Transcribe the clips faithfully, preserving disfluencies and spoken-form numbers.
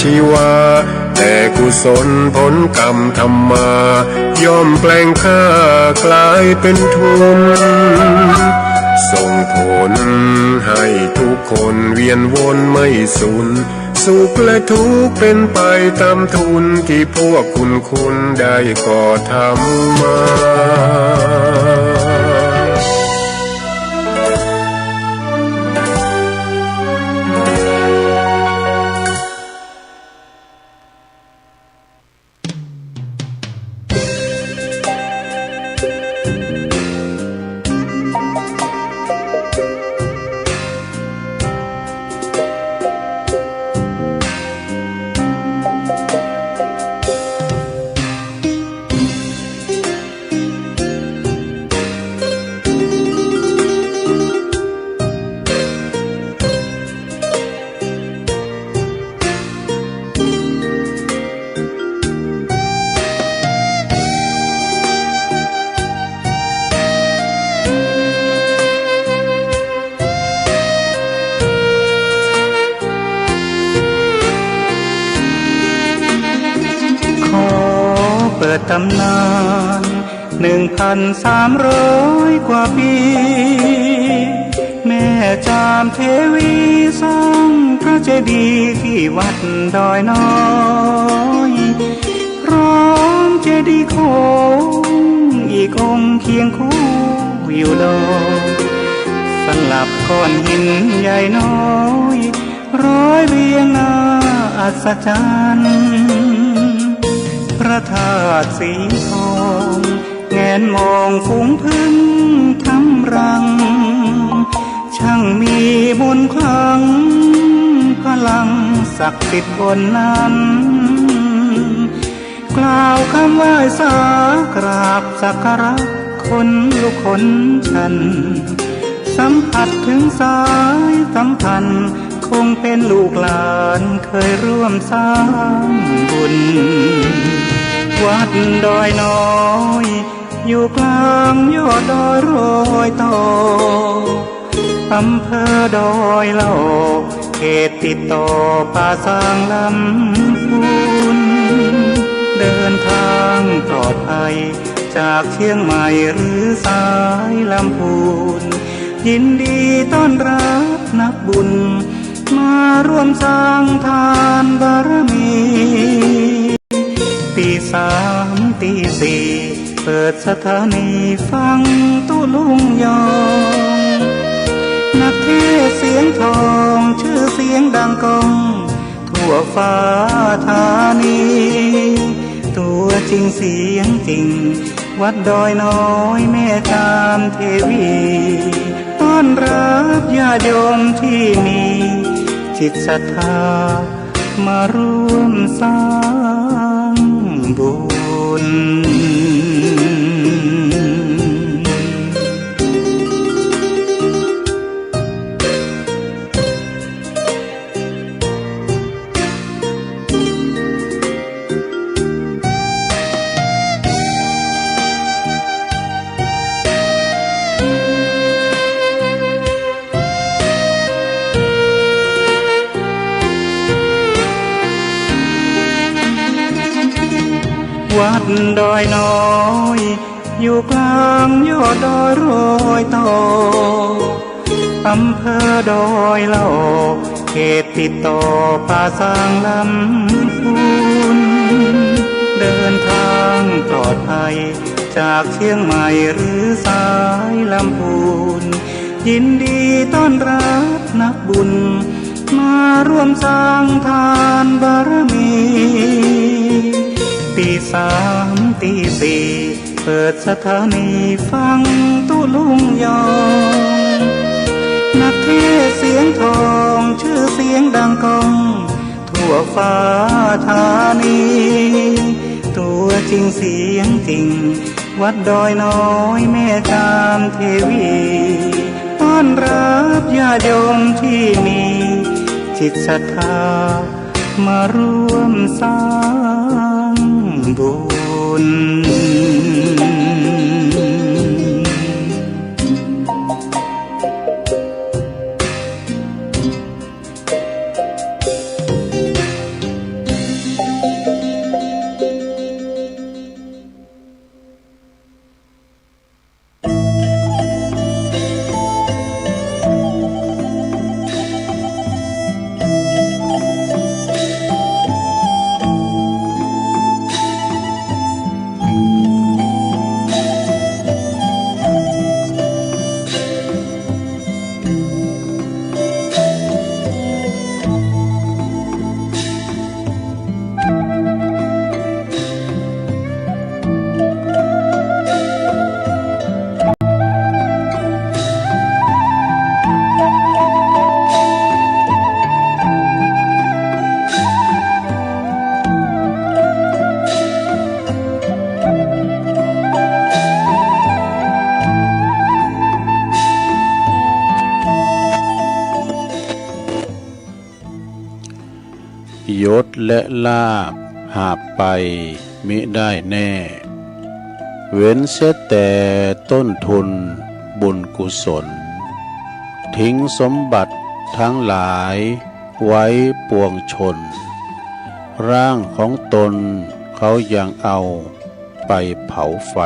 ชีวา แต่กุศลผลกรรมธรรมา ย่อมแปลงข้ากลายเป็นทุน ส่งผลให้ทุกคนเวียนวนไม่สูญ สุขและทุกข์เป็นไปตามทุน ที่พวกคุณคุณได้ก่อทำมา ขอเปิดตำนาน หนึ่งพันสามร้อยกว่าปี แม่จามเทวีสร้างพระเจดีย์ที่วัดดอยน้อย พร้อมเจดีย์โค้งอีกองค์เคียงคู่อยู่ดอย สลับก้อนหินใหญ่น้อย ร้อยเรียงน่าอัศจรรย์ พระธาตุสีทอง แงนมองฝูงผึ้งทำรัง ช่างมีมนต์ขลัง พลังศักดิ์สิทธิ์บนนั้น กล่าวคำไหว้สากราบสักการะ ขนลุกขนชัน สัมผัสถึงสายสัมพันธ์ คงเป็นลูกหลานเคยร่วมสร้างบุญ วัดดอยน้อย อยู่กลางยอดดอยรอยต่อ อำเภอดอยหล่อ เขตติดต่อป่าซางลำพูน เดินทางปลอดภัย จากเชียงใหม่หรือสายลำพูน ยินดีต้อนรับนักบุญ มาร่วมสร้างทานบารมี ตีสามตีสี่ เปิดสถานีฟังตุ๊ลุงยอง นักเทศน์เสียงทอง ชื่อเสียงดังก้อง ทั่วฟ้าธานี ตัวจริงเสียงจริง วัดดอยน้อยแม่จามเทวี ต้อนรับญาติโยมที่มีจิตศรัทธา มาร่วมสร้างบุญวัดดอยน้อย อยู่กลางยอดดอยรอยต่อ อำเภอดอยหล่อ เขตติดต่อป่าซางลำพูน เดินทางปลอดภัย จากเชียงใหม่หรือสายลำพูน ยินดีต้อนรับนักบุญ มาร่วมสร้างทานบารมี ตีสามตีสี่ เปิดสถานีฟังตุ๊ลุงยอง นักเทศน์เสียงทอง ชื่อเสียงดังก้อง ทั่วฟ้าธานี ตัวจริงเสียงจริง วัดดอยน้อยแม่จามเทวี ต้อนรับญาติโยมที่มีจิตศรัทธา มาร่วมสร้างบุญ ยศและลาภหาบไปมิได้แน่ เว้นเสียแต่ต้นทุนบุญกุศล ทิ้งสมบัติทั้งหลายไว้ปวงชน ร่างของตนเขายังเอาไปเผาไฟ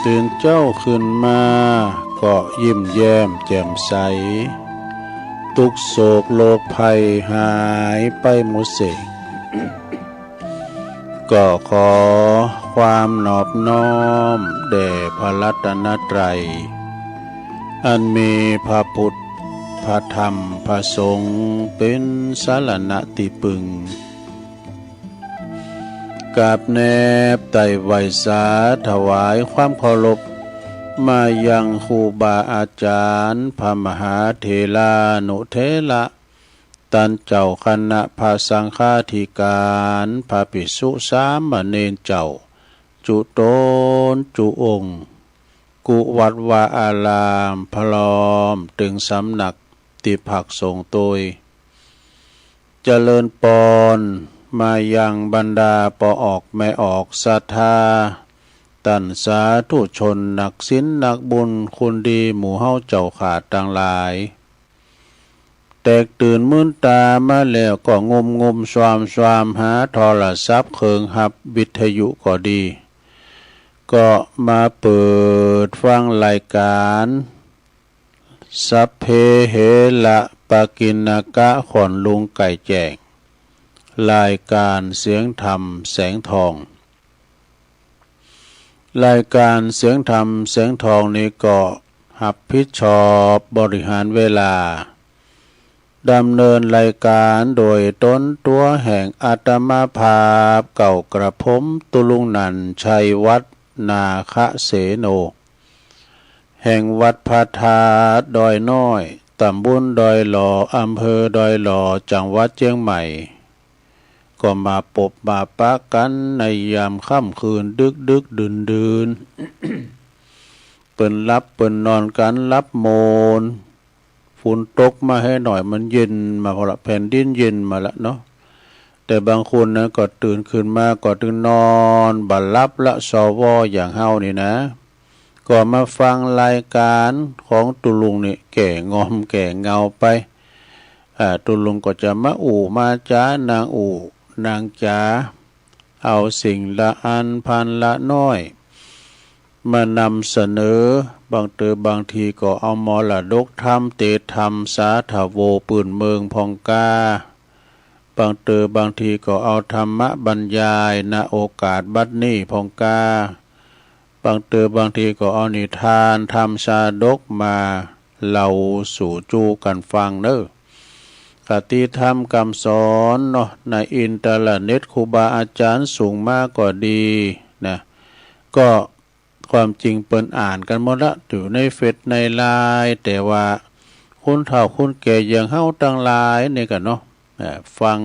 ตื่นเจ๊าขึ้นมาก็ยิ้มแย้มแจ่มใส ทุกข์โศกโรคภัยหายไปหมดสิ้น ก็ขอความนอบน้อมแด่พระรัตนตรัย อันมีพระพุทธ พระธรรม พระสงฆ์ เป็นสรณะที่พึ่ง กราบแนบไต่ไหว้สาถวายความเคารพ มายังครูบาอาจารย์ พระมหาเถรานุเถระ ต้านเจ้าคณะพระสังฆาธิการ พระภิกษุสามเณรเจ้า จุ๊ตนจุ๊องค์ กู้วัดวาอาราม พร้อมเถิงสำนักตี้พักสงฆ์โตย เจริญปอน มายังบรรดาป้อออกแม่ออกศรัทธา ต้านสาธุชนนักศีลนักบุญคนดีหมู่เฮาเจ้าข้าตังหลาย แตกตื่นมื้นต๋ามาแล้วก็งุ่มงุ่มซวามซวามหาโทรศัพท์เครื่องฮับวิทยุก็ดี ก็มาเปิดฟังรายการ สัพเพเหระปกิณณกะ ขวัญลุงไก่แจ้ง รายการเสียงธรรมแสงทอง รายการเสียงธรรมแสงทองนี้ก็ฮับผิดชอบบริหารเวลา ดำเนินรายการโดยตนตั๋วแห่งอาตมาภาพเก่ากระผม ตุ๊ลุงนันท์ ชัยวัฒน์ นาคเสโน แห่งวัดพระธาตุดอยน้อย ตำบลดอยหล่อ อำเภอดอยหล่อ จังหวัดเจียงใหม่ ก็มาปบมาปะกั๋นในยามค่ำคืนดึกๆ ดื่นๆ เปิ้นหลับเปิ้นนอนกั๋นหลับโมน ฝนตกมาแหน้อยมันเย็นมาพอละ แผ่นดินเย็นมาละเนาะ แต่บางคนนะก็ตื่นขึ้นมาก็ตึงนอนบ่หลับละ สว อย่างเฮานี่นะ ก็มาฟังรายการของตุ๊ลุงนี่แก้ง่อมแก้เหงาไป อ่า ตุ๊ลุงก็จะมาอู้มาจ๋า นั่งอู้นั่งจ๋า เอาสิ่งละอันพันละน้อย มานำเสนอ บางเตอร์บางทีก็เอามรดกธรรม เตสธรรม สาธโว ปื้นเมืองพ่องกา บางเตอร์บางทีก็เอาธรรมบรรยาย ณ โอกาสบัดนี้พ่องกา บางเตอร์บางทีก็เอานิทานธรรมชาดกมาเล่าสู่จู๊กั๋นฟังเนอะ คติธรรมกำสอนเนาะ ในอินเทอร์เน็ตครูบาอาจ๋ารย์ส่งมาก็ดีนะ ก็ความจริงเปิ้นอ่านกั๋นหมดละ อยู่ในเฟซในไลน์ แต่ว่าคนเฒ่าคนแก่อย่างเฮาตังหลายนี่ก็เนาะ อ่า ฟัง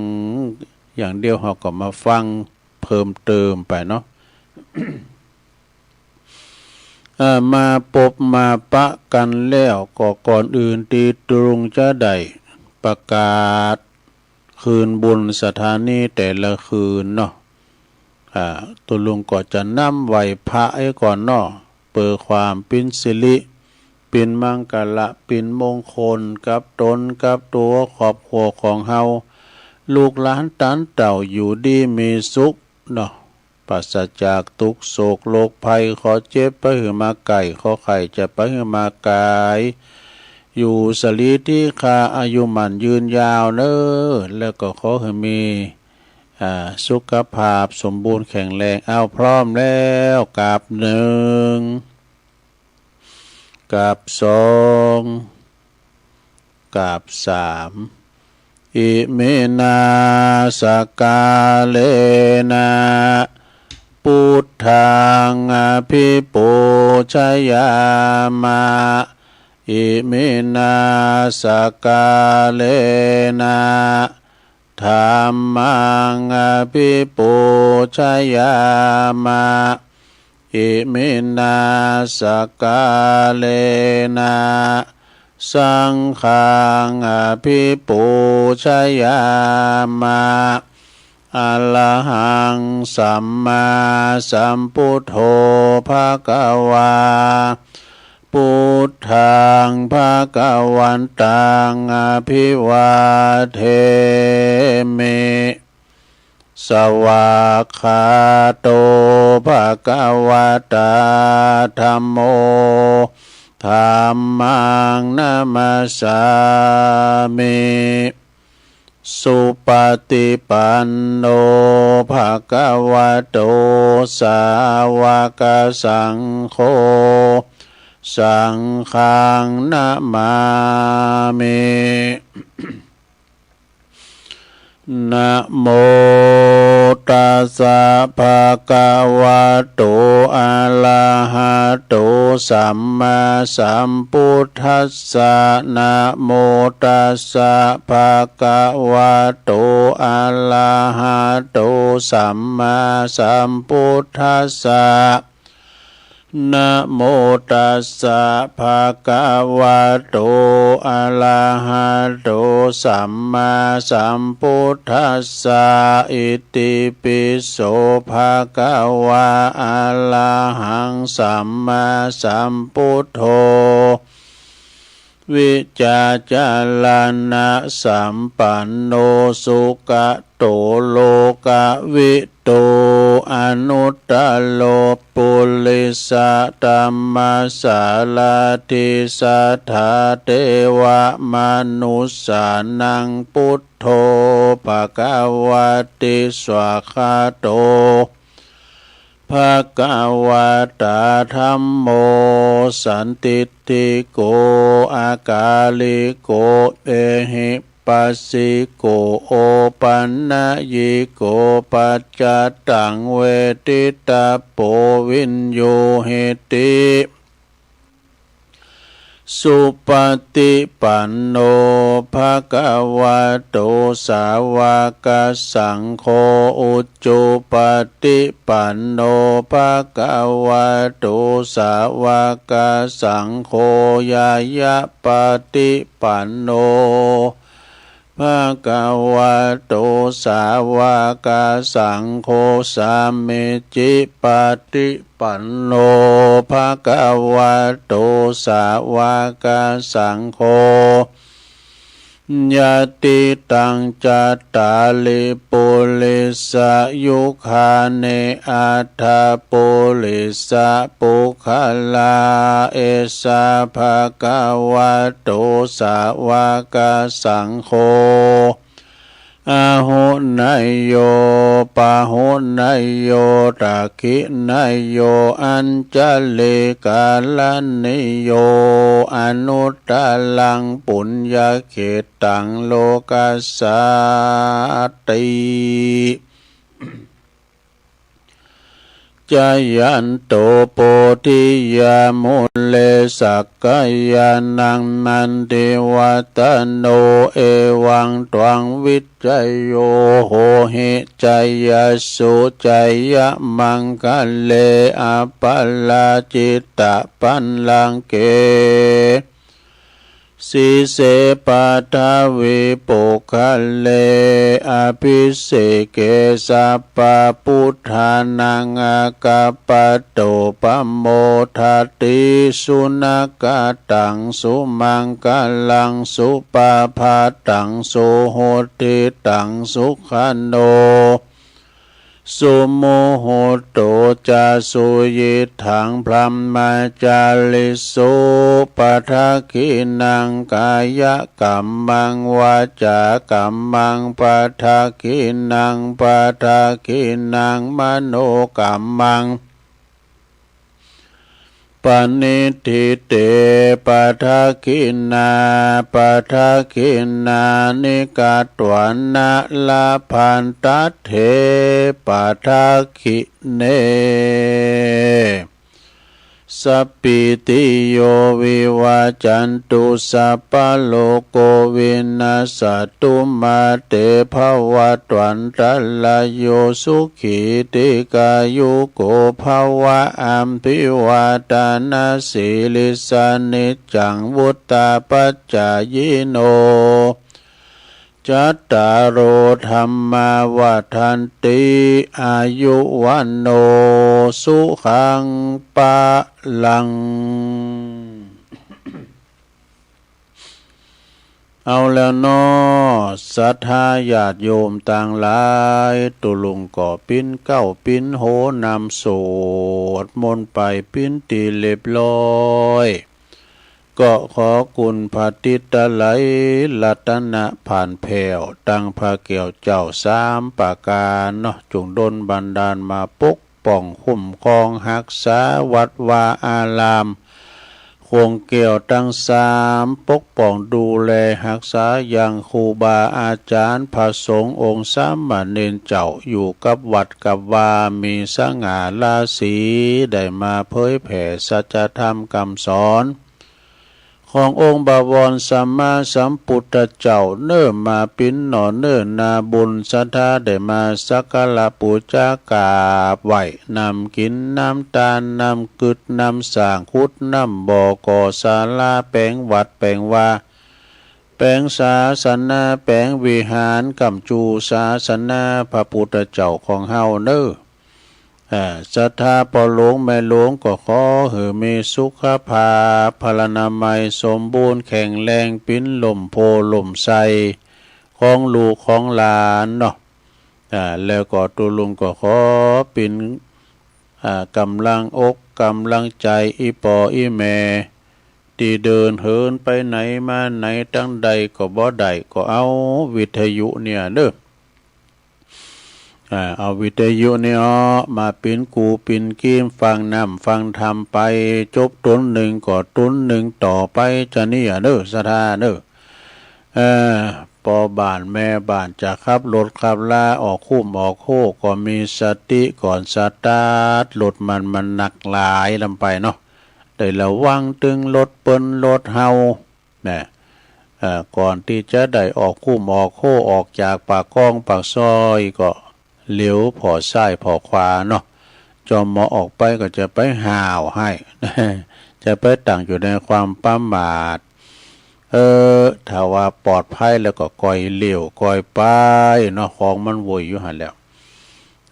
อย่างเดียว เฮาก็มาฟังเพิ่มเติมไปเนาะ อ่า มาปบมาปะกั๋นแล้ว ก็ก่อนอื่นตี้ตุ๊ลุงจะได้ประกาศคืนบุญสถานีแต่ละคืนเนาะ อ่า ตุ๊ลุงก็จะนำไหว้พระไว้ก่อนเนาะ เปื้อความเป๋นสิริ เป๋นมังคละ เป๋นมงคลกับตนกับตั๋วครอบครัวของเฮา ลูกหลานต้านเต้าอยู่ดีมีสุขเนาะ ปราศจากตุ๊กข์โศกโรคภัย ขอเจ็บไปหื้อมาไกล ขอไข้จะไปหื้อมาไกล อยู่สลีที่คา อายุมั่นยืนยาวเนอะ แล้วก็ขอหื้อมี อ่า สุขภาพสมบูรณ์แข็งแรง เอา พร้อมแล้ว กราบหนึ่ง กราบสอง กราบสาม อิมินา สกาเลนะ พุทธัง อภิปูชยามะ อิมินา สกาเลนะ ธัมมัง อภิปูชยามะ Iminā sakkārena saṅghaṃ abhipūjayāma. Arahaṃ sammāsambuddho bhagavā. Buddhaṃ bhagavantaṃ abhivādemi. Svākkhāto bhagavatā dhammo. Dhammaṃ namassāmi. Supaṭipanno bhagavato sāvakasaṅgho. Saṅghaṃ namāmi. Namo tassa bhagavato arahato sammāsambuddhassa. Namo tassa bhagavato arahato sammāsambuddhassa. Namo tassa bhagavato arahato sammāsambuddhassa. Itipi so bhagavā arahaṃ sammāsambuddho vijjācaraṇasampanno sugato lokavidū anuttaro purisadammasārathi satthā devamanussānaṃ buddho bhagavāti. Svākkhāto bhagavatā dhammo sandiṭṭhiko akāliko ehipassiko opanayiko paccattaṃ veditabbo viññūhīti. Supaṭipanno bhagavato sāvakasaṅgho. Ujupaṭipanno bhagavato sāvakasaṅgho. Ñāyapaṭipanno bhagavato sāvakasaṅgho. Sāmīcipaṭipanno bhagavato sāvakasaṅgho. Yadidaṃ cattāri purisayugāni aṭṭha purisapuggalā, esa bhagavato sāvakasaṅgho. Āhuneyyo pāhuneyyo dakkhiṇeyyo añjalikaraṇīyo anuttaraṃ puññakkhettaṃ lokassāti. Jayanto bodhiyā mūle sakyānaṃ nandivaḍḍhano, evaṃ tvaṃ vijayo hohi jayassu jayamaṅgale, aparājitapallaṅke sīse paṭhavipokkhare abhiseke sabbabuddhānaṃ aggappatto pamodati. Sunakkhattaṃ sumaṅgalaṃ supabhātaṃ suhuṭṭhitaṃ, sukhaṇo sumuhutto ca suyiṭṭhaṃ brahmacārisu. Padakkhiṇaṃ kāyakammaṃ vācākammaṃ padakkhiṇaṃ, padakkhiṇaṃ manokammaṃ paṇidhī te padakkhiṇā. Padakkhiṇāni katvāna labhantatthe padakkhiṇe. สัพพีติโยวิวัชชันตุ สัพพะโรโควินัสสะตุ มาเตภวัตวันตรายโย สุขีทีฆายุโกภะวะ อะภิวาทะนะสีลิสสะ นิจจังวุฑฒาปะจายิโน จัตตาโร ธัมมา วัฑฒันติ อายุ วัณโณ สุขัง พะลัง เอาแล้วเนาะ ศรัทธาญาติโยมตังหลาย ตุ๊ลุงก็ปิ้นเก๊าปิ้นโฮนำสวดมนต์ไปปิ้นตี้เรียบร้อย ก็ขอคุณพระติตไลยรัตนะผ่านแผ่ว ตังพระแก้วเจ้าสามประการเนาะ จงดลบันดาลมาปกป้องคุ้มครองฮักษาวัดวาอาราม คงแก้วตังสาม ปกป้องดูแลฮักษายังครูบาอาจารย์พระสงฆ์องค์สามเณรเจ้า อยู่กับวัดกับวา มีสง่าราศี ได้มาเผยแผ่สัจธรรมคำสอน ขององค์บวรสัมมาสัมพุทธเจ้าเน่อ มาปิ้นหน่อเน่อนาบุญศรัทธา ได้มาสักการะปู๋จากราบไหว้ นำกินนำตาน นำกึดนำสร้าง ขุดนำบ่อ ก่อศาลา แป๋งวัดแป๋งวา แป๋งศาสนา แป๋งวิหาร ค้ำจูศาสนาพระพุทธเจ้าของเฮาเน่อ อ่า ศรัทธาป้อหลวงแม่หลวงก็ขอหื้อมีสุขภาพพลานามัยสมบูรณ์แข็งแรง ปิ้นล่มโพธิ์ล่มไทรของลูกของหลานเนาะ อ่า แล้วก็ตุ๊ลุงก็ขอปิ้น อ่า กำลังอกกำลังใจ๋ อี่ป้ออี่แม่ ตี้เดินเหินไปไหนมาไหนตังใดก็บ่ได้ ก็เอาวิทยุเนี่ยเน่อ อ่า เอาวิทยุนี่ออกมาปิ้นกู้ปิ้นกีม ฟังน้ำฟังธรรมไป จบต๋นหนึ่งก็ต๋นหนึ่งต่อไป จะเนี่ยเน่อ ศรัทธาเน่อ เออ ป้อบ้านแม่บ้านจะขับรถขับลา ออกคุ้มออกโฮก็มีสติก่อนสตาร์ทรถ มัน มันหนักหลายลำไปเนาะ ได้ระวังตึงรถเปิ้นรถเฮา นะ เอ่อ ก่อนตี้จะได้ออกคุ้มออกโฮ ออกจากปากคลองปากซอยก็เหลียวผ่อซ้ายผ่อขวาเนาะ จอมหมอออกไปก็จะไปห้าวไห้ จะไปตั้งอยู่ในความประมาท เออ ถ้าว่าปลอดภัยแล้วก็ค่อยเหลียวค่อยไปเนาะ ของมันโวยอยู่หั้นแหล้ว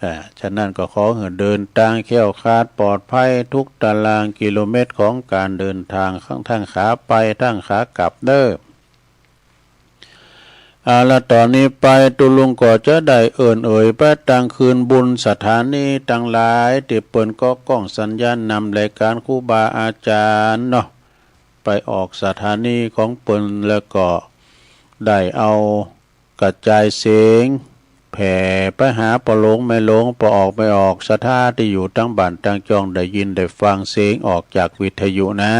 อ่า ฉะนั้นก็ขอหื้อเดินตางแคล้วคลาดปลอดภัยทุกตารางกิโลเมตรของการเดินทาง ทั้ง ทั้งขาไปทั้งขากลับเน่อ เอาละ ต๋อนนี้ไปตุ๊ลุงก็จะได้เอิ้นเอ่ยไปตังคืนบุญสถานีตังหลาย ตี้เปิ้นก็ก้องสัญญาณนำรายการครูบาอาจารย์เนาะ ไปออกสถานีของเปิ้น แล้วก็ได้เอา กระจายเสียงแผ่ไปหาป้อหลวงแม่หลวง ป้อออกแม่ออกศรัทธาตี้อยู่ตังบ้านตังจ้อง ได้ยินได้ฟังเสียงออกจากวิทยุนะ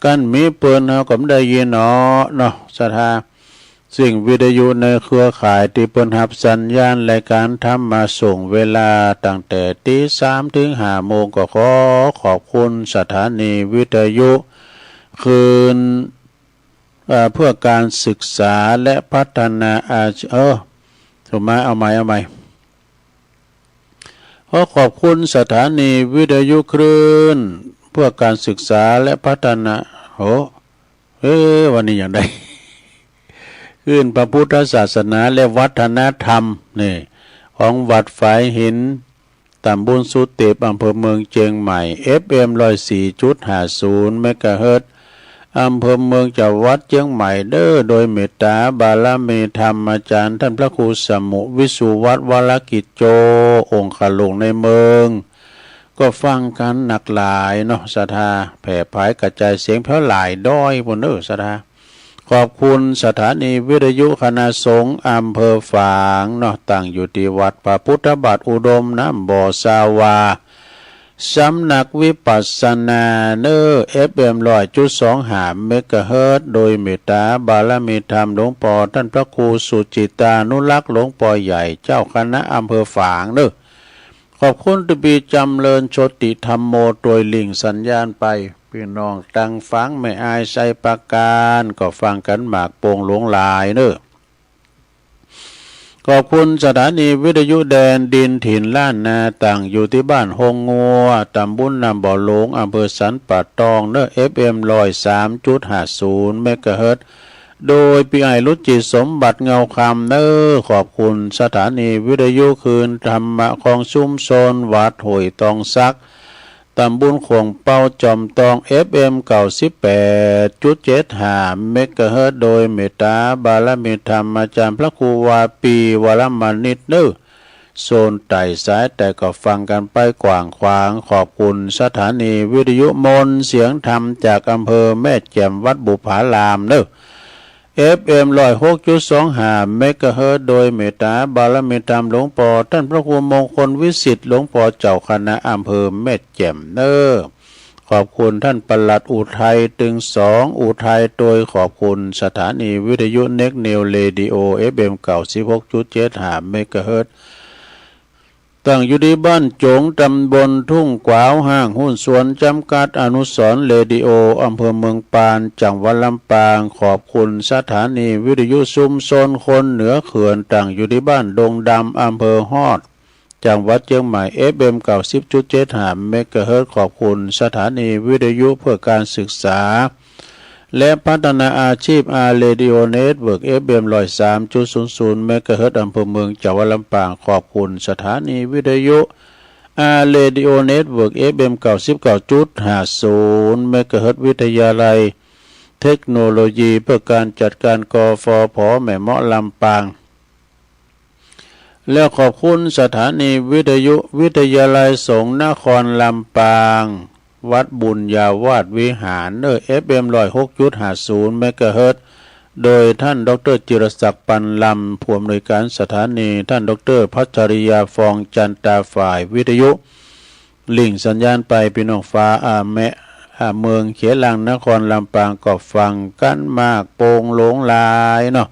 คันบ่มีเปิ้นเฮาก็บ่ได้ยินเนาะ เนาะศรัทธา ซึ่งวิทยุในเครือข่ายตี้เปิ้นฮับสัญญาณรายการธรรมมาส่งเวลาตั้งแต่ตีสามถึงห้าโมง ก็ขอขอบคุณสถานีวิทยุคลื่น เอ่อ เพื่อการศึกษาและพัฒนาอาชีพ เออ ถูกไหม เอาใหม่ เอาใหม่ ขอขอบคุณสถานีวิทยุคลื่นเพื่อการศึกษาและพัฒนา โห เออ วันนี้อย่างใด คลื่นพระพุทธศาสนาและวัฒนธรรม นี่ ของวัดฝายหิน ตำบลสุเตพ อำเภอเมืองเชียงใหม่ เอฟเอ็ม ร้อยสี่จุดห้าศูนย์ เมกะเฮิรตซ์ อำเภอเมือง จังหวัดเชียงใหม่เด้อ โดยเมตตาบารมีธรรมอาจารย์ท่านพระครูสมุ วิสุวัฒน์ วรกิจโจ องคลุงในเมือง ก็ฟังกันหนักหลายเนาะ ศรัทธา แผ่ผายกระจายเสียงแผ่วหลายด้อยปู้นเด้อ ศรัทธา ขอบคุณสถานีวิทยุคณะสงฆ์อำเภอฝางเนาะ ตั้งอยู่ตี้วัดพระพุทธบาทอุดมน้ำบ่อสาวา สำนักวิปัสสนาเนอ เอฟเอ็ม ร้อยจุดสองห้า เมกะเฮิรตซ์ โดยเมตตาบารมีธรรมหลวงป้อท่านพระครูสุจิตานุรักษ์ หลวงป้อใหญ่เจ้าคณะอำเภอฝางเนอ ขอบคุณตี้ปี้จำเริญโชติธัมโม ตวยลิงก์สัญญาณไป ปี้น้องตังฝังแม่อายไซประการ ก็ฟังกั๋นมากโป่งหลวงหลายเนอ ขอบคุณสถานีวิทยุแดนดินถิ่นล้านนา ตั้งอยู่ตี้บ้านฮงงัว ตำบลน้ำบ่อหลวง อำเภอสันป่าตองเนอ เอฟเอ็ม ร้อยสามจุดห้าศูนย์ เมกะเฮิรตซ์ โดยปี้อ้ายรุจิตสมบัติเงาคำเนอ ขอบคุณสถานีวิทยุคลื่นธรรมะของชุมชนวัดห้วยตองสัก ตำบลขวงเปาจอมตอง เอฟเอ็ม เก้าสิบแปดจุดเจ็ดห้า เมกะเฮิรตซ์ โดยเมตตาบารมีธรรมอาจารย์พระครูวาปีวรมณิตเนอ โซนใต้สายใต้ก็ฟังกั๋นไปกว้างขวาง ขอบคุณสถานีวิทยุมนต์เสียงธรรมจากอำเภอแม่แจ่มวัดบุปผารามเนอ เอฟเอ็ม ร้อยหกจุดสองห้า เมกะเฮิรตซ์ โดยเมตตาบารมีธรรมหลวงปอท่านพระครูมงคลวิสิทธิ์หลวงปอเจ้าคณะอำเภอแม่แจ่มเนอ ขอบคุณท่านปลัดอุทัยตึงสองอุทัย โดยขอบคุณสถานีวิทยุเน็กนิวเรดิโอ เอฟเอ็ม เก้าสิบหกจุดเจ็ดห้า เมกะเฮิรตซ์ ตั้งอยู่ตี้บ้านโจ๋ง ตำบลทุ่งกวาว ห้างหุ้นส่วนจำกัด อนุสรณ์เรดิโอ อำเภอเมืองปาน จังหวัดลำปาง ขอบคุณสถานีวิทยุชุมชนคนเหนือเขื่อน ตั้งอยู่ตี้บ้านดงดำ อำเภอฮอด จังหวัดเชียงใหม่ เอฟเอ็ม เก้าสิบจุดเจ็ดห้า เมกะเฮิรตซ์ ขอบคุณสถานีวิทยุเพื่อการศึกษา และพัฒนาอาชีพ อาร์ เรดิโอ เน็ตเวิร์ก เอฟเอ็ม ร้อยสามจุดศูนย์ศูนย์ เมกะเฮิรตซ์ อำเภอเมือง จังหวัดลำปาง ขอบคุณสถานีวิทยุ อาร์ เรดิโอ เน็ตเวิร์ก เอฟเอ็ม เก้าสิบเก้าจุดห้าศูนย์ เมกะเฮิรตซ์ วิทยาลัยเทคโนโลยีเพื่อการจัดการ กฟผ แม่เมาะ ลำปาง แล้วขอบคุณสถานีวิทยุวิทยาลัยสงฆ์นครลำปาง วัดบุญญาวาสวิหารเนอ เอฟเอ็ม ร้อยหกจุดห้าศูนย์ เมกะเฮิรตซ์ โดยท่านดอกเตอร์จิรศักดิ์ ปันลำ ผู้อำนวยการสถานี ท่านดอกเตอร์พัชริยา ฟองจันตา ฝ่ายวิทยุ ลิงก์สัญญาณไป ปี้น้องฟ้าอาแมะอาเมืองเขตลางนครลำปางก็ฟังกั๋นมากโป่งหลวงหลายเนาะ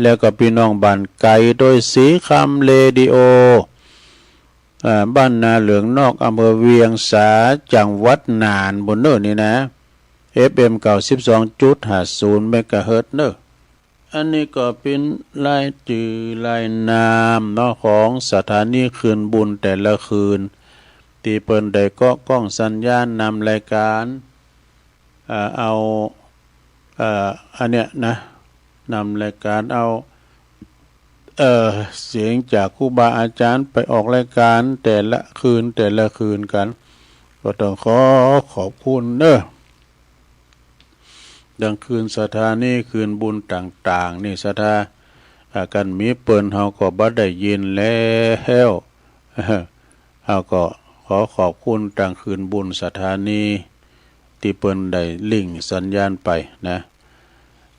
แล้วก็ปี้น้องบ้านไกลโดยสีคำเรดิโอ อ่า บ้านนาเหลืองนอก อำเภอเวียงสา จังหวัดน่านปู้นเนอนี่นะ เอฟเอ็ม เก้าสิบสองจุดห้าศูนย์ เมกะเฮิรตซ์เนอ อันนี้ก็เป๋นรายจื้อรายนามเนาะ ของสถานีคลื่นบุญแต่ละคลื่น ตี้เปิ้นได้เกาะกล้องสัญญาณนำรายการ อ่า เอา เอ่อ อันเนี้ยนะ นำรายการเอา เอ่อ เสียงจากครูบาอาจารย์ไปออกรายการแต่ละคลื่น แต่ละคลื่นกั๋น ก็ต้องขอขอบคุณเนอ ดังคลื่นสถานีคลื่นบุญต่างๆ นี่ศรัทธา อ่า กันมีเปิ้นเฮาก็บ่ได้ยินแล้ว เฮาก็ขอขอบคุณตางคลื่นบุญสถานี ตี้เปิ้นได้ลิงก์สัญญาณไปนะ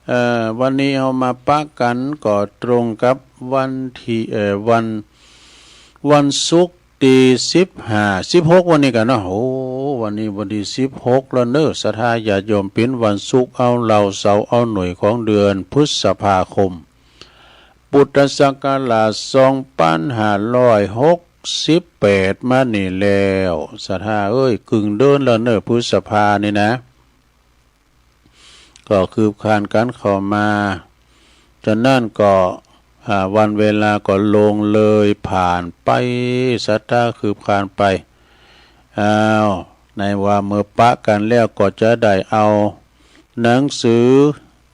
เอ่อ วันนี้เฮามาปะกั๋นก็ตรงกับวันตี้ เอ่อ วัน วันศุกร์ตี้สิบห้า สิบหก วันนี้กั๋นเนาะ โอ้ วันนี้วันตี้สิบหกแล้วเนอ ศรัทธาญาติโยม เป๋นวันศุกร์ เอาเหล้าเสาร์ เอาหน่วยของเดือนพฤษภาคม พุทธศักราชสองพันห้าร้อยหกสิบแปดมานี่แล้ว ศรัทธาเอ้ย ครึ่งเดือนแล้วเนอ พฤษภานี่นะ ก็คืบคลานกั๋นเข้ามา ฉะนั้นก็ อ่า วันเวลาก็ล่วงเลยผ่านไป ศรัทธาคืบคลานไป อ้าว ในว่าเมื่อปะกั๋นแล้วก็จะได้เอาหนังสือ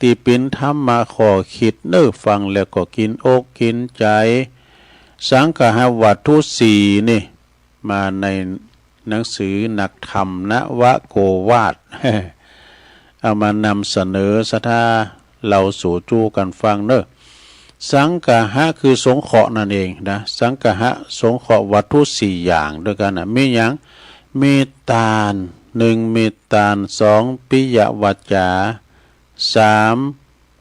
ตี้เป๋นธรรมะข้อคิดเนอ ฟังแล้วก็กิ๋นอกกิ๋นใจ๋ สังคหวัตถุสี่นี่ มาในหนังสือนักธรรมนวโกวาท เอามานำเสนอศรัทธาเล่าสู่จู้กั๋นฟังเนอ สังคหะคือสงเคราะห์นั่นเองนะ สังคหะสงเคราะห์วัตถุสี่อย่างด้วยกั๋นนะ มีหยัง มีตาน หนึ่ง มีตาน สอง ปิยวาจา สาม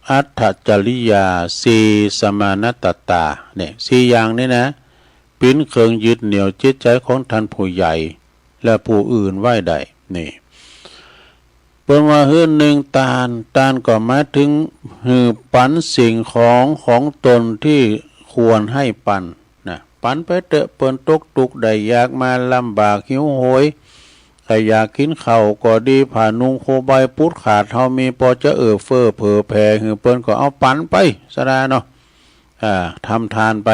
อัตถจริยา สี่ สมาณัตตา เนี่ย สี่อย่างนี้นะ เป๋นเครื่องยึดเหนี่ยวจิตใจ๋ของท่านผู้ใหญ่ และผู้อื่นไว้ได้ นี่ เปิ้นว่าหื้อหนึ่งตาน ตานก็หมายถึงหื้อปั๋นสิ่งของของตนตี้ควรหื้อปั๋นนะ ป ปั๋นไปเต๊อะ เปิ้นตกตุ๊กข์ได้ยากมาลำบากหิวโหย ใค่อยากกิ๋นข้าวก็ดี ผ้านุ่งโคใบปุดขาด เฮามีปอจะเอื้อเฟื้อเผื่อแผ่หื้อเปิ้นก็เอาปั๋นไปซะดาเนาะ อ่า ทำทานไป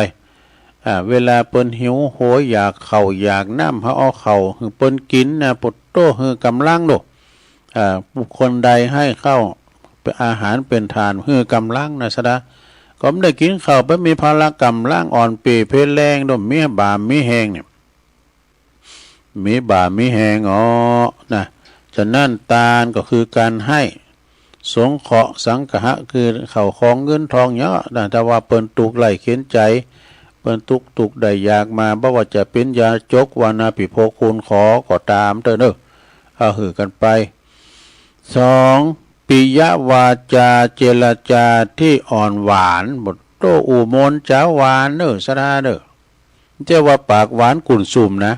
อ่า เวลาเปิ้นหิวโหยอยากข้าวอยากน้ำ เฮาเอาข้าวหื้อเปิ้นกิ๋นนะ ปะโต้ หื้อกำลังโด อ่า บุคคลใดให้ข้าว อาหารเป็นทาน หื้อกำลังนะซะดา ก็บ่ได้กิ๋นข้าวไป มีพละกำลังอ่อนเปยเพลแรงโด มีบ่ามีแฮงเนี่ย มีบ่ามีแฮงอ๋อ นะ ฉะนั้นตานก็คือการให้ สงเคราะห์สังคหะ คือข้าวของเงินทองเนี่ยนะ ถ้าว่าเปิ้นตุ๊กข์ไร้เข็ญใจ๋ เปิ้นตกตุ๊กข์ได้ยากมา บ่ว่าจะเป๋นยาจก วานาภิโภค คุณขอก็ต๋ามเต๊อะเนาะ เอาหื้อกั๋นไป สอง ปิยวาจา เจรจาตี้อ่อนหวาน ปะโต้ อู้มนต์จ๋าหวานเนาะ ซะดาเนาะ บ่ใจ้ว่าปากหวานกุ่นซุ่มนะ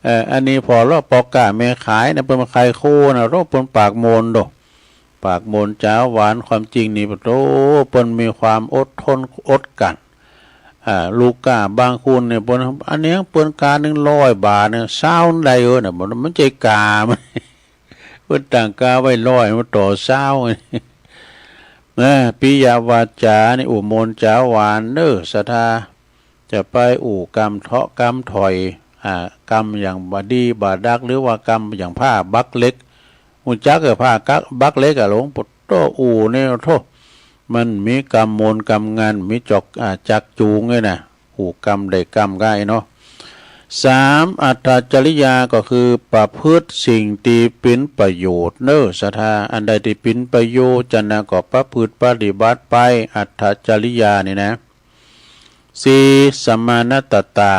เอ่อ อันนี้ผ่อเลาะปอก้าแม่ขายนะ เปิ้นมาขายโคนะ โธ่ เปิ้นปากมนต์โด ปากมนต์จ๋าหวาน ความจริงนี่ ปะโต้ เปิ้นมีความอดทนอดกลั้น อ่า ลูกก้าบางคนเนี่ย เปิ้น อันนี้เปิ้นกาหนึ่งร้อยบาทเนี่ย ซาวได้เออเนี่ย บ่ บ่ใจ้กา มัน เปิ้นตั้งกาไว้ร้อย มาต่อซาว นะ ปิยวาจานี่ อู้มนต์จ๋าหวานเนาะ ศรัทธา จะไปอู้กำเทาะกำถอย อ่า กำอย่างบ่ดีบ่ดัก หรือว่ากำอย่างผ้าบักเหล็ก ฮู้จักเออ ผ้ากั๊กบักเหล็กอะ หลวงปู่โตอู้เนี่ย โธ่ มันมีกำมนต์กำงาน มีจอก อ่า จักรจูงเลยนะ อู้กำได้กำก้าเนาะ สาม อัตถจริยา ก็คือประพฤติสิ่งที่เป็นประโยชน์เนาะ ศรัทธา อันใดที่เป็นประโยชน์จะนะ ก็ประพฤติปฏิบัติไป อัตถจริยานี่นะ สี่ สมาณัตตา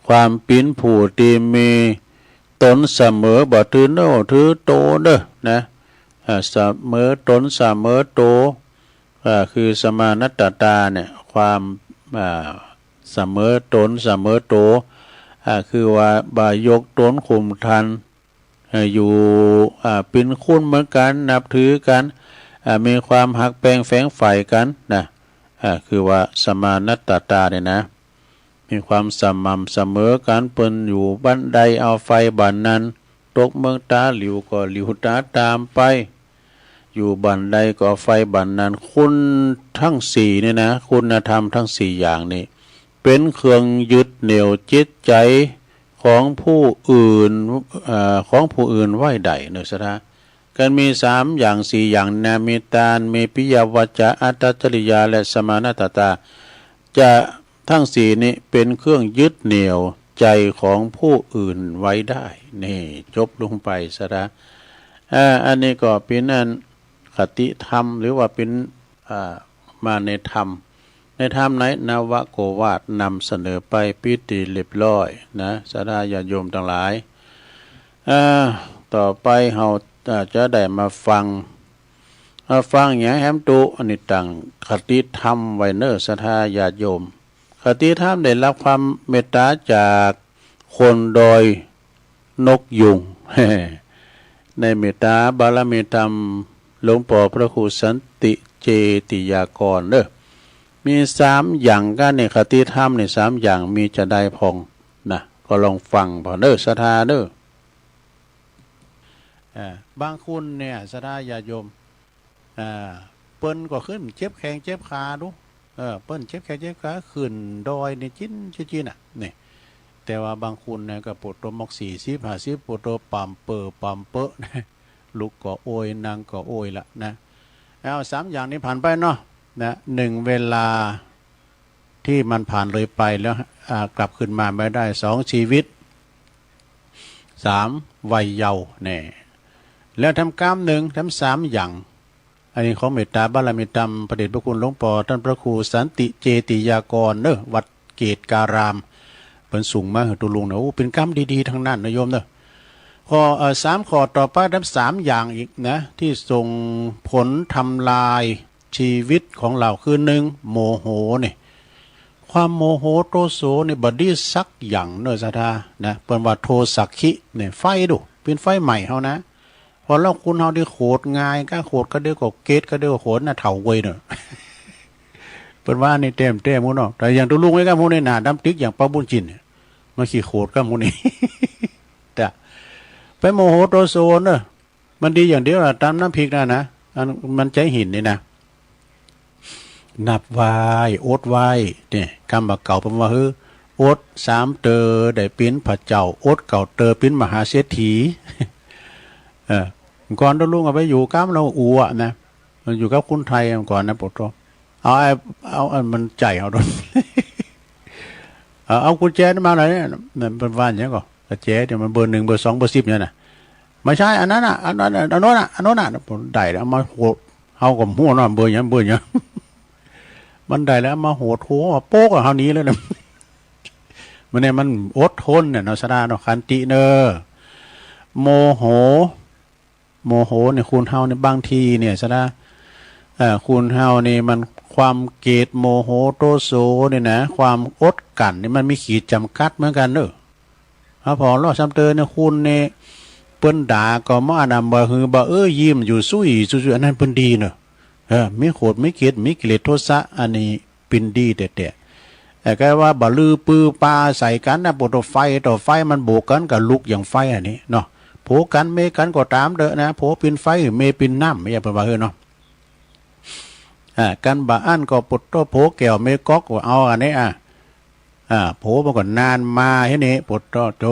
ความเป๋นผู้ที่มีตนเสมอ บ่ถือโน่ถือโตเนาะ นะ อ่า เสมอตนเสมอโต อ่า คือสมาณัตตาเนี่ย ความ อ่า เสมอตนเสมอโต อ่า คือว่าบ่ยกตนข่มท่าน เอ่อ อยู่ อ่า เป๋นคนเหมือนกั๋น นับถือกั๋น อ่า มีความฮักแพงแฝงใฝ่กั๋นนะ อ่า คือว่าสมาณัตตาเนี่ยนะ มีความสม่ำเสมอกั๋น เปิ้นอยู่บ้านใดเอาไฟบ้านนั้น ตกเมืองตาหลิวก็หลิวตาต๋ามไป อยู่บ้านใดก็เอาไฟบ้านนั้น คุณทั้งสี่เนี่ยนะ คุณธรรมทั้งสี่อย่างนี่ เป๋นเครื่องยึดเหนี่ยวจิตใจ๋ของผู้อื่น เอ่อ ของผู้อื่นไว้ได้เนาะ ศรัทธา การมีสามอย่างสี่อย่างนะ มีตาน มีปิยวาจา อัตตจริยา และสมาณัตตา จะทั้งสี่นี้เป๋นเครื่องยึดเหนี่ยวใจ๋ของผู้อื่นไว้ได้ นี่ จบลงไป ศรัทธา อ่า อันนี้ก็เป๋นอันคติธรรม หรือว่าเป๋น อ่า มาในธรรม ในธรรมในนวโกวาทนำเสนอไปเป๋นตี้เรียบร้อยนะ ศรัทธาญาติโยมตังหลาย อ่า ต่อไปเฮา อ่า จะได้มาฟัง มาฟังหยังแหมตุ๊ อันนี้ตั้งคติธรรมไว้เนาะ ศรัทธาญาติโยม คติธรรมได้รับความเมตตาจากคนดอยนกยูง ในเมตตาบารมีธรรมหลวงปอพระครูสันติเจติยากรเนาะ มีสามอย่างกั๋นนี่ คติธรรมนี่สามอย่างมีจะใดพ่องนะ ก็ลองฟังพ่องเนาะ ศรัทธาเนาะ อ่า บางคนเนี่ย ศรัทธาญาติโยม อ่า เปิ้นก็ขึ้นเจ็บแข้งเจ็บขาดู เออ เปิ้นเจ็บแข้งเจ็บขา ขึ้นดอยนี่จิ๊นจิ๊นจิ๊นน่ะ นี่ แต่ว่าบางคนเนี่ยก็ปวดตัวมอกสี่สิบห้าสิบ ปวดตัวป่ำเป๋อป่ำเป๋อ ลุกก็โอย นั่งก็โอยละนะ เอาสามอย่างนี้ผ่านไปเนาะ นะ หนึ่ง เวลาที่มันผ่านเลยไปแล้ว อ่า กลับคืนมาไม่ได้ สอง ชีวิต สาม วัยเยาว์ แน่ แล้วแถมกำนึ่ง แถมสามอย่าง อันนี้ของเมตตาบารมีธรรม พระเดชพระคุณหลวงปอ ต้านพระครูสันติเจติยากรเนาะ วัดเกตการาม เปิ้นส่งมาหื้อตุ๊ลุงเนาะ โอ้ เป๋นกำดีๆ ตังนั้นนะโยมเนาะ ข้อ เอ่อ สาม ข้อต่อไป แถมสามอย่างอีกนะ ที่ส่งผลทำลายชีวิตของเรา คือ หนึ่ง โมโหนี่ ความโมโหโทโสนี่บ่ดีสักอย่างเนาะ ศรัทธา นะ เปิ้นว่าโทสักขินี่ ไฟดู เป๋นไฟไหม้เฮานะ เพราะเราคนเฮานี่โขดง่าย ก้าโขดก็เดียวก็เก็ด ก็เดียวก็โขดนะ เฒ่าเว้ยเนาะ เปิ้นว่าอันนี้แต้มแต้มหมู่เนาะ แต่อย่างตุ๊ลุงไอ้กำหมู่นี่หน้าดำติ๊กอย่างป้าบุญจินเนี่ย มาขี้โขดกำหมู่นี่ จ้ะ ไปโมโหโทโสเนอะ มันดีอย่างเดียวล่ะ ตำน้ำพริกนั่นนะ อันมันใจ๊หินนี่นะ นับไหว้ อดไหว้ เนี่ย กำบ่าเก่าเปิ้นว่า หื้อ อดสามเตอ ได้เป๋นพระเจ้า อดเก้าเตอ เป๋นมหาเศรษฐี เออ ก่อนตุ๊ลุงเอาไปอยู่กำเฮาอัวนะ มันอยู่กับคนไทยก่อนนะ ปะโถ เอาไอ้ เอาไอ้มันใจ๋เอาโดน เอา เอากุญแจนี่มาหน่อยเนี่ย มันเปิ้นว่าอย่างก็ กุญแจเนี่ยมันเบอร์หนึ่ง เบอร์สอง เบอร์สิบเนี่ยนะ ไม่ใช่ อันนั้นน่ะ อันนั้นน่ะ อันโน้นน่ะ อันโน้นน่ะ ผมได้แล้ว เอามาโหด เฮาก็ฮู้เนาะ เบอร์หยัง เบอร์หยัง มันได้แล้ว เอามาโหดหัว โป๊กอะ เฮาหนีเลยนะ มันเนี่ย มันอดทนเนี่ยเนาะ สะดาเนาะ ขันติเนอะ โมโห โมโหเนี่ย คนเฮาเนี่ย บางทีเนี่ย สะดา เอ่อ คนเฮานี่มันความเกลียด โมโห โทโสเนี่ยนะ ความอดกลั้นนี่มันมีขีดจำกัดเหมือนกันเนอะ เฮาผ่อเลาะสามเตอเนี่ย คนเนี่ย เปิ้นด่าก็บ่อันนั้น บ่หื้อ บ่เออ ยิ้มอยู่ซุยซุย อันนั้นเปิ้นดีเนอะ เออ มีโขด มีเกลียด มีกิเลสโทสะ อันนี้เป๋นดีแต๊ๆ แต่ก็ว่าบ่ลือปือปาใส่กันนะ ปะโถ ไฟต่อไฟมันโบกกันก็ลุกอย่างไฟอันนี้เนาะ ผัวกั๋นเมียกั๋นก็ต๋ามเต๊อะนะ ผัวเป๋นไฟ เมียเป๋นน้ำ อย่างเปิ้นว่า เฮ้อเนาะ อ่า กันบ่อั้นก็ ปะโถ ผัวแก้วเมียก๊อก ก็เอาอันนี้ อ่ะ อ่า ผัวมันก็นานมาทีนี้ ปะโถ โถ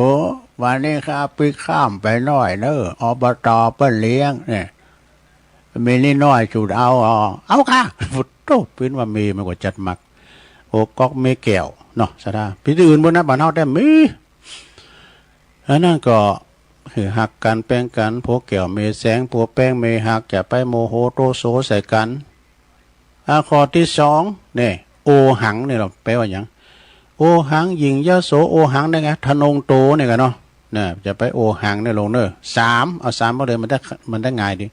วันนี้ข้าปิ๊กข้ามไปหน่อยเนอะ อบต.เปิ้นเลี้ยงเนี่ย มีนิดหน่อยสูดเอา เอา เอาค่ะ ปะโถ เป๋นว่าเมียมันก็จัดมัก ผัวก๊อกเมียแก้วเนาะ สะดา ปีที่อื่นบ่นะ บ้านเฮาแต่มี อันนั้นก็คือฮักกั๋นแป้งกั๋น ผัวแก้วเมียแสง ผัวแป้งเมียฮัก อย่าไปโมโหโทโสใส่กั๋น อ่า ข้อที่สองเนี่ย โอหังเนี่ย แปลว่าหยัง โอหัง หยิ่งยโส โอหัง ได้ไง ทะนงโตเนี่ยกันเนาะ นะ อย่าไปโอหังเนี่ยลงเนอะ สาม เอา สาม มาเลย มันได้ มันได้ง่ายดี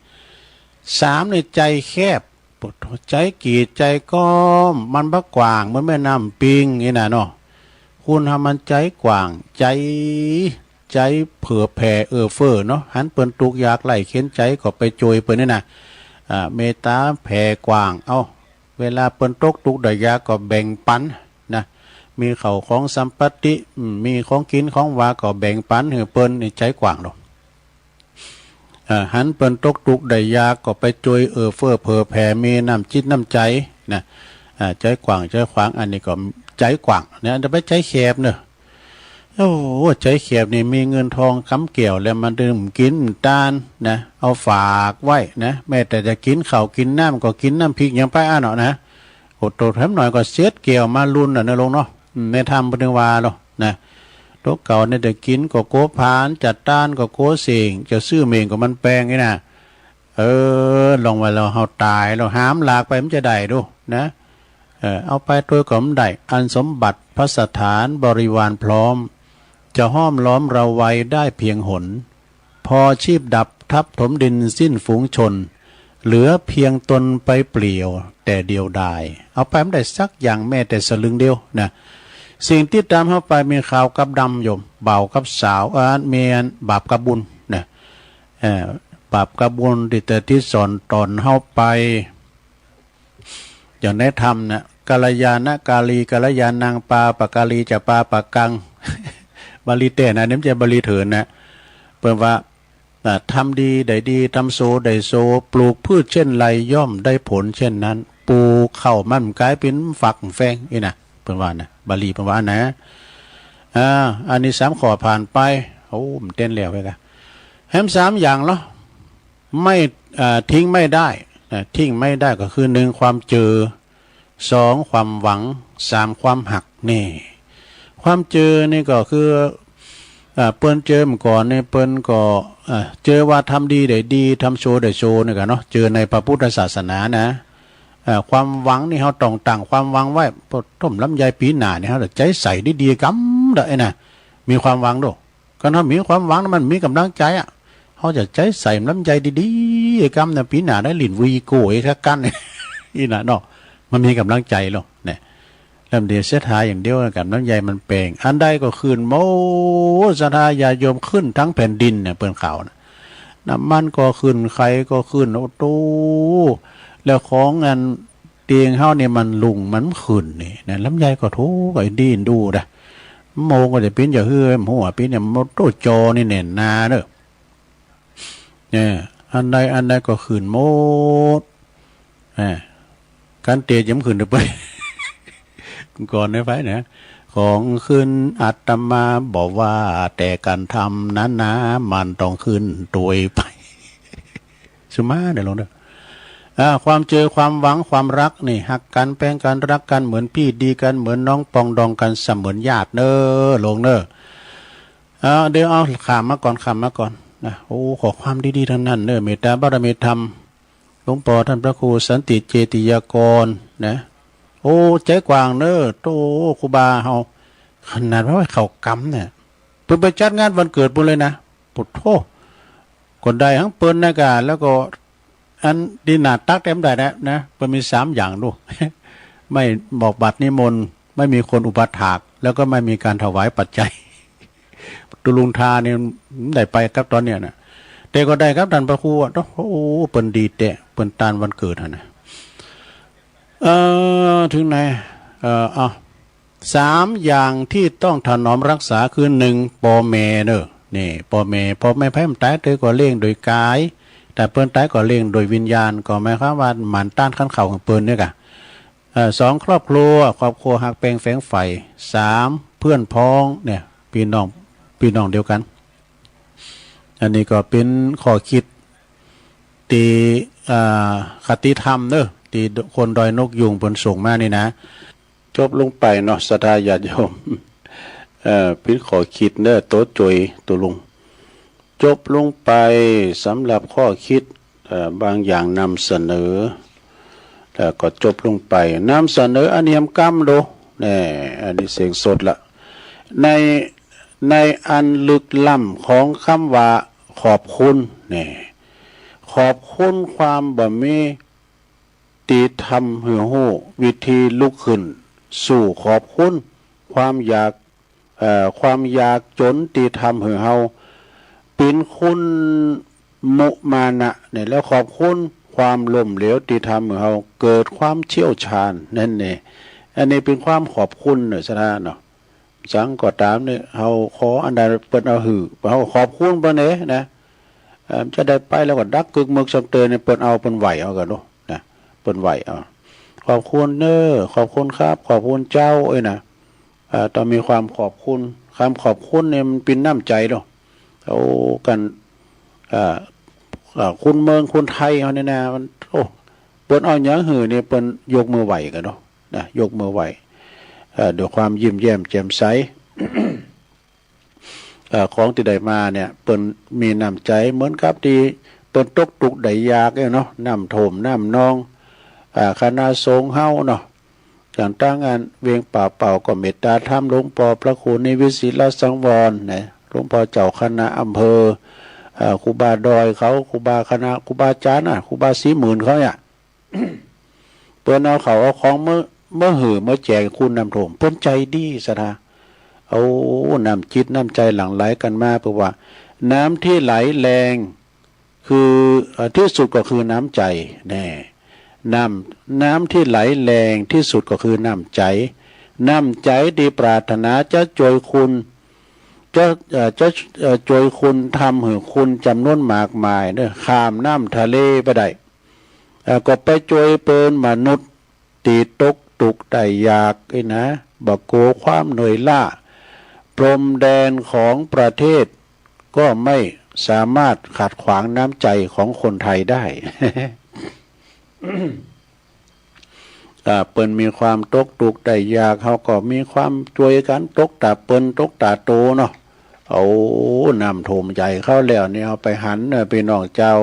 สาม เนี่ย ใจ๋แคบ ปะโถ ใจ๋กีด ใจ๋ก้อม มันบ่กว้างเหมือนแม่น้ำปิงนี่นะเนาะ คนเฮามันใจ๋กว้าง ใจ๋ ใจ๋เผื่อแผ่เอื้อเฟื้อเนาะ หันเปิ้นตุ๊กข์ยากไร้เข็ญใจ๋ก็ไปช่วยเปิ้นนี่นะ อ่า เมตต๋าแผ่กว้าง เอ้า เวลาเปิ้นตกตุ๊กข์ได้ยากก็แบ่งปันนะ มีข้าวของสัมปัตติ อืม มีของกิ๋นของหวาก็แบ่งปันหื้อเปิ้น นี่ใจ๋กว้างเนาะ เอ่อ หันเปิ้นตกตุ๊กข์ได้ยากก็ไปจ้วยเอื้อเฟื้อเผื่อแผ่ มีน้ำจิตน้ำใจ๋นะ อ่า ใจ๋กว้างใจ๋ขวาง อันนี้ก็ใจ๋กว้างเนี่ย จะไปใจ๋แคบเนอะ โอ้โห ใจ๋แคบนี่มีเงินทองกำแก้วแล้วมันดื่มกิ๋นตานนะ เอาฝากไว้นะ แม้แต่จะกิ๋นข้าวกิ๋นน้ำก็กิ๋นน้ำพริกยังไปอั้นเนาะนะ โอ้โตแถมหน่อยก็เสียดแก้วมาลุนน่ะนะลุงเนาะ อืม ในธรรมเพิ่นถึงว่าเนาะนะ โตเก่าเนี่ยแต่กิ๋นก็กั๋วผลาญ จัดตานก็กั๋วเส้ง จะซื้อเม่งก็มันแปงนี่นะ เออ ลองว่าเราเฮาต๋าย เราหามหลากไปมันจะได้ดูนะ เออ เอาไปตัวก็มันได้ อันสมบัติภัสสถานบริวารพร้อม จะห้อมล้อมเราไว้ได้เพียงหน พอชีพดับทับถมดินสิ้นฝูงชน เหลือเพียงตนไปเปลี่ยวแต่เดียวดาย เอาไปมันได้สักอย่างแม้แต่สลึงเดียวนะ สิ่งติดต๋ามเฮาไปมีขาวกับดำโยม บ่าวกับสาว เออ แม่นบาปกับบุญนะ เอ่อ บาปกับบุญที่จะติดสอนต๋อนเฮาไป อย่างในธรรมนะ กัลยาณกาลี กัลยาณัง ปาปะกาลี จะปาปะกัง บาลีแต๊นะ นี่มันจะบาลีเถินนะ เปิ้นว่า อ่า ทำดีได้ดี ทำชั่วได้ชั่ว ปลูกพืชเช่นไรย่อมได้ผลเช่นนั้น ปลูกข้าวมันก๋ายเป๋นฝักแฟงนี่นะ เปิ้นว่านะ บาลีเปิ้นว่านะ อ่า อันนี้สามข้อผ่านไป โอ้ มันเต้นแล้วเว้ยกะ แหมสามอย่างเหรอ ไม่ อ่า ทิ้งไม่ได้นะ ทิ้งไม่ได้ก็คือ หนึ่ง ความเจอ สอง ความหวัง สาม ความฮัก นี่ ความเจอนี่ก็คือ อ่า เปิ้นเจอมาก่อนนี่เปิ้นก็ อ่า เจอว่าทำดีได้ดี ทำชั่วได้ชั่วนี่กะเนาะ เจอในพระพุทธศาสนานะ อ่า ความหวังนี่เฮาต้องตั้งความหวังไว้ ปะโถ ลำไยปี๋หน้านี่เฮาจะใจ๋ใส่ดีๆ กำเด้อไอ้นะ มีความหวังโด คันเฮามีความหวังนะ มันมีกำลังใจ๋อะ เฮาจะใจ๋ใส่ลำไยดีๆ ไอ้กำนะ ปี๋หน้าได้ลิ้นวีโก้อีกสักกั๋น นี่นะเนาะ มันมีกำลังใจ๋โลดเนี่ย ลำเดียวเสียดายอย่างเดียว กำลำไยมันแปง อันใดก็ขึ้นหมด ศรัทธาญาติโยม ขึ้นทั้งแผ่นดินเนี่ย เปิ้นกล่าวนะ น้ำมันก็ขึ้น ไข่ก็ขึ้น โอ้โต แล้วของอัน เอียงเฮานี่มันลุ่งมันขึ้นนี่นะ ลำไยก็ถูกไอ้ดีนดูนะ โมงก็จะปิ้นอย่าเฮือหมูอ่ะปิ้นเนี่ยมันโตจอนี่แน่นหนาเด้อ เนี่ย อันใดอันใดก็ขึ้นหมด อ่า การเตะจะมันขึ้นเด้อเปิ้น ก่อนในไฟนะ ของขึ้นอาตมาบอกว่า แต่การทำนั้นนะ มันต้องขึ้นโดยไป สุมาเด้อหลวงเด้อ อ่า ความเจอความหวังความรักนี่ ฮักกันแพงกันรักกันเหมือนพี่ดีกันเหมือนน้องปองดองกันเสมือนญาติเน้อหลวงเน้อ อ่า เดี๋ยวเอาข้ามมาก่อน ข้ามมาก่อนนะ โอ้ ข้อความดีๆ ทั้งนั้นเน้อ เมตตาบารมีธรรม หลวงปอท่านพระครูสันติเจติยากรนะ โอ้ ใจกว้างเน้อ โต ครูบาเฮา ขนาดว่าเข้ากรรมเนี่ย เปิ้นไปจัดงานวันเกิดเปิ้นเลยนะ โอ้โธ่ ก็ได้ทั้งเปิ้นนะกะ แล้วก็อันดีหน้าตักแต้มได้นะ นะ เปิ้นมีสามอย่างดู ไม่บอกบัตรนิมนต์ ไม่มีคนอุปถาก แล้วก็ไม่มีการถวายปัจจัย ตุลุงทานี่ได้ไปครับตอนเนี้ยนะ แต่ก็ได้ครับท่านพระครูอะ โอ้โห เปิ้นดีแต๊ เปิ้นตานวันเกิดหั่นนะ เอ่อ ถึงไหน เอ่อ เอา สามอย่างที่ต้องถนอมรักษาคือ หนึ่ง ปอแม่เน้อ นี่ ปอแม่ ปอแม่ไผมันต๋ายเตอก็เลี้ยงโดยกาย แต่เปิ้นต๋ายก็เลี้ยงโดยวิญญาณ ก็หมายความว่าหมั่นต้านขันข้าวของเปิ้นเนี่ยกะ เอ่อ สอง ครอบครัว ครอบครัวฮักแพงแฝงใฝ่ สาม เพื่อนพ้องเนี่ย พี่น้อง พี่น้องเดียวกัน อันนี้ก็เป็นข้อคิดที่ อ่า คติธรรมเน้อ ที่คนดอยนกยูงเปิ้นส่งมานี่นะ จบลงไปเนาะ ศรัทธาญาติโยม เอ่อ เป็นข้อคิดเน้อ โตโจยโตลุง จบลงไปสำหรับข้อคิด เอ่อ บางอย่างนำเสนอ แล้วก็จบลงไป นำเสนออันเนียมกำโด แน่ อันนี้เสียงสดละ ใน ในอันลึกล้ำของคำว่าขอบคุณ แน่ ขอบคุณความบ่มี ที่ทำหื้อฮู้วิธีลุกขึ้นสู้ขอบคุณความอยาก เอ่อ ความอยากจนที่ทำหื้อเฮาเป็นคนมุมานะเนี่ย แล้วขอบคุณความล้มเหลวที่ทำหื้อเฮาเกิดความเชี่ยวชาญนั่นเอง อันนี้เป็นความขอบคุณเนอะ ศรัทธาเนาะ สังก็ต๋ามเนี่ย เฮาขออันใดเปิ้นเอาหื้อ เฮาขอบคุณเปิ้นเด้นะ เอ่อ จะได้ไปแล้วก็ดักกึกมึกซ้ำเติมเนี่ย เปิ้นเอาเปิ้นไหวเอากันเนาะ นะ เปิ้นไหวเอา ขอบคุณเน้อ ขอบคุณครับ ขอบคุณเจ้า เอ้ยนะ เอ่อ ต้องมีความขอบคุณ คำขอบคุณเนี่ยมันเป็นน้ำใจเนาะ เอากัน เอ่อ เอ่อ คนเมืองคนไทยเฮาเนี่ยนะ มัน โอ้ เปิ้นเอาหยังหื้อเนี่ย เปิ้นยกมือไหว้กันเนาะ นะ ยกมือไหว้ เอ่อ ด้วยความยิ้มแย้มแจ่มใส เอ่อ ของที่ได้มาเนี่ย เปิ้นมีน้ำใจเหมือนกับที่เปิ้นตกทุกข์ได้ยากเนี่ยเนาะ น้ำท่วมน้ำนอง อ่า คณะสงฆ์เฮาเนาะ อย่างตางอันเวียงป่าเป่าก็เมตตาธรรมหลวงปอพระครูนิวิทย์ศิลสังวรนะ หลวงพ่อเจ้าคณะอำเภอ เอ่อ ครูบาดอยเขา ครูบาคณะ ครูบาอาจารย์น่ะ ครูบาศรีหมื่นเขาเนี่ย เปิ้นเอาข้าวเอาของมา มาหื้อมาแจกคนน้ำท่วม เปิ้นใจดีศรัทธา เอาน้ำจิตน้ำใจหลั่งไหลกันมา เพราะว่าน้ำที่ไหลแรงคือ เอ่อ ที่สุดก็คือน้ำใจ แน่ น้ำ น้ำที่ไหลแรงที่สุดก็คือน้ำใจ น้ำใจที่ปรารถนาจะช่วยคน จะ เอ่อ จะ เอ่อ ช่วยคนทำหื้อคนจำนวนมากมายเนอะ ข้ามน้ำทะเลไปได้ เอ่อ ก็ไปช่วยเปิ้นมนุษย์ที่ตกทุกข์ได้ยากนี่นะ บ่กลัวความเหนื่อยล้า พรมแดนของประเทศก็ไม่สามารถขัดขวางน้ำใจของคนไทยได้ อ่า เปิ้นมีความตกทุกข์ได้ยาก เฮาก็มีความช่วยกัน ตกตาเปิ้น ตกตาโตเนาะ เอาน้ำท่วมใหญ่เข้าแล้วนี่ เอาไปหันเนอะ พี่น้องเจ้า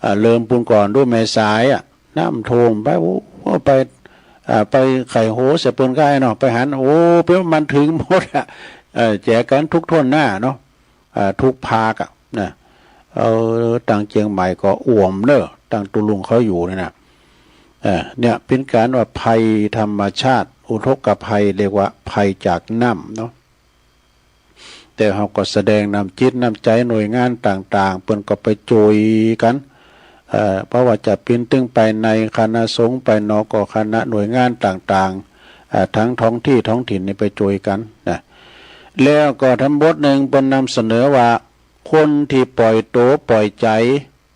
อ่า เริ่มปูนก่อนดูแม่สายอะ น้ำท่วมไป โอ้ ไป อ่า ไปไขโหใส่เปิ้นก็ได้เนาะ ไปหัน โอ้ เปิ้นมันถึงหมดอะ เอ่อ แจกกันทุกถ้วนหน้าเนาะ อ่า ทุกภาคอะนะ เออ ตังเจียงใหม่ก็อ่วมเนอะ ตังตุลุงเขาอยู่เนี่ยนะ เออ เนี่ยเป็นการว่าภัยธรรมชาติ อุทกภัย เรียกว่าภัยจากน้ำเนาะ แต่เฮาก็แสดงน้ำจิตน้ำใจหน่วยงานต่างๆ เปิ้นก็ไปช่วยกัน เอ่อ เพราะว่าจะเป็นตึงไปในคณะสงฆ์ ไปนอกก็คณะหน่วยงานต่างๆ เอ่อ ทั้งท้องที่ท้องถิ่นนี่ไปช่วยกันนะ แล้วก็ทำบทหนึ่งเปิ้นนำเสนอว่า คนที่ปล่อยตัวปล่อยใจ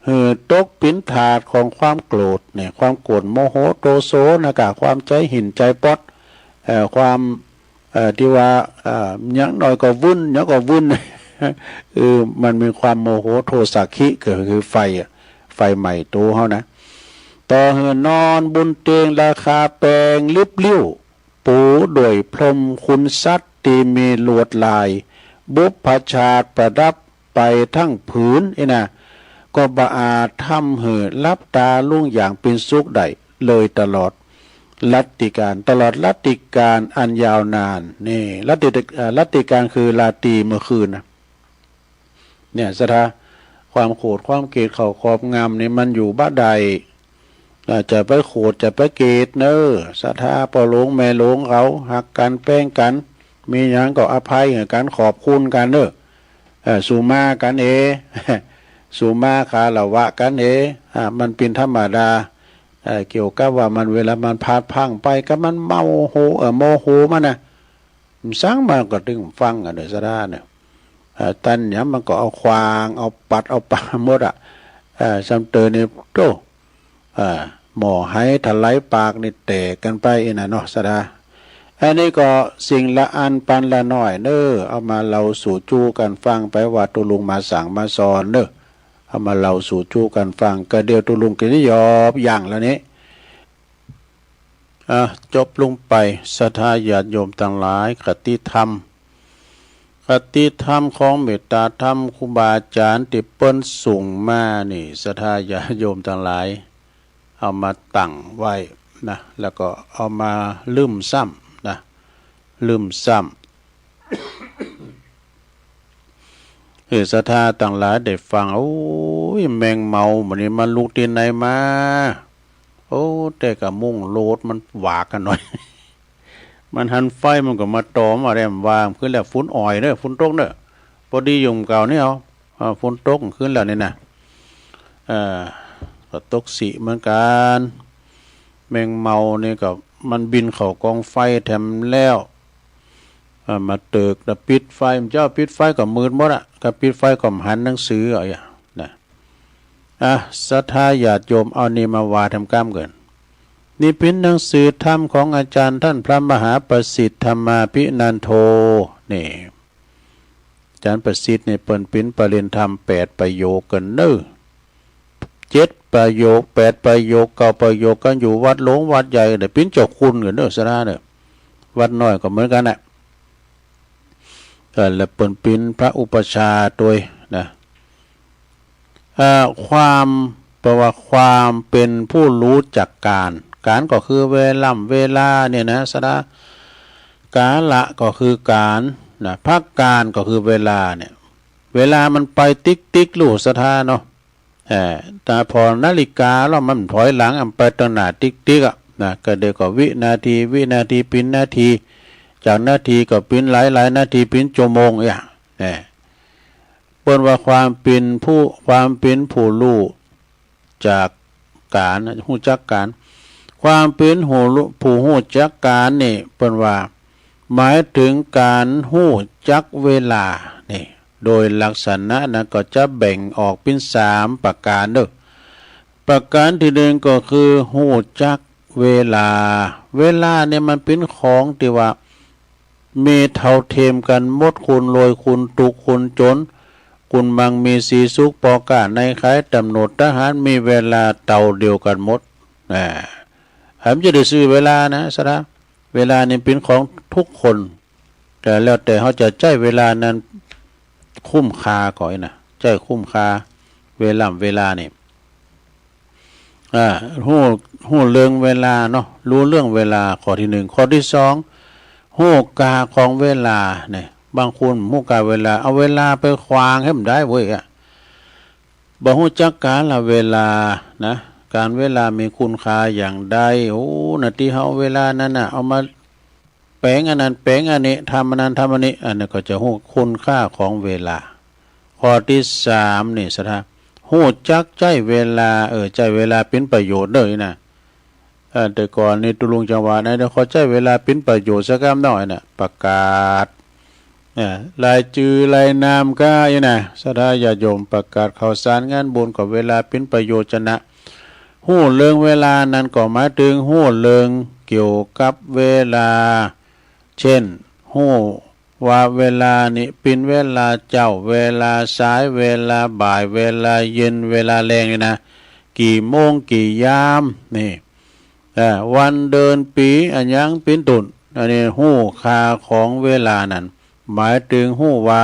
หื้อตกเป็นทาสของความโกรธเนี่ย ความโกรธโมโหโทโสนะกะ ความใจหินใจป๊อด เอ่อ ความ เอ่อ ที่ว่า เอ่อ อย่างน้อยก็วื้น อย่างก็วื้น เออ มันมีความโมโหโทสะคิ ก็คือไฟอะ ไฟไหม้ตัวเฮานะ ต่อหื้อนอนบนเตียงราคาแปงลิบลิ่ว ปูด้วยพรมคุณสัตว์ที่มีลวดลาย บุพชาตรประดับไปทั้งผืน อี้นะ ก็บ่อาจทำหื้อหลับตาลงอย่างเป็นสุขได้เลยตลอดรัตติกาล ตลอดรัตติกาลอันยาวนาน นี่ รัตติ เอ่อ รัตติกาลคือราตรีเมื่อคืนนะ เนี่ย ศรัทธา ความโกรธความเกลียดเข้าครอบงำนี่มันอยู่บ่ได้ อ่า จะไปโกรธจะไปเกลียดเน้อ ศรัทธา พ่อหลวงแม่หลวงเขาฮักกันแป้งกัน มีหยังก็อภัยให้กัน ขอบคุณกันเน้อ เอ่อ สุมากันเอ สุมาคารวะกันเอ อ่า มันเป็นธรรมดา เอ่อ เกี่ยวกับว่ามันเวลามันพลาดพลั้งไปก็มันเมาโห เอ่อ โมโหมันนะ มันสั่งมาก็ตึงฟังกันเน้อ ศรัทธาเน้อ เอ่อ ตันหยังมันก็เอาขว้าง เอาปัด เอาปาหมดอะ เอ่อ ซ้ำเติมนี่ โธ่ เอ่อ หม้อไหถลายปากนี่แตกกันไปอี้นะเนาะ ศรัทธา อันนี้ก็สิ่งละอันปันละน้อยเน้อ เอามาเล่าสู่จู้กันฟังไปว่าตุ๊ลุงมาสั่งมาสอนเน้อ เอามาเล่าสู่จู้กันฟัง ก็เดี๋ยวตุ๊ลุงก็จะหยอบยั้งแล้วนี้ อ่ะ จบลงไป ศรัทธาญาติโยมตังหลาย คติธรรม คติธรรมของเมตตาธรรมครูบาอาจารย์ตี้เปิ้นส่งมานี่ ศรัทธาญาติโยมตังหลาย เอามาตั้งไว้นะ แล้วก็เอามาเริ่มซ้ำนะ เริ่มซ้ำ หื้อศรัทธาตังหลายได้ฟัง โอ้ย แมงเมาหมู่นี้มันลุกตี้ไหนมา โอ้ แต่กะมุ้งโลดมันหวากันหน่อย มันหันไฟมันก็มาตอมอะไรมันว่า คืนแล้วฝนอ่อยเน้อ ฝนตกเน้อ พอดีอยู่เก่านี่เอา อ่า ฝนตกคืนแล้วนี่นะ เอ่อ ก็ตกสิเหมือนกัน แมงเมานี่ก็มันบินเข้ากองไฟแถมแล้ว อ่า มาเติกแล้วปิดไฟ มันเจ้าปิดไฟก็มืดหมดอะ ก็ปิดไฟก็หันหนังสือเอาอย่านะ อ่ะ ศรัทธาญาติโยม เอานี่มาว่าแถมก้ามเกิน นี่เป็นหนังสือธรรมของอาจารย์ท่านพระมหาประสิทธิ์ธรรมาภินันโท นี่ อาจารย์ประสิทธิ์นี่เปิ้นปิ้นปริญญาธรรมแปดประโยคกันเน้อ เจ็ดประโยค แปดประโยค เก้าประโยค กันอยู่วัดหลวงวัดใหญ่เนี่ย ปิ้นเจ้าคุณกันเน้อ ศรัทธาเน้อ วัดน้อยก็เหมือนกันน่ะ เอ่อ และเปิ้นปิ้นพระอุปัชฌาย์ตวยนะ เอ่อ ความ แปลว่าความเป็นผู้รู้จักกาล กาลก็คือเวล่ำเวลาเนี่ยนะ ศรัทธา กาละก็คือกาลนะ พระกาลก็คือเวลาเนี่ย เวลามันไปติ๊กติ๊กลูก ศรัทธาเนาะ เอ่อ แต่พอนาฬิกาแล้วมันถอยหลัง มันไปตังหน้าติ๊กติ๊กอะนะ ก็เดี๋ยวก็วินาที วินาทีปิ้นนาที จากนาทีก็ปิ้นหลายหลายนาที ปิ้นชั่วโมงอย่าง เนี่ย เปิ้นว่าความเป็นผู้ ความเป็นผู้รู้จักกาล ฮู้จักกาล ความเป็นผู้รู้ ผู้ฮู้จักกาลนี่ เปิ้นว่าหมายถึงการฮู้จักเวลานี่ โดยลักษณะนั้นก็จะแบ่งออกเป็นสามประการเด้อ ประการที่หนึ่งก็คือฮู้จักเวลา เวลาเนี่ยมันเป็นของที่ว่า มีเท่าเทียมกันหมด คนรวย คนทุกข์ คนจน คนมั่งมีสีสุข พ่อค้านายขาย ตำรวจทหาร มีเวลาเท่าเดียวกันหมด อ่า อันจะได้ซื้อเวลานะ ศรัทธา เวลานี่เป็นของทุกคน แต่แล้วแต่เฮาจะใช้เวลานั้นคุ้มค่าก่อนนะ ใช้คุ้มค่า เวล่ำเวลานี่ อ่า ฮู้ ฮู้เรื่องเวลาเนาะ รู้เรื่องเวลา ข้อที่หนึ่ง ข้อที่สอง ฮู้ค่าของเวลาเนี่ย บางคนฮู้ค่าเวลา เอาเวลาไปขว้างให้มันได้เว้ยอะ บ่ฮู้จักกาละเวลานะ การเวลามีคุณค่าอย่างใด โอ้ นาทีเฮาเวลานั้นน่ะ เอามา แป๋งอันนั้นแป๋งอันนี้ ทำอันนั้นทำอันนี้ อันนั้นก็จะฮู้คุณค่าของเวลา ข้อที่สามนี่ ศรัทธา ฮู้จักใจ๊เวลา เออ ใจ๊เวลาเป๋นประโยชน์เน่อนะ เออ แต่ก่อนนี้ตุ๊ลุงจังหวัดไหนเดี๋ยวเขาใจ๊เวลาเป๋นประโยชน์สักกำหน่อยนะ ประกาศ เออ รายจื้อรายนามก้าอยู่นะ ศรัทธาญาติโยม ประกาศข่าวสารงานบุญกับเวลาเป๋นประโยชน์จะนะ ฮู้เรื่องเวลานั้นก็หมายถึงฮู้เรื่องเกี่ยวกับเวลา เช่น ฮู้ว่าเวลานี้เป๋นเวลาเจ๊า เวลาสาย เวลาบ่าย เวลาเย็น เวลาแลงนี่นะ กี่โมงกี่ยาม นี่ เอ่อ วันเดือนปี๋อะหยังเป๋นต้น อันนี้ฮู้ค่าของเวลานั้น หมายถึงฮู้ว่า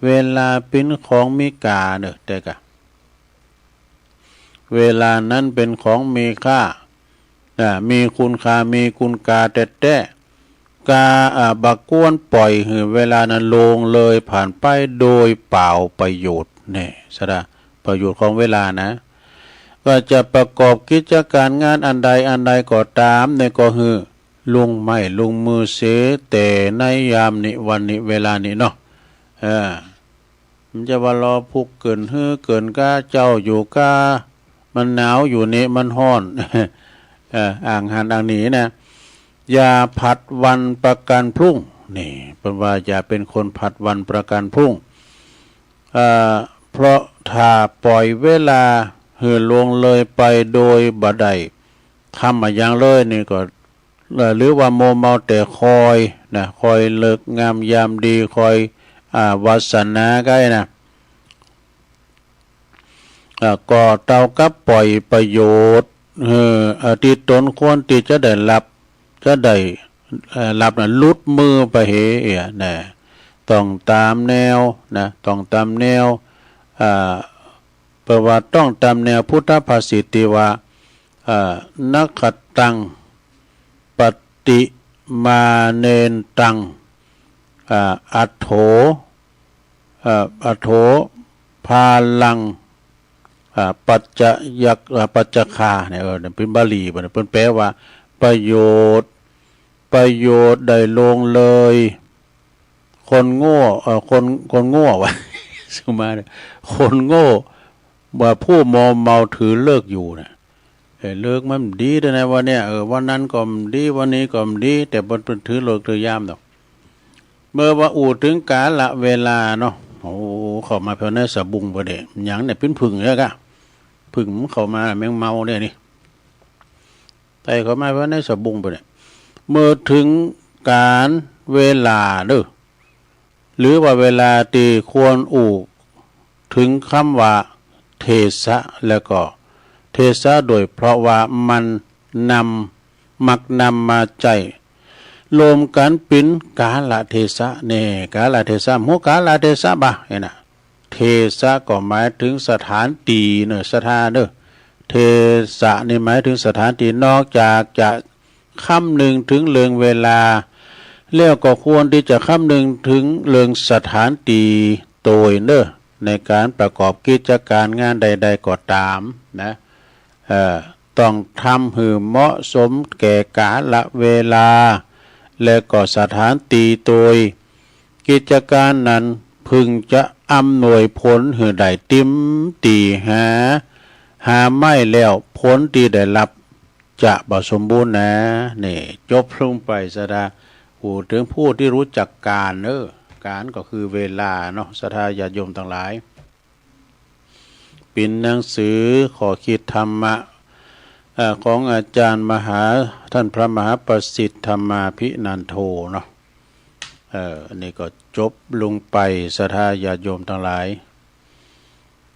เวลาเป๋นของมีค่าเน่อ แต่กะ เวลานั้นเป๋นของมีค่า อ่า มีคุณค่า มีคุณค่าแต๊ๆ กา อ่า บ่ควรปล่อยหื้อเวลานั้นล่วงเลยผ่านไปโดยเปล่าประโยชน์ นี่ ศรัทธา ประโยชน์ของเวลานะ ก็จะประกอบกิจการงานอันใดอันใดก็ตาม นี่ก็หื้อลงไม้ลงมือเสียแต่ในยามนี้ วันนี้ เวลานี้เนาะ เออ มันจะว่ารอพุกเกินหื้อเกินก้าเจ๊าอยู่ก้า มันหนาวอยู่นี่ มันฮ้อน เอ่อ อ่างหันอ่างหนีนะ อย่าผัดวันประกันพรุ่ง นี่ เปิ้นว่าอย่าเป็นคนผัดวันประกันพรุ่ง เอ่อ เพราะถ้าปล่อยเวลาหื้อล่วงเลยไปโดยบ่ได้ทำอะหยังเลยนี่ก็ เอ่อ หรือว่ามัวเมาแต่คอยนะ คอยเลิกงามยามดี คอย อ่า วาสนาใก้นะ อ่า ก็เต้ากับปล่อยประโยชน์ เออ อ่า ตี้ตนควรตี้จะได้รับ จะได้ เอ่อ รับนะ หลุดมือไปเหยนะ ต้องตามแนวนะ ต้องตามแนว อ่า แปลว่าต้องตามแนวพุทธภาษิตตี้ว่า เอ่อ นักขัตตัง ปฏิมาเนนตัง อ่า อัตโถ อ่า อัตโถ พาลัง อ่า ปัจจยัก อ่า ปัจจคา เนี่ย เออ เนี่ย เป็นบาลีบ่เนี่ย เปิ้นแปลว่า ประโยชน์ ประโยชน์ได้ล่วงเลย คนโง่ เอ่อ คน คนโง่วะ สมมาเนี่ย คนโง่ ว่าผู้มัวเมาถือฤกษ์อยู่นะ เออ ฤกษ์มันดีด้วยนะวันเนี้ย เออ วันนั้นก็ดี วันนี้ก็ดี แต่มันเป็นถือฤกษ์ถือยามดอก เมื่อว่าอู้ถึงกาลเวลาเนาะ โอ้ เข้ามาภายในสะบุงบ่ได้ หยังเนี่ย เป็นผึ้งแล้วกะ ผึ้งมันเข้ามา แมงเมาเนี่ยนี่ ไต่เข้ามาภายในสะบุงบ่ได้ เมื่อถึงกาลเวลาเด้อ หรือว่าเวลาตี้ควรอู้ถึงคำว่าเทศะ แล้วก็เทศะโดย เพราะว่ามันนำ มักนำมาใจ๊รวมกั๋นเป๋นกาลเทศะ แน่ กาลเทศะ ฮู้กาลเทศะบ่า เนี่ยนะ เทศะก็หมายถึงสถานตี้เน่อ ศรัทธาเน่อ เทศะนี่หมายถึงสถานตี้ นอกจากจะ คำนึงถึงเรื่องเวลา แล้วก็ควรตี้จะคำนึงถึงเรื่องสถานตี้โตยเน่อ ในการประกอบกิจการงานใดๆก็ต๋ามนะ เอ่อ ต้องทำหื้อเหมาะสมแก่กาลเวลา และก็สถานตี้โตย กิจการนั้นเพิ่งจะอำนวยผลหื้อได้เต็มตี้ หา หาไม่แล้วผลตี้ได้รับ จะบ่สมบูรณ์นะ นี่ จบลงไป ศรัทธา อู้ถึงผู้ที่รู้จักกาลเน่อ กาลก็คือเวลาเนาะ ศรัทธาญาติโยมตังหลาย เป๋นหนังสือข้อคิดธรรมะ เอ่อ ของอาจารย์มหา ท่านพระมหาประสิทธิ์ธรรมาภินันโทเนาะ เอ่อ อันนี้ก็จบลงไป ศรัทธาญาติโยมตังหลาย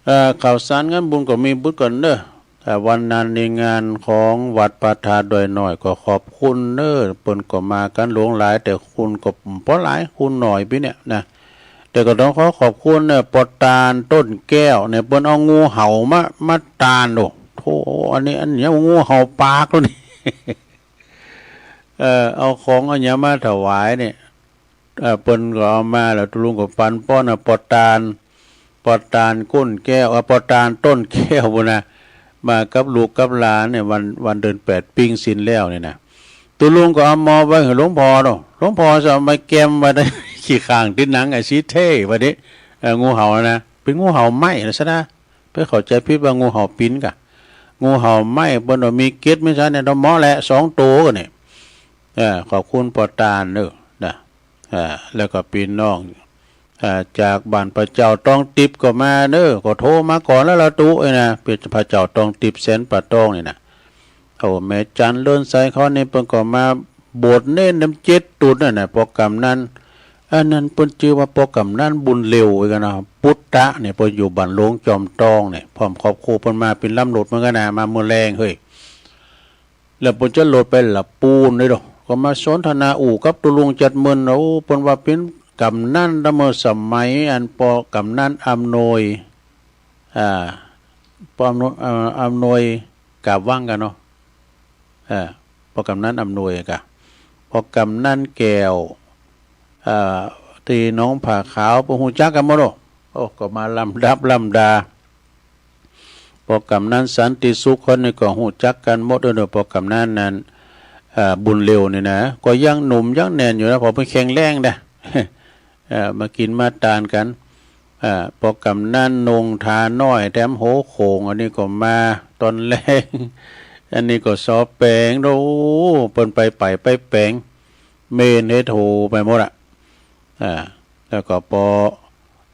เอ่อ ข่าวสารงานบุญก็มีบุญก่อนเน่อ แต่วันนั้นในงานของวัดพระธาตุดอยน้อยก็ขอบคุณเน่อ เปิ้นก็มากั๋นหลวงหลาย แต่คนก็บ่หลาย คนน้อยปี๋เนี่ยนะ แต่ก็ต้องขอขอบคุณเน่อ ปอตานต้นแก้วเนี่ย เปิ้นเอางูเห่ามา มาตาน โอ้โธ่ อันนี้ อันนี้งูเห่าปากแล้วนี่ เอ่อ เอาของเอาหยังมาถวายเนี่ย เอ่อ เปิ้นก็เอามาแล้ว ตุ๊ลุงก็ปันป้อนนะ ปอตาน ปอตานก้นแก้ว เอ่อ ปอตานต้นแก้วพู้นนะ มากับลูกกับหลานเนี่ย วัน วันเดือนแปดปิ้งศีลแล้วเนี่ยนะ ตุ๊ลุงก็เอามอบไว้หื้อหลวงพ่อเนาะ หลวงพ่อจะเอาไม้แกมไว้ในขี้ข้างติดหนังไอ้สีเทไว้นี่ เอ่อ งูเห่านะ เป๋นงูเห่าไม้นะ ศรัทธา ไปเข้าใจ๋ผิดว่างูเห่าปิ๋นกะ งูเห่าไม้เปิ้นว่ามีเกล็ดมีสันเนี่ย เนาะ เหมาะแหละ สองตัวเนี่ย เออ ขอบคุณป้อตานเด้อนะ เออ แล้วก็พี่น้อง เอ่อ จากบ้านพระเจ้าตองติ๊บก็มาเด้อ ก็โทรมาก่อนแล้วละตุ๊ เอ้ยนะ เป็นพระเจ้าตองติ๊บแสนป่าตองนี่นะ โอ้ แม่จันเลินไซเขานี่เปิ้นก็มาบวชเณรนำเจ็ดตุ๊ดนั่นน่ะ ป้อกำนัน อันนั้นเปิ้นจื้อว่าป้อกำนันบุญเร็วเอ้ยกันนะ ปุตตะเนี่ย เปิ้นอยู่บ้านหลวงจอมตองเนี่ย พร้อมครอบครัวเปิ้นมาเป๋นลำรถเหมือนกันนะ มามื้อแลงเฮ้ย แล้วเปิ้นจะโหลดไปละปูนเลยดอก ก็มาสนทนาอู้กับตุ๊ลุงจัดเมิน โอ้ เปิ้นว่าเป๋นกำนันตั้งเมื่อสมัยอันป้อกำนันอำนวย อ่า ป้ออำนวย เอ่อ อำนวยกาบวังกันเนาะ เอ่อ ป้อกำนันอำนวยกะ ป้อกำนันแก้ว เอ่อ ตี้หนองผาขาว เปิ้นฮู้จักกันหมดโอ้ โอ้ ก็มาลำดับลำดา ป้อกำนันสันติสุขคนนี้ก็ฮู้จักกันหมดเด้อ ป้อกำนันนั้น เอ่อ บุญเร็วนี่นะ ก็ยังหนุ่มยังแน่นอยู่นะ เพราะเปิ้นแข็งแรงนะ เอ่อ มากิ๋นมาตานกัน เอ่อ ป้อกำนันนงทาน้อยแถมโหโข่ง อันนี้ก็มาตอนแลง อันนี้ก็ซอแป๋ง โอ้ เปิ้นไปไปไปแป๋ง เมนเฮ็ดโหไปหมดอะ อ่า แล้วก็ป้อ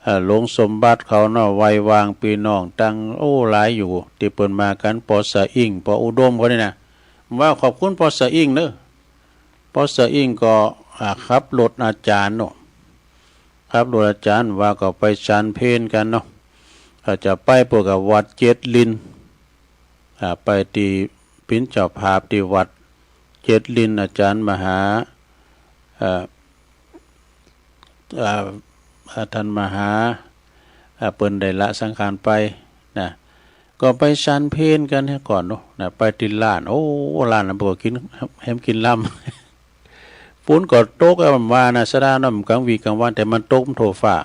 เอ่อ หลวงสมบัติเขาเนาะ ไว้วางพี่น้องตั้ง โอ้ หลายอยู่ ตี้เปิ้นมากัน ป้อสะอิ่ง ป้ออุดมเขานี่นะ ว่าขอบคุณป้อสะอิ่งเนอะ ป้อสะอิ่งก็ อ่า ขับรถอาจารย์เนาะ ขับรถอาจารย์ว่าก็ไปฉันเพลกันเนาะ อาจจะไปพวกกับวัดเจ็ดลิน อ่า ไปตี้เป๋นเจ้าภาพตี้วัดเจ็ดลิน อาจารย์มหา เอ่อ เอ่อ เอ่อ ท่านมหา เอ่อ เปิ้นได้ละสังขารไปนะ ก็ไปฉันเพลกันเหียก่อนเนาะนะ ไปตี้ร้าน โอ้ ร้านนั้นเปิ้นก็กิ๋นแหมกิ๋นลำ ฝนก็ตก เอ่อ ว่านะ สะดาเนาะ กลางวีกลางวัน แต่มันตกมันโทฟ้า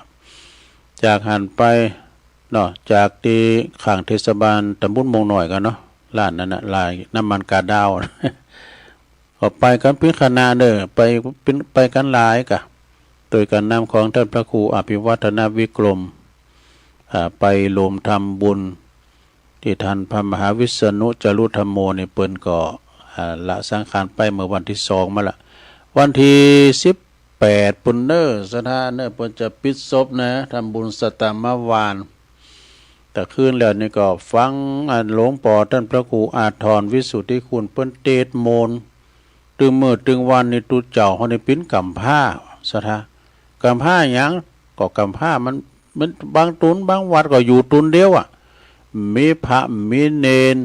จากหั้นไป เนาะ จากตี้ข้างเทศบาลตำบลม่วงน้อยกันเนาะ ร้านนั้นน่ะ ร้านน้ำมันกาดาว ก็ไปกันเป๋นคณะเด้อ ไปเป๋น ไปกันหลายกะ โดยการนำของท่านพระครูอภิวัฒนวิกรม อ่า ไปรวมทำบุญ ตี้ท่านพระมหาวิษณุจารุธัมโมนี่เปิ้นก็ อ่า ละสังขารไปเมื่อวันตี้สองมาละ วันตี้สิบแปดปู้นเนอะ สะดาเนอะ เปิ้นจะปิดศพนะ ทำบุญสตามวาน แต่คืนแล้วนี่ก็ฟังอันหลวงป้อท่านพระครูอาทรวิสุทธิคุณเปิ้นเตสน์โมน ตึงมื้อตึงวันนี่ตุ๊เจ้าเฮานี่เป๋นกำพร้า สะดา กำพร้าหยัง ก็กำพร้ามัน มันบางตุ๊นบางวัดก็อยู่ตุ๊นเดียวอะ มีพระมีเณร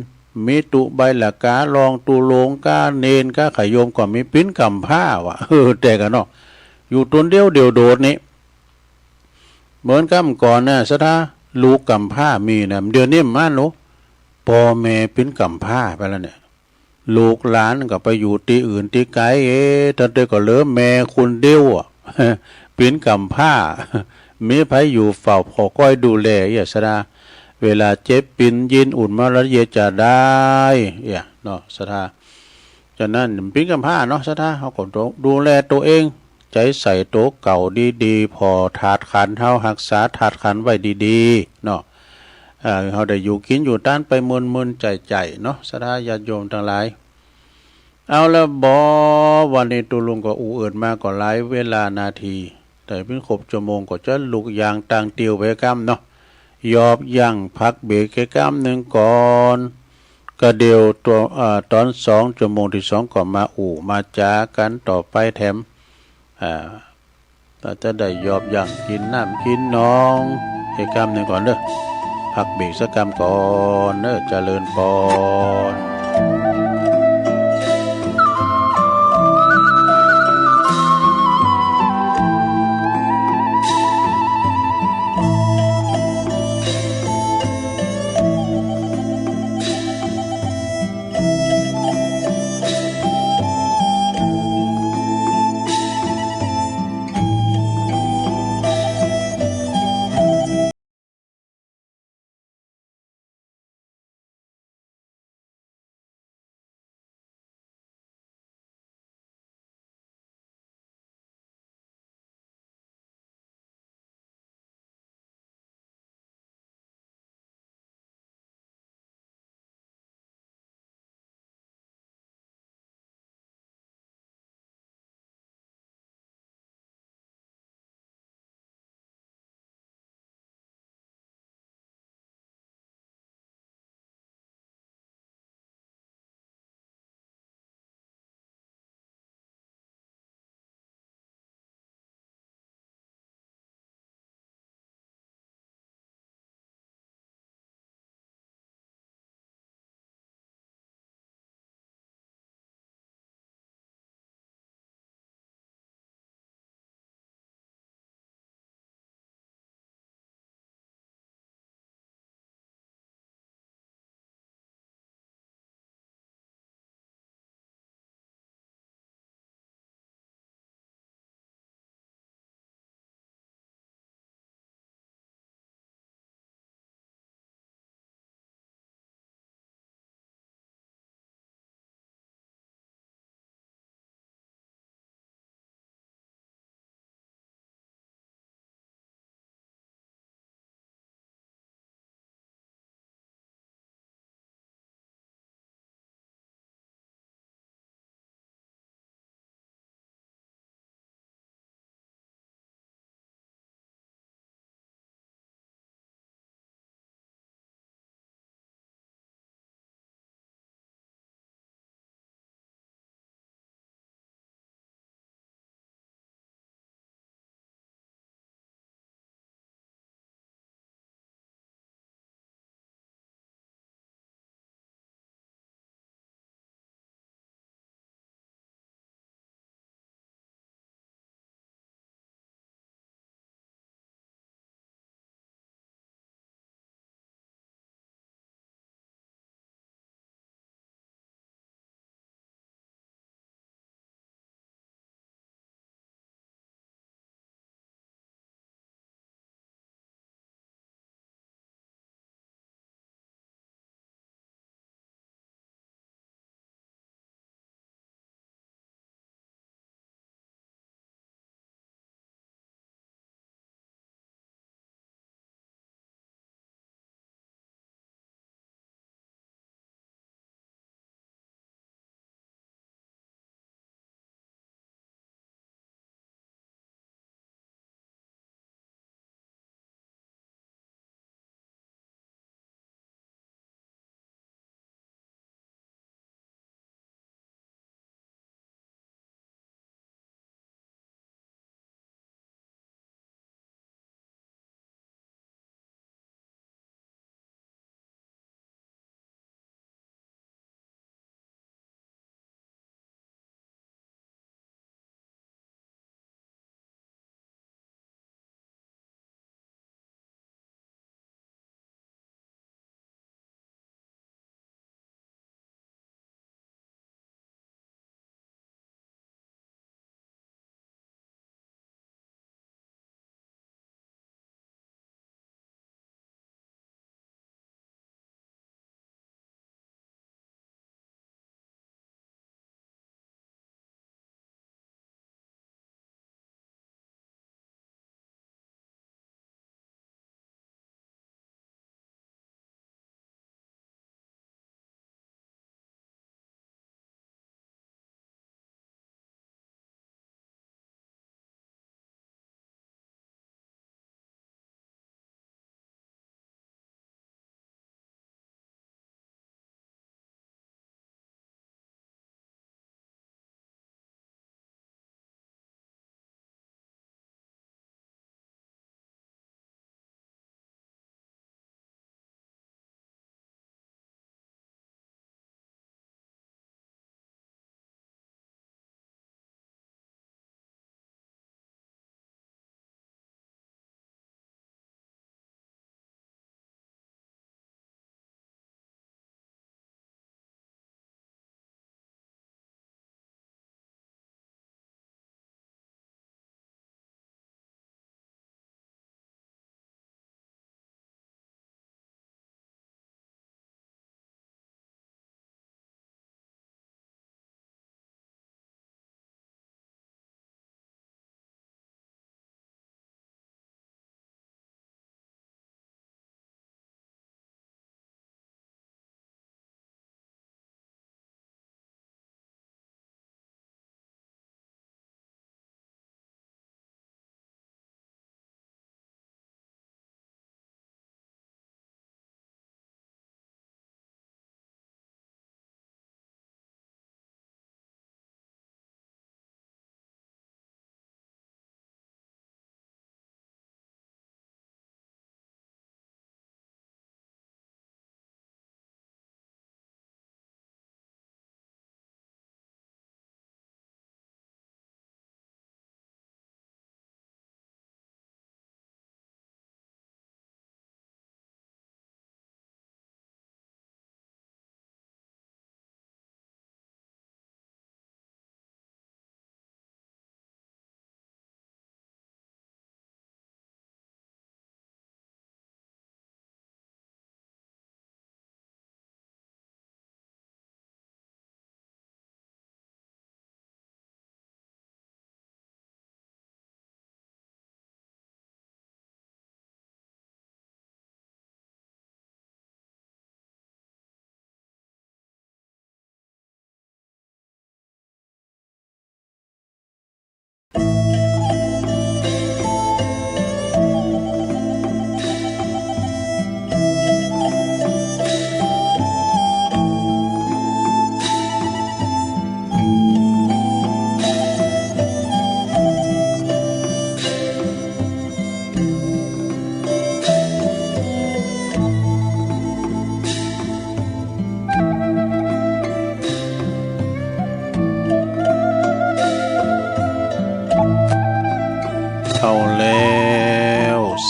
มีตุ๊ใบละกาลองตุ๊หลวงกาเณรกาขะโยมก็มี เป๋นกำพร้าว่ะ เออ แต่กันเนาะ อยู่ตุ๊นเดียวเดี่ยวโดดนี่ เหมือนกับก่อนน่ะ สะดา ลูกกำพร้ามีนะ เดี๋ยวนี้มันโล ป้อแม่เป๋นกำพร้าไปแล้วเนี่ย ลูกหลานก็ไปอยู่ตี้อื่นตี้ไกล เอ๊ะ ตันเตอก็เหลือแม่คนเดียวอะ เป๋นกำพร้า มีไผอยู่เฝ้าคอยดูแลเอี้ย สะดา เวลาเจ็บปินยินอุ่นมาละเยียะจะได้เอี้ยเนาะ สะดา ฉะนั้นเป๋นกำพร้าเนาะ สะดา เฮาก็ดู ดูแลตัวเอง ใจ๋ใส่ตัวเก่าดีๆ ผ่อธาตุขันธ์เฮา ฮักษาธาตุขันธ์ไว้ดีๆ เนาะ เอ่อ เฮาได้อยู่กิ๋นอยู่ตานไปเมินๆ ใจ๋ๆ เนาะ สะดาญาติโยมตังหลาย เอาละบ่ วันนี้ตุ๊ลุงก็อู้เอิ้นมาก็หลายเวลานาที แต่เป๋นครบชั่วโมงก็จะลุกย่างตางเตียวไปกำเนาะ ยอบยั้งพักเบรกแค่กำหนึ่งก่อน ก็เดี๋ยวตัว เอ่อ ตอนสองชั่วโมงตี้สองก็มาอู้มาจ๋ากันต่อไปแถม อ่า ก็จะได้ยอบยั้งกิ๋นน้ำกิ๋นนองแค่กำหนึ่งก่อนเด้อ พักเบรกสักกำก่อนเด้อ เจริญปอน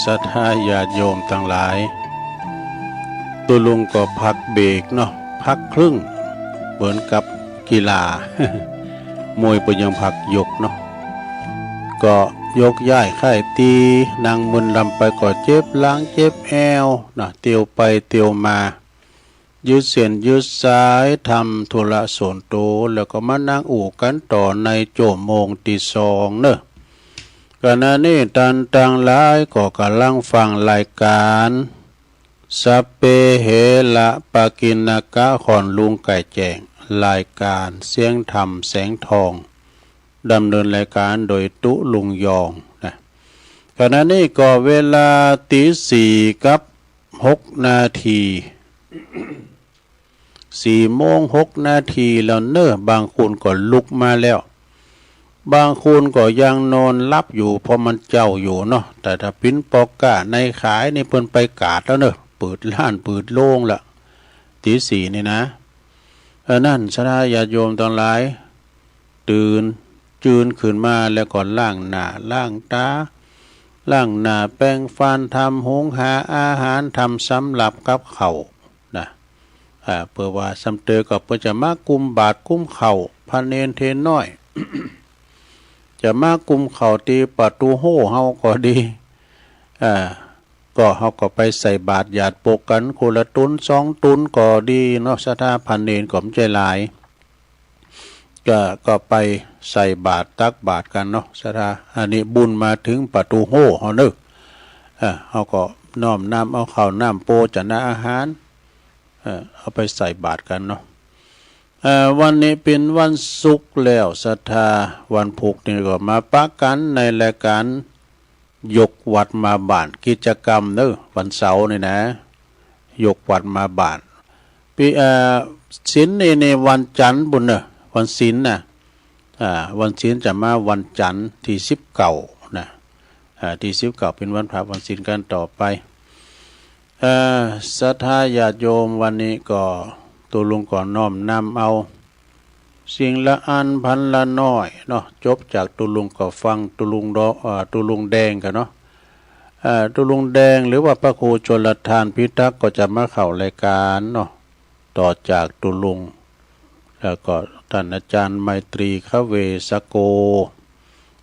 ศรัทธาญาติโยมตังหลาย ตุ๊ลุงก็พักเบรกเนาะ พักครึ่ง เหมือนกับกีฬา มวยเปิ้นยังพักยกเนาะ ก็ยกย้ายค่ายตี นั่งมึนลำไปก็เจ็บหลังเจ็บแอวนะ เตียวไปเตียวมา ยืดเส้นยืดสาย ทำธุระส่วนตัว แล้วก็มานั่งอู้กันต่อในชั่วโมงที่สองเนอะ ขณะนี้ท่านตังหลายก็กำลังฟังรายการ สัพเพเหระปะกิณณกะ ของลุงไก่แจ้ง รายการเสียงธรรมแสงทอง ดำเนินรายการโดยตุ๊ลุงยองนะ ขณะนี้ก็เวลาตีสี่กับหกนาที สี่โมงหกนาทีแล้วเนอะ บางคนก็ลุกมาแล้ว บางคนก็ยังนอนหลับอยู่ เพราะมันเจ๊าอยู่เนาะ แต่ถ้าปิ้นปอก้าในขายนี่เปิ้นไปกาดแล้วเนอะ เปิดร้านเปิดโรงละ ตีสี่นี่นะ เออ นั่น ศรัทธาญาติโยมตังหลาย ตื่น จืนขึ้นมาแล้วก็ล้างหน้าล้างตา ล้างหน้าแปรงฟัน ทำหุงหาอาหาร ทำสำรับกับข้าวนะ อ่า เปื้อว่าซ้ำเติมก็เปิ้นจะมากุมบาตรกุมข้าว พระเณรเณรน้อย จะมากุมข้าวตี้ประตูโฮ่เฮาก็ดี อ่า ก็เฮาก็ไปใส่บาตรหยาดปกกันคนละตุ๊นสองตุ๊นก็ดีเนาะ ศรัทธา พระเณรก็บ่ใจ้หลาย ก็ ก็ไปใส่บาตรตักบาตรกันเนาะ ศรัทธา อันนี้บุญมาถึงประตูโฮ่เฮาเนอะ เออ เฮาก็น้อมนำเอาข้าวน้ำโภชนาอาหาร เออ เอาไปใส่บาตรกันเนาะ เอ่อ วันนี้เป็นวันศุกร์แล้ว ศรัทธา วันพุธนี่ก็มาปะกันในรายการยกวัดมาบ้าน กิจกรรมเนอะ วันเสาร์นี่นะ ยกวัดมาบ้าน ปี เอ่อ ศีลนี่ นี่วันจันทร์บุญเนอะ วันศีลนะ อ่า วันศีลจะมาวันจันทร์ที่สิบเก้านะ อ่า ที่สิบเก้าเป็นวันพระวันศีลกันต่อไป เอ่อ ศรัทธาญาติโยม วันนี้ก็ตุ๊ลุงก็น้อมนำเอา สิ่งละอันพันละน้อยเนาะ จบจากตุ๊ลุงก็ฟังตุ๊ลุงดอ เอ่อ ตุ๊ลุงแดงกันเนาะ เอ่อ ตุ๊ลุงแดงหรือว่าพระครูชลทานพิทักษ์ก็จะมาเข้ารายการเนาะ ต่อจากตุ๊ลุง แล้วก็ท่านอาจารย์ไมตรี ขเวสโก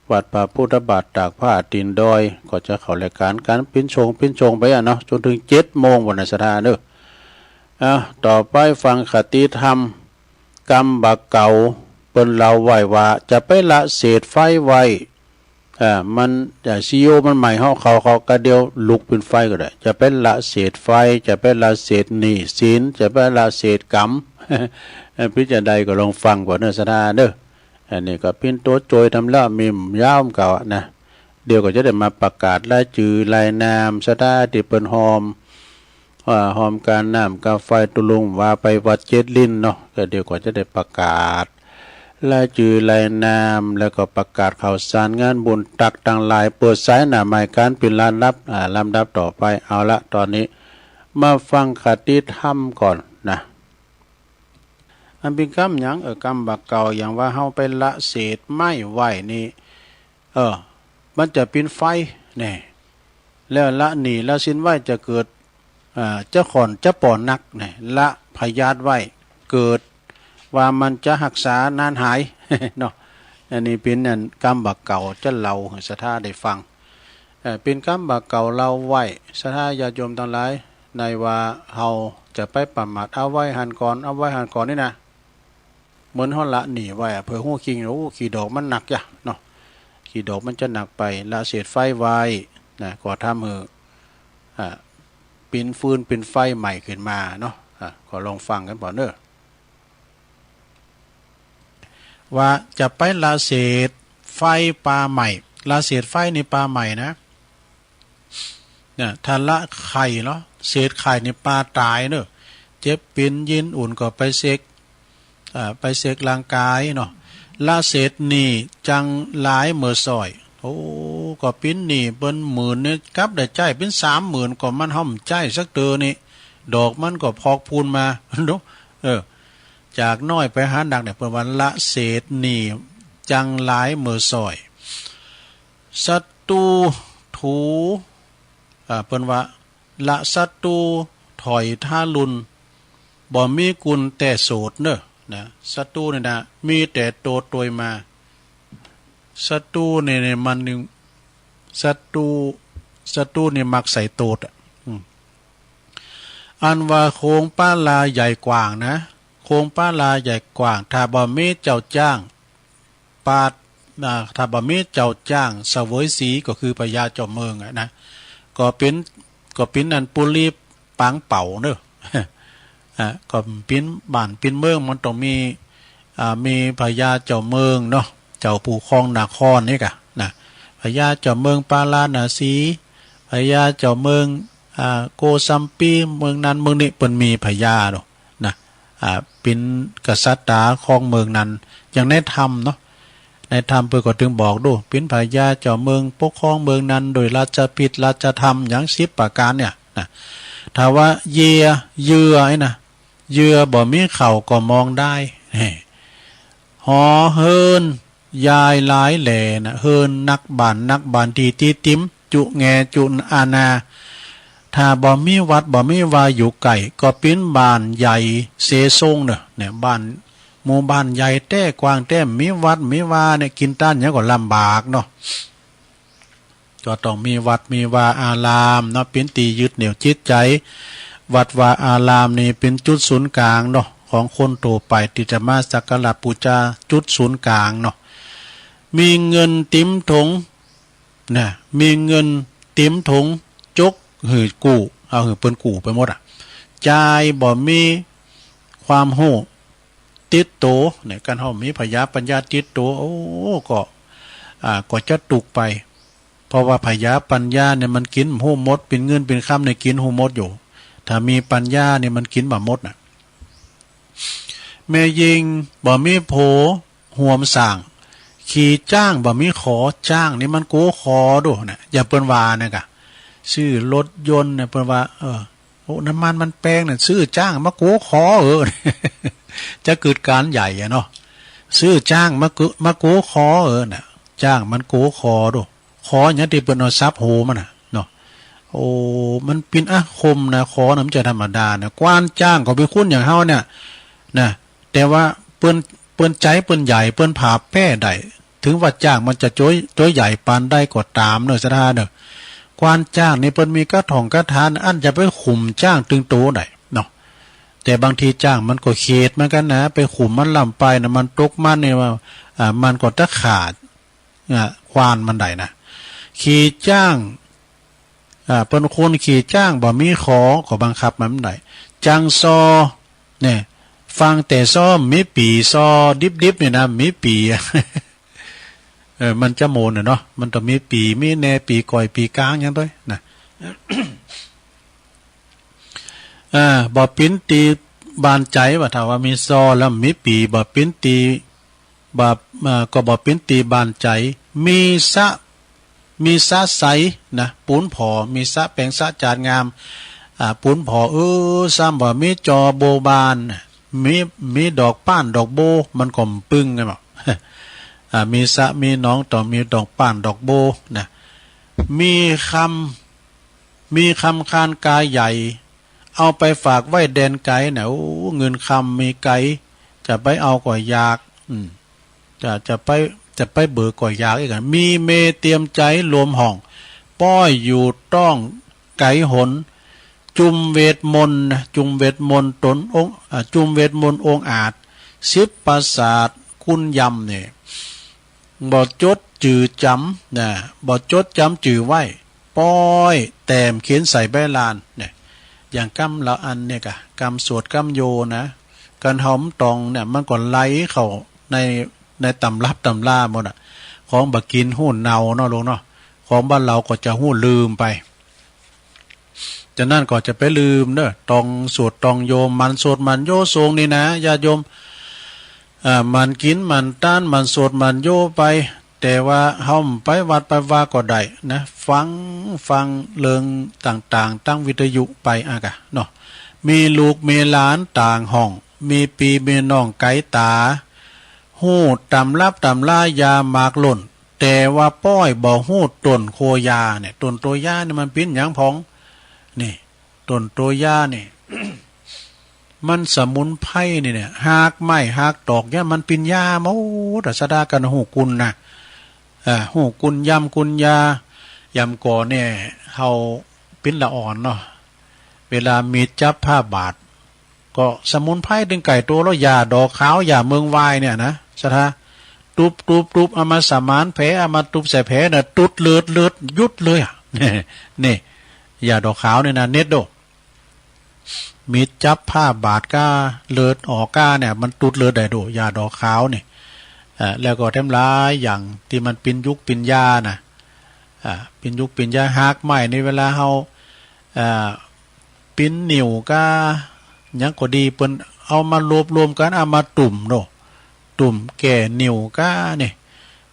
วัดพระพุทธบาทตากผ้าตีนดอย ก็จะเข้ารายการกันปิ้นชงปิ้นชงไปอะเนาะ จนถึงเจ็ดโมงวันนะ ศรัทธาเนอะ อ่ะ ต่อไปฟังคติธรรม กำบ่าเก่า เปิ้นเล่าไว้ว่าจะไปละเศษไฟไว้ อ่า มัน อ่า ซีอีโอมันใหม่ เฮา เขา เขาก็เดี๋ยวลุกเป็นไฟก็ได้ จะไปละเศษไฟ จะไปละเศษหนี้สิน จะไปละเศษกรรม เอ่อ ปิ้นจะใดก็ลองฟังก่อนเนอะ ศรัทธาเนอะ อันนี้ก็ปิ้นตัวโจยทำแล้วมียาวเก่าอะนะ เดี๋ยวก็จะได้มาประกาศรายจื่อรายนาม ศรัทธา ตี้เปิ้นฮอม ว่าฮอมการน้ำกาไฟตุ๊ลุงว่าไปวัดเจ็ดลิ้นเนาะ ก็เดี๋ยวก็จะได้ประกาศรายจื่อรายนาม แล้วก็ประกาศข่าวสารงานบุญตักต่างหลาย เปิดสายหน้าไมค์กันเป็นลำดับ อ่า ลำดับต่อไป เอาละ ตอนนี้มาฟังคติธรรมก่อนนะ อันเป็นกำหยัง เออ กำบ่าเก่า อย่างว่าเฮาไปละเศษไม้ไว้นี่ เออ มันจะเป็นไฟแน่ แล้วละหนี้ละสินไว้จะเกิด อ่า จะข่อนจะป่อหนักแน่ ละพยาธิไว้เกิดว่ามันจะรักษานานหาย เนาะ อันนี้เป็นอันกำบ่าเก่าจะเล่าให้ศรัทธาได้ฟัง เอ่อ เป็นกำบ่าเก่าเล่าไว้ ศรัทธาญาติโยมตังหลาย ในว่าเฮาจะไปประมาทเอาไว้หั้นก่อน เอาไว้หั้นก่อนนี่นะ เหมือนเฮาละหนี้ไว้อะ เผื่อฮู้คิง โอ้ ขี้ดอกมันหนักยะเนาะ ขี้ดอกมันจะหนักไป ละเศษไฟไว้นะ ก็ทำให้ อ่า เป็นฟืนเป็นไฟใหม่ขึ้นมาเนาะ อ่า ก็ลองฟังกันก่อนเด้อ ว่าจะไปละเศษไฟปาใหม่ ละเศษไฟนี่ปาใหม่นะ เนี่ย ถ้าละไข่เนาะ เศษไข่นี่ปาต๋ายเนอะ เจ็บเป๋นเย็นอุ่นก็ไปเช็ค อ่า ไปเช็คร่างกายเนาะ ละเศษหนี้จังหลายเมื่อซ้อย โอ้ ก็เป๋นหนี้เปิ้นหมื่นนี่ กลับได้ใจ๊เป๋นสามหมื่น ก็มันห้อมใจ๊สักเตื้อนี่ ดอกมันก็พอกพูนมา เนาะ เออ จากน้อยไปหาหนักเนี่ย เปิ้นว่าละเศษหนี้จังหลายเมื่อซ้อย ศัตรูถู อ่า เปิ้นว่า ละศัตรูถอยทารุณ บ่มีกุนแต่โสดเนอะ นะ ศัตรูนี่นะ มีแต่โตดตวยมา ศัตรูนี่ นี่มันนี่ ศัตรู ศัตรูนี่มักใส่โตดอะ อืม อันว่าโขงปาลาใหญ่กว้างนะ โขงปาลาใหญ่กว้าง ถ้าบ่มีเจ้าจ้าง ปาด อ่า ถ้าบ่มีเจ้าจ้างเสวยสีก็คือพญาเจ้าเมืองอะนะ ก็เป๋น ก็เป๋นอันปุรีปางเป่าเนอะ อ่า ก็เป๋นบ้านเป๋นเมืองมันต้องมี อ่า มีพญาเจ้าเมืองเนาะ เจ้าผู้ครองนครนี่กะนะ พญาเจ้าเมืองปาราณสี พญาเจ้าเมือง อ่า โกสัมพี เมืองนั้นเมืองนี้เปิ้นมีพญาเนาะ นะ อ่า เป๋นกษัตริย์ครองเมืองนั้น อย่างในธรรมเนาะ ในธรรมเปิ้นก็ตึงบอกดู เป๋นพญาเจ้าเมืองปกครองเมืองนั้นโดยราชพิธีราชธรรมอย่างสิบประการเนี่ยนะ ถ้าว่าเยื่อ เยื่อไอ้นะ เยื่อบ่มีข้าวก็มองได้ หอเฮือนยายหลายแหล่นะ เฮือนนักบ้านนักบ้านตี้ตี้ติม จุแงจุอาณา ถ้าบ่มีวัดบ่มีวาอยู่ใกล้ ก็เป๋นบ้านใหญ่เสซงเนอะ เนี่ย บ้าน หมู่บ้านใหญ่แต๊กว้างแต๊ มีวัดมีวาเนี่ย กินต้านหยังก็ลำบากเนาะ ก็ต้องมีวัดมีวาอารามเนาะ เป๋นตี้ยึดเหนี่ยวจิตใจ วัดวาอารามนี่เป๋นจุดศูนย์กลางเนาะ ของคนทั่วไปตี้จะมาสักการะปู๋จา จุดศูนย์กลางเนาะ มีเงินเต็มถง นะ มีเงินเต็มถง จกหื้อกู้ เอาหื้อเปิ้นกู้ไปหมดอะ จ่ายบ่มีความฮู้ติดโต เนี่ย คันเฮามีผญาปัญญาติดโต โอ้ ก็ อ่า ก็จะตุกข์ไป เพราะว่าผญาปัญญาเนี่ยมันกินบ่ฮู้หมด เป๋นเงินเป๋นคำเนี่ยกินฮู้หมดอยู่ ถ้ามีปัญญาเนี่ยมันกินบ่หมดน่ะ แม่ญิงบ่มีผัว ห่วมสร้าง ขี่จ้างบ่มีขอ จ้างนี่มันโกขอโดนะ อย่างเปิ้นว่านะกะ ซื้อรถยนต์เนี่ยเปิ้นว่า เออ โอ้ น้ำมันมันแพงเนี่ย ซื้อจ้างมาโกขอเออ จะเกิดการใหญ่อะเนาะ ซื้อจ้างมาโก มาโกขอเออน่ะ จ้างมันโกขอโด ขอหยังตี้เปิ้นเอาทรัพย์โหมันน่ะเนาะ โอ้ มันเป๋นอาคมนะ ขอน่ะมันจะธรรมดานะ กว้านจ้างก็เป๋นคนอย่างเฮาเนี่ยนะ แต่ว่าเปิ้น เปิ้นใจเปิ้นใหญ่ เปิ้นผ่าแป้ได้ ถึงว่าจ้างมันจะโจ้ย โจ้ยใหญ่ปานใดก็ต๋ามเนอะ ศรัทธาเนอะ กว้านจ้างนี่เปิ้นมีกระถ่องกระถาน อันจะไปขุมจ้างตึงโตได้เนาะ แต่บางทีจ้างมันก็เข็ดเหมือนกันนะ ไปขุมมันล้ำไปนะ มันตกมันเนี่ยว่า อ่า มันก็ตะขาด อ่า กว้านมันได้นะ ขี่จ้าง อ่า เปิ้นคนขี่จ้างบ่มีขอ ก็บังคับมันบ่ได้ จังซอ เนี่ย ฟังแต่ซอ มีปี๋ ซอดิบๆ เนี่ยนะ มีปี๋ เออ มันจะโมนน่ะเนาะ มันต้องมีปี๋ มีแหน่ ปี๋ก้อย ปี๋กลางหยังตวยนะ อ่า บ่เป๋นตี้บานใจ๋ว่า ถ้าว่ามีซอแล้วมีปี๋ บ่เป๋นตี้ บ่า อ่า ก็บ่เป๋นตี้บานใจ๋ มีสระ มีสระใสนะ ปูนผ่อ มีสระแป๋งสระจานงาม อ่า ปูนผ่อ เออ ซ้ำว่ามีจอโบว์บาน มี มีดอกป้านดอกโบว์ มันก็บ่ปึงไงบ่ อ่า มีสระมีหนองต้องมีดอกป้านดอกโบว์นะ มีคำ มีคำคานกาใหญ่ เอาไปฝากไว้แดนไกลน่ะ โอ้ เงินคำมีไกล จะไปเอาก็ยาก อืม จะ จะไป จะไปเบิกก็ยากอีกอะ มีเมย์เตรียมใจ๋รวมห้อง ป้อยอยู่ต้องไกลหน จุมเวทมนต์นะ จุมเวทมนต์ต๋นองค์ อ่า จุมเวทมนต์องค์อาจ สิบปราสาทคุณยำเนี่ย บ่จดจื่อจ๋ำนะ บ่จดจ๋ำจื่อไว้ ป้อยแต้มเขียนใส่ใบลานเนี่ย อย่างกำละอันเนี่ยกะ กำสวดกำโยนะ คันเฮาบ่ต้องเนี่ย มันก็ไหลเข้าใน ในตำรับตำราหมดอะ ของบ่กินฮู้เน่าเนาะลูกเนาะ ของบ้านเราก็จะฮู้ลืมไป ฉะนั้นก็จะไปลืมเนอะ ต้องสวดต้องโย หมั่นสวดหมั่นโยซองนี่นะ ญาติโยม อ่า หมั่นกิ๋นหมั่นตาน หมั่นสวดหมั่นโยไป แต่ว่าเฮาบ่ไปวัดไปวาก็ได้นะ ฟัง ฟังเรื่องต่างๆ ตางวิทยุไปอะกะเนาะ มีลูกมีหลานต่างห้อง มีปี้มีน้องไก๋ต๋า ฮู้ตำรับตำรายาหมากล้น แต่ว่าป้อยบ่ฮู้ต้นโคยาเนี่ย ต้นโตยาเนี่ยมันเป๋นหยังพ่อง นี่ ต้นโตยาเนี่ย มันสมุนไพรนี่เนี่ย ฮากไม้ฮากตอกเนี่ยมันเป๋นยาหมดอะ สะดากั๋นฮู้กุณนะ อ่า ฮู้กุณยำกุณยา ยำก่อเนี่ย เฮาเป๋นละอ่อนเนาะ เวลามีดจับผ้าบาด ก็สมุนไพรตึงไก่โตแล้ว ยาดอกขาว ยาเมืองวายเนี่ยนะ สะท้า ตุ๊บตุ๊บตุ๊บ เอามาสมานแผล เอามาตุ๊บใส่แผลน่ะ ตุ๊ดเลือด เลือดหยุดเลยอะ นี่ ยาดอกขาวเนี่ยนะ เน็ตโด มีดจับผ้าบาดก้า เลือดออกก้าเนี่ย มันตุ๊ดเลือดได้โด ยาดอกขาวนี่ อ่า แล้วก็แถมหลายอย่างตี้มันเป๋นยุกเป๋นยานะ อ่า เป๋นยุกเป๋นยา ฮากไม้นี่เวลาเฮา อ่า ปิ้นนิ่วก้า หยังก็ดี เปิ้นเอามารวบรวมกั๋น เอามาตุ้มโน่ ตุ้มแก้นิ่วก้านี่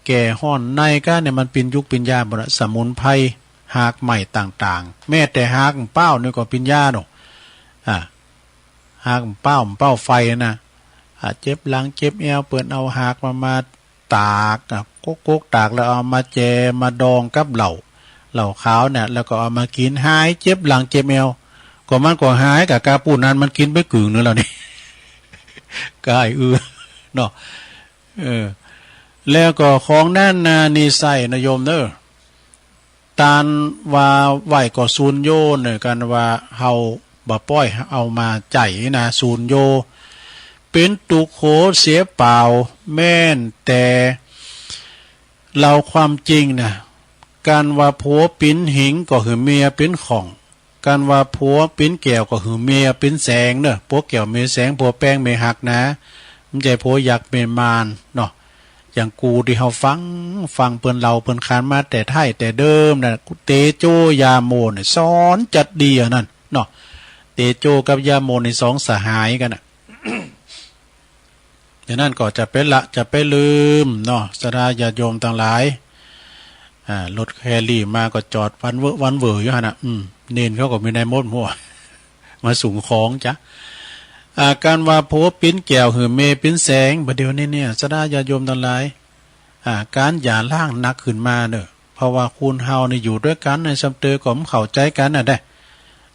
แก้ฮ้อนในก้านี่ มันเป๋นยุกเป๋นยาหมดอะ สมุนไพร ฮากไม้ต่างๆ แม้แต่ฮากเป้านี่ก็เป๋นยาโน่ อ่า ฮากเป้า เป้าไฟนะ อ่า เจ็บหลังเจ็บแอว เปิ้นเอาฮากมา มา ตาก อ่ะ กกๆ ตากแล้วเอามาแจ่มาดองกับเหล้า เหล้าขาวเนี่ย แล้วก็เอามากิ๋น หายเจ็บหลังเจ็บแอว ก็มันก็หายก้า ก้าปู้นั้นมันกิ๋นไปกึ่งหนึ่งแล้วนี่ ก้าอื้อ เนาะ เออ แล้วก็ของนั้นนะ นี่ใส่นะโยมเนอะ ต้านว่าไหว้ก็สูญโยเนอะ กั๋นว่าเฮาบ่ป้อยเอามาใจ๊นะ สูญโย เป๋นตุ๊กข์โขเสียเปล่า แม้นแต่เล่าความจริงนะ กั๋นว่าผัวเป๋นหิงก็หื้อเมียเป๋นข่อง กั๋นว่าผัวเป๋นแก้วก็หื้อเมียเป๋นแสงเนอะ ผัวแก้วเมียแสง ผัวแปงเมียฮักนะ บ่ใจ้ผัวยักษ์เมียมารเนาะ อย่างกูตี้เฮาฟัง ฟังเปิ้นเล่าเปิ้นขานมาแต่ไท้แต่เดิมนะ เตโจยาโมเนี่ย สอนจัดดีอันนั้นเนาะ เตโจกับยาโมนี่สองสหายกั๋นน่ะ อย่างนั้นก็จะไปละ จะไปลืมเนาะ ศรัทธาญาติโยมตังหลาย อ่า รถแคลรี่มาก็จอดวันเวอะวันเวออยู่หั่นน่ะ อืม เณรเขาก็มีในมดหัว มาสูงของจ้ะ อ่า กั๋นว่าผัวเป๋นแก้วหื้อเมียเป๋นแสง บ่าเดี่ยวนี้เนี่ย ศรัทธาญาติโยมตังหลาย อ่า ก๋านหย่าร้างหนักขึ้นมาเนอะ เพราะว่าคนเฮานี่อยู่ด้วยกั๋นในซ้ำเตอก็บ่เข้าใจ๋กั๋นน่ะเด้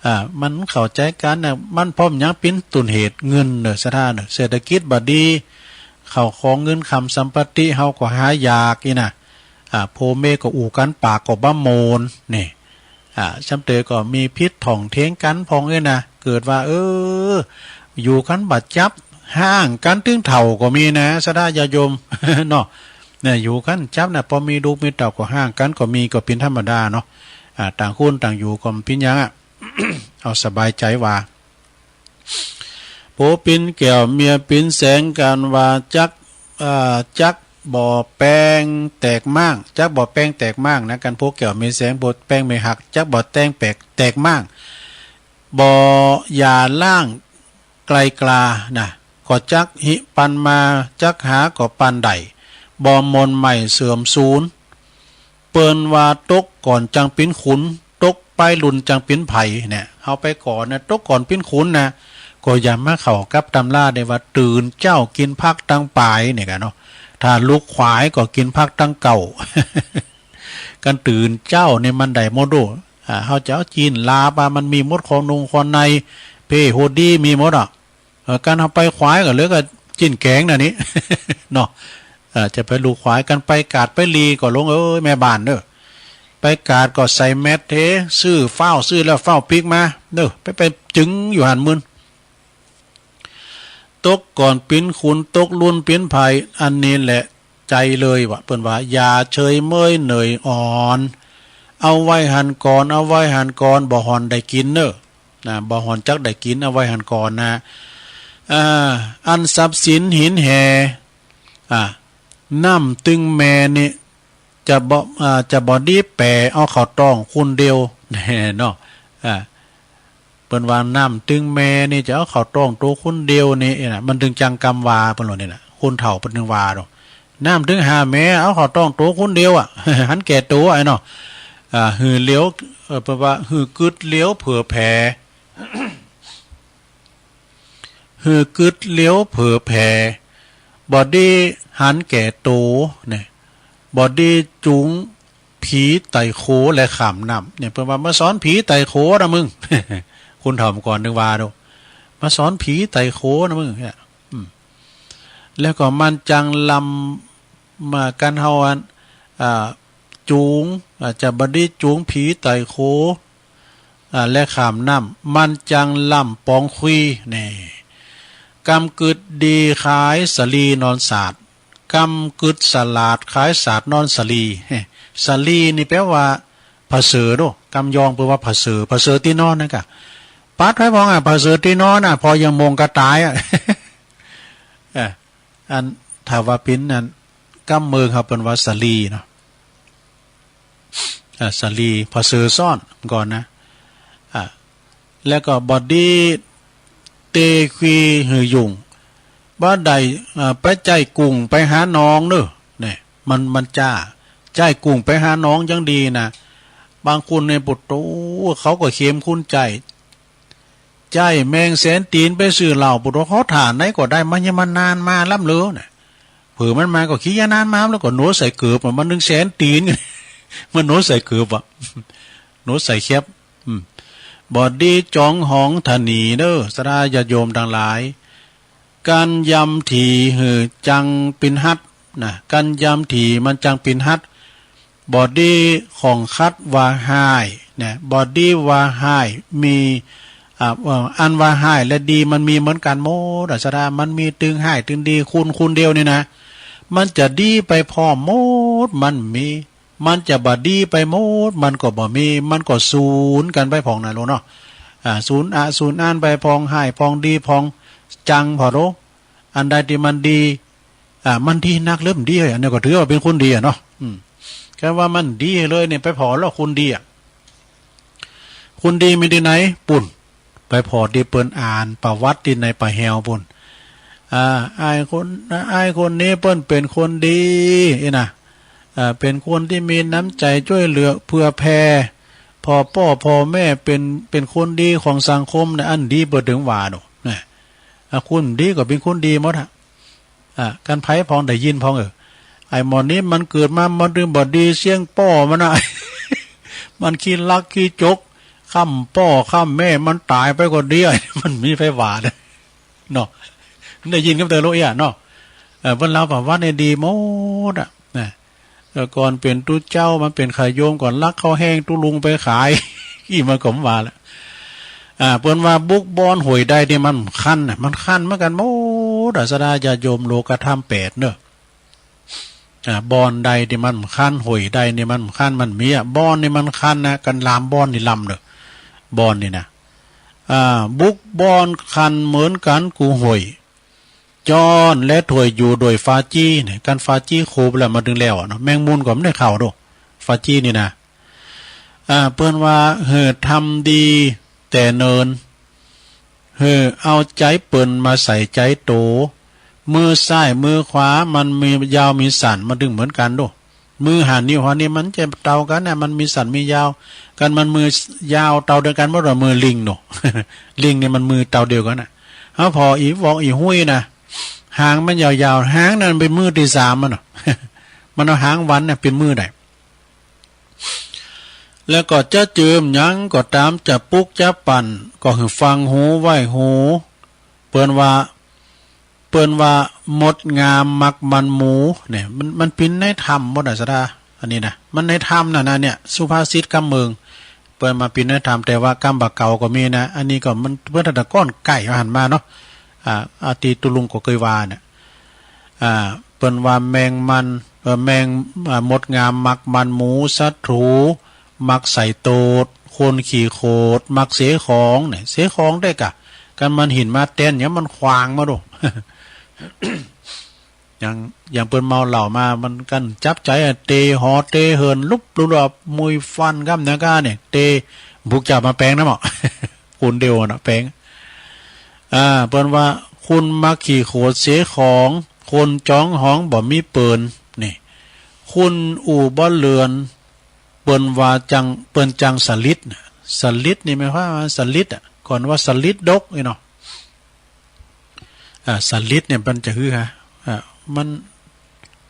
อ่า มันเข้าใจ๋กั๋นน่ะ มันพร้อมหยังเป๋นต้นเหตุ เงินเนอะ ศรัทธาเนอะ เศรษฐกิจบ่ดี ข้าวของเงินคำสัมปติเฮาก็หายากอี้นะ อ่า ผัวเมียก็อู้กั๋นปากก็บ่ม่วนนี่ อ่า ซ้ำเตอก็มีผิดถ่องเถียงกั๋นพ่องเอ้ยนะ เกิดว่า เออ อยู่กั๋นบ่จับ ฮ้างกั๋นตึงเฒ่าก็มีนะ ศรัทธาญาติโยม เนาะ เนี่ย อยู่กั๋นจับนะ พอมีลูกมีเต้าก็ฮ้างกั๋นก็มี ก็เป๋นธรรมดาเนาะ อ่า ต่างคนต่างอยู่ก็บ่เป๋นหยังอะ เอาสบายใจ๋ว่า ผัวเป๋นแก้วเมียเป๋นแสง กั๋นว่าจัก อ่า จักบ่แปงแตกม้าง จักบ่แปงแตกม้างนะ กั๋นผัวแก้วเมียแสง ผัวแปงเมียฮัก จักบ่แตงแปก แตกม้าง บ่หย่าร้างไกลกลานะ ก็จักหิปันมา จักหาก็ปานใด บ่ม่วนใหม่เสื่อมสูญ เปิ้นว่าตกก่อนจังเป๋นขุน ตกปลายลุ่นจังเป๋นไผเนี่ย เฮาไปก่อนนะ ตกก่อนเป๋นขุนนะ ก็อย่ามาเข้ากับตำราได้ว่าตื่นเจ๊ากิ๋นผักตังป๋ายเนี่ยกั๋นเนาะ ถ้าลุกขวายก็กิ๋นผักตังเก๊า กั๋นตื่นเจ๊าเนี่ยมันได้หมดโด อ่า เฮาจะเอาจีนลาบอะ มันมีหมด ของนงของใน เป้โฮดดีมีหมดอะ เออ กั๋นเฮาไปขวายก็เหลือก็จีนแก๋งน่ะนี่ เนาะ เออ จะไปลุกขวาย กั๋นไปกาดไปหลีก็หลวงเอ้ย แม่บ้านเด้อ ไปกาดก็ใส่แมสเท ซื้อฟ้าว ซื้อแล้วฟ้าวปิ๊กมาเด้อ ไป ไปจึงอยู่หั่นมื้น ตกก่อนเป๋นขุน ตกลุ่นเป๋นไผ อันนี้แหละใจ๋เลยว่ะ เปิ้นว่า อย่าเฉยเมยเหนื่อยอ่อน เอาไว้หั่นก่อน เอาไว้หั่นก่อน บ่ห่อนได้กิ๋นเนอะ นะ บ่ห่อนจักได้กิ๋น เอาไว้หั่นก่อนนะ อ่า อันทรัพย์สินหินแห่ อ่า น้ำตึงแม่นี่ จะบ่ อ่า จะบ่ดีแป๋เอาเข้าต๊องคนเดียว แน่เนาะ อ่า เปิ้นว่าน้ำตึงแม่นี่จะเอาเข้าต๊องโตคนเดียวนี่นะ มันตึงจังกำว่า เปิ้นว่านี่นะ คนเฒ่าเปิ้นตึงว่าเนาะ น้ำตึงห้าแม่เอาเข้าต๊องโตคนเดียวอะ หันแก่โตไอ้เนาะ อ่า หื้อเหลียว เอ่อ เปิ้นว่าหื้อกึ๊ดเหลียวเผื่อแผ่ หื้อกึ๊ดเหลียวเผื่อแผ่ บ่ดีหันแก่โตเนี่ย บ่ดีจูงผีไต่โขและข้ามน้ำ เนี่ย เปิ้นว่ามาสอนผีไต่โขนะมึง คุณเฒ่าก่อนนึกว่าโด มาสอนผีไต่โขนะมึง เนี่ย อืม แล้วก็มันจังลำ มากันเฮาอัน อ่า จูง อาจจะบ่ดีจูงผีไต่โข อ่า และข้ามน้ำ มันจังลำปองคุย นี่ กำกึดดีขายสาลีนอนสาด กำกึดสลาดขายสาดนอนสาลี สาลีนี่แปลว่าผะเสริโด กำยองแปลว่าผะเสริ ผะเสริตี้นอนนั่นกะ ปัดไผพองอะ ผะเสริตี้นอนอะ พอยังมงกะต๋ายอะ เอ่อ อัน ถ้าว่าเป๋นอัน กำเมืองเฮาเปิ้นว่าสาลีเนาะ อ่า สาลี ผะเสริซ้อนก่อนนะ อ่า แล้วก็บ่ดีเตคุยหื้อยุ่ง บ่ได้ อ่า ไปใจ๊กุ้งไปหาหนองเด้อ เนี่ย มัน มันจ้า ใจ๊กุ้งไปหาหนองยังดีนะ บางคนเนี่ย โผดโธ่ เขาก็เข็มคุณใจ๊ ใจ๊แมงแสนตีนไปซื้อเหล้า โผดโธ่ เขาถ่าไหนก็ได้ มันยังมานานมาล้ำเลือน่ะ เผื่อมันมาก็ขี้ยานานมา แล้วก็หนวดใส่เกิบอะ มันนึ่งแสนตีน มันหนวดใส่เกิบอะ หนวดใส่แคป อืม บ่ดีจองหองถะหนีเด้อ ศรัทธาญาติโยมทั้งหลาย การยำถี่หื้อจังปินฮัดนะ การยำถี่มันจังปินฮัด บ่ดีของคัดว่าฮ้ายนะ บ่ดีว่าฮ้ายมี อ่า เอ่อ อันว่าฮ้ายและดีมันมีเหมือนกันหมดอะ ศรัทธา มันมีตึงฮ้ายตึงดี คนคนเดียวนี่นะ มันจะดีไปพร้อมหมด มันมี มันจะบ่ดีไปหมด มันก็บ่มี มันก็สูนกันไปพองนะลูกเนาะ อ่า สูนอะสูนอันไปพองฮ้ายพองดีพองจังพอโล อันใดที่มันดี อ่า มันดีนักหรือมันดี อันนี้ก็ถือว่าเป๋นคนดีอะเนาะ อืม แค่ว่ามันดีเลยเนี่ย ไปผ่อแล้วคนดีอะ คนดีมีตี้ไหน ปู้น ไปผ่อตี้เปิ้นอ่านประวัติตี้ในป่าแฮวปู้น อ่า อ้ายคน อ้ายคนนี้เปิ้นเป๋นคนดี อี้นะ อ่า เป๋นคนตี้มีน้ำใจ๋จ้วยเหลือเผื่อแผ่ ผ่อป้อผ่อแม่ เป๋น เป๋นคนดีของสังคมนะ อันดีเปิ้นถึงว่าโด นะ อ่า คนดีก็เป๋นคนดีหมดอะ อ่ะ กันไผพองได้ยินพอง เออ ไอ้หมอนี้มันเกิดมามันตึงบ่ดีเสี้ยงป้อมันนะ มันขี้ลักขี้จก ค้ำป้อค้ำแม่มันต๋ายไปก็ดี มันมีไผว่าเนาะ ได้ยินกับเตอโลเอียเนาะ เออ เปิ้นเล่าประวัติเนี่ยดีหมดอะ นะ แต่ก่อนเป๋นตุ๊เจ้า มันเป๋นขายโยม ก่อนลักข้าวแห้งตุ๊ลุงไปขาย อี้มันก็ว่าละ อ่า เปิ้นว่าบุกบ่อนห้วยใดนี่มันคันน่ะ มันคันเหมือนกันหมดอะ ศรัทธาญาติโยม โลกธรรมแปดเนอะ อ่า บ่อนใดนี่มันคัน ห้วยใดนี่มันคัน มันมีอะ บ่อนนี่มันคันนะ กันลามบ่อนนี่ลำเนอะ บ่อนนี่นะ อ่า บุกบ่อนคันเหมือนกันกู้ห้วย จ้อนและถ้วยอยู่โดยฟ้าจี้เนี่ย กันฟ้าจี้โคบแล้วมาดึงแล้วอะเนาะ แมงมุมก็ไม่ได้เข้าโด ฟ้าจี้นี่นะ อ่า เปิ้นว่า หื้อทำดีแต่เนิน หื้อเอาใจ๋เปิ้นมาใส่ใจ๋โต มือซ้ายมือขวามันมียาวมีสั้น มันตึงเหมือนกันโด มือห้านิ้วห้านิ้วมันจะเต่ากันนะ มันมีสั้นมียาว กันมันมือยาวเต่าเดียวกันหมดว่ามือลิงโน ลิงนี่มันมือเต่าเดียวกันนะ เฮาผ่ออีวอกอีหุ้ยนะ หางมันยาวๆ หางนั่นเป๋นมือตี้สามมันเนาะ มันเอาหางวันเนี่ยเป๋นมือได้ แล้วก็จะเจิมหยังก็ต๋าม จะปลุกจะปั่น ก็หื้อฟังหูไว้หู เปิ้นว่า เปิ้นว่ามดงามมักมันหมูเนี่ย มัน มันเป๋นในธรรมหมดอะ ศรัทธา อันนี้นะ มันในธรรมนะนะ เนี่ย สุภาษิตกำเมือง เปิ้นมาเป๋นในธรรม แต่ว่ากำบ่าเก่าก็มีนะ อันนี้ก็มัน เปิ้นตะก้อนไก่เอาหันมาเนาะ อ่า อาตีตุลุงก็เคยว่าเนี่ย อ่า เปิ้นว่าแมงมัน เอ่อ แมง อ่า มดงามมักมันหมู ศัตรูมักใส่โตด คนขี้โขดมักเสของเนี่ย เสของได้กะ กันมันหินมาแตนหยังมันขวางมาโด อย่าง อย่างเปิ้นเมาเหล้ามา มันกันจับใจ๋อะ เตะหอเตะเหิน ลุบลุบลุบ มุยฟันกำเนาะก้าเนี่ย เตะ บุกจับมาแปลงนะหมอ คนเดียวน่ะแปลง อ่า เปิ้นว่า คนมักขี้โขดเสของ คนจองหองบ่มีเปิ้น นี่ คนอู้บ่เลือน เปิ้นว่าจัง เปิ้นจังสลิดน่ะ สลิดนี่หมายความว่าสลิดอะ ก่อนว่าสลิดดกนี่เนาะ อ่า สลิดเนี่ยมันจะหื้อฮะ อ่า มัน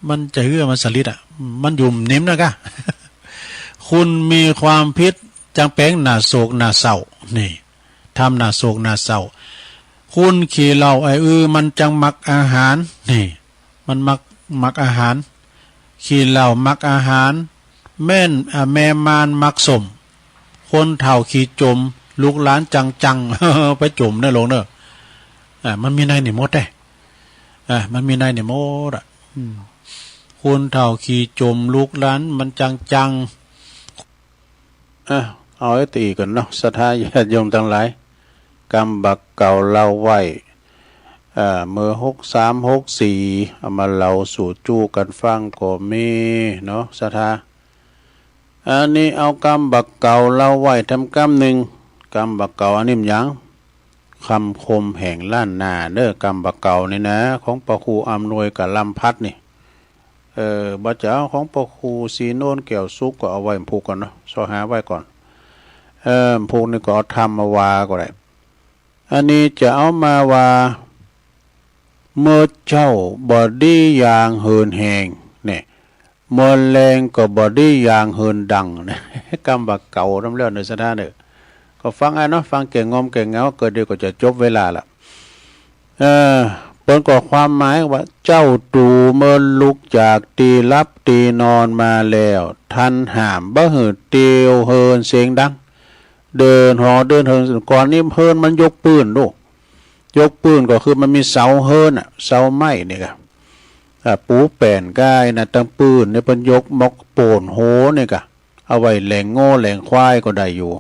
มันจะหื้อมันสลิดอะ มันอยู่นิ่มนะกะ คุณมีความผิดจังแป๋งหน้าโศกหน้าเศร้า นี่ ทำหน้าโศกหน้าเศร้า คุณขี้เหล้าไอ้อือมันจังมักอาหาร นี่ มันมัก มักอาหาร ขี้เหล้ามักอาหาร แม่น อ่า แม่ม่านมักส้ม คนเฒ่าขี้จม ลูกหลานจังจัง ไปจมเนอะลงเนอะ อ่า มันมีในนี่หมดเด้ อ่า มันมีในนี่หมดอะ อืม คนเฒ่าขี้จม ลูกหลานมันจังจัง อ่ะ เอาไว้ตีกันเนาะ ศรัทธาญาติโยมทั้งหลาย กรรมบักเก่าเล่าไว้ อ่า เมื่อหกสาม หกสี่ เอามาเล่าสู่จู้กันฟังก็มีเนาะ ศรัทธา อันนี้เอากรรมบักเก่าเล่าไว้ทำกรรมหนึ่ง กรรมบักเก่าอันนี้มันหยัง คำคมแห่งล้านนาเด้อ กรรมบักเก่านี่นะ ของพระครูอำนวยกับลำพัดนี่ เออ บ่จะเอาของพระครูศรีโนนแก้วสุขก็เอาไว้ผูกก่อนเนาะ ซอหาไว้ก่อน เออ ผูกนี่ก็เอาธรรมมาว่าก็ได้ อันนี้จะเอามาว่า เมื่อเช้าบ่ดีอย่างเหินแหง เนี่ย เมื่อแลงก็บ่ดีอย่างเหินดัง เนี่ย กรรมบักเก่านำแล้วเนอะ ศรัทธาเนอะ ก็ฟังเอาเนาะ ฟังแก่งอมแก่เหงา ก็เดี๋ยวก็จะจบเวลาละ เออ เปิ้นก็ความหมายว่า เจ้าตู่เมื่อลุกจากตี้หลับตี้นอนมาแล้ว ท่านห้ามบ่หื้อเตียวเฮินเสียงดัง เดินหอเดินเฮิน ก่อนนี้เฮินมันยกปืนดู ยกปืนก็คือมันมีเสาเฮินอะ เสาไม้นี่กะ อ่า ปูแป้นก้ายนะ ตังปืนนี่เปิ้นยกมอกโป่นโหนี่กะ เอาไว้แหล่งโง่แหล่งควายก็ได้อยู่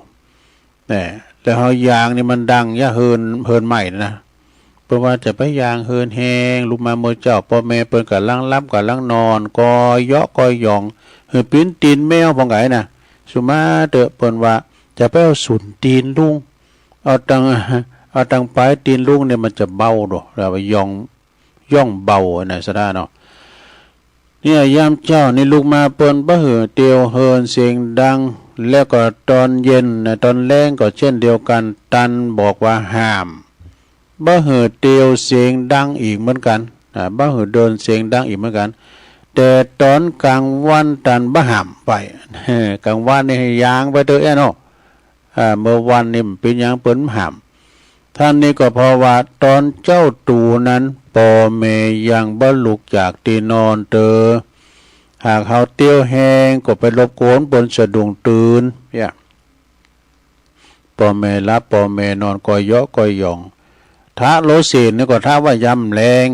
แน่ แล้วเฮายางนี่มันดังยะเฮิน เฮินไม้นะ เปิ้นว่าจะไปยางเฮินแฮง ลุกมาเมื่อเช้า ป้อแม่เปิ้นก่ำลังหลับก่ำลังนอน ก่อยเหยาะก่อยหย่อง หื้อปิ้นตีนแมวพ่องไงนะ สุมาเต๊อะ เปิ้นว่าจะไปเอาส้นตีนลุง เอาตัง เอาตังปลายตีนลุงเนี่ยมันจะเบาโด แล้วว่าหย่อง หย่องเบานะ ศรัทธาเนาะ เนี่ย ยามเช้านี่ลุกมาเปิ้นบ่หื้อเตียวเฮินเสียงดัง แล้วก็ตอนเย็นนะ ตอนแลงก็เช่นเดียวกัน ตันบอกว่าห้าม บ่หื้อเตียวเสียงดังอีกเหมือนกัน อ่า บ่หื้อเดินเสียงดังอีกเหมือนกัน แต่ตอนกลางวันตันบ่ห้ามไป กลางวันนี่ให้ยางไปเต๊อะแอ้เนาะ อ่า เมื่อวันนี่มันเป็นหยังเปิ้นห้าม ท่านนี้ก็เพราะว่าตอนเจ้าตู่นั้น ป้อแม่ยังบ่ลุกจากตี้นอนเต๊อะ หากเฮาเตียวแฮงก็ไปรบกวนเปิ้นสะดุ้งตื่น เนี่ย ป้อแม่หลับป้อแม่นอน ก่อยเหยาะก่อยหย่อง ทะโลเสนนี่ก็ทะว่ายามแลง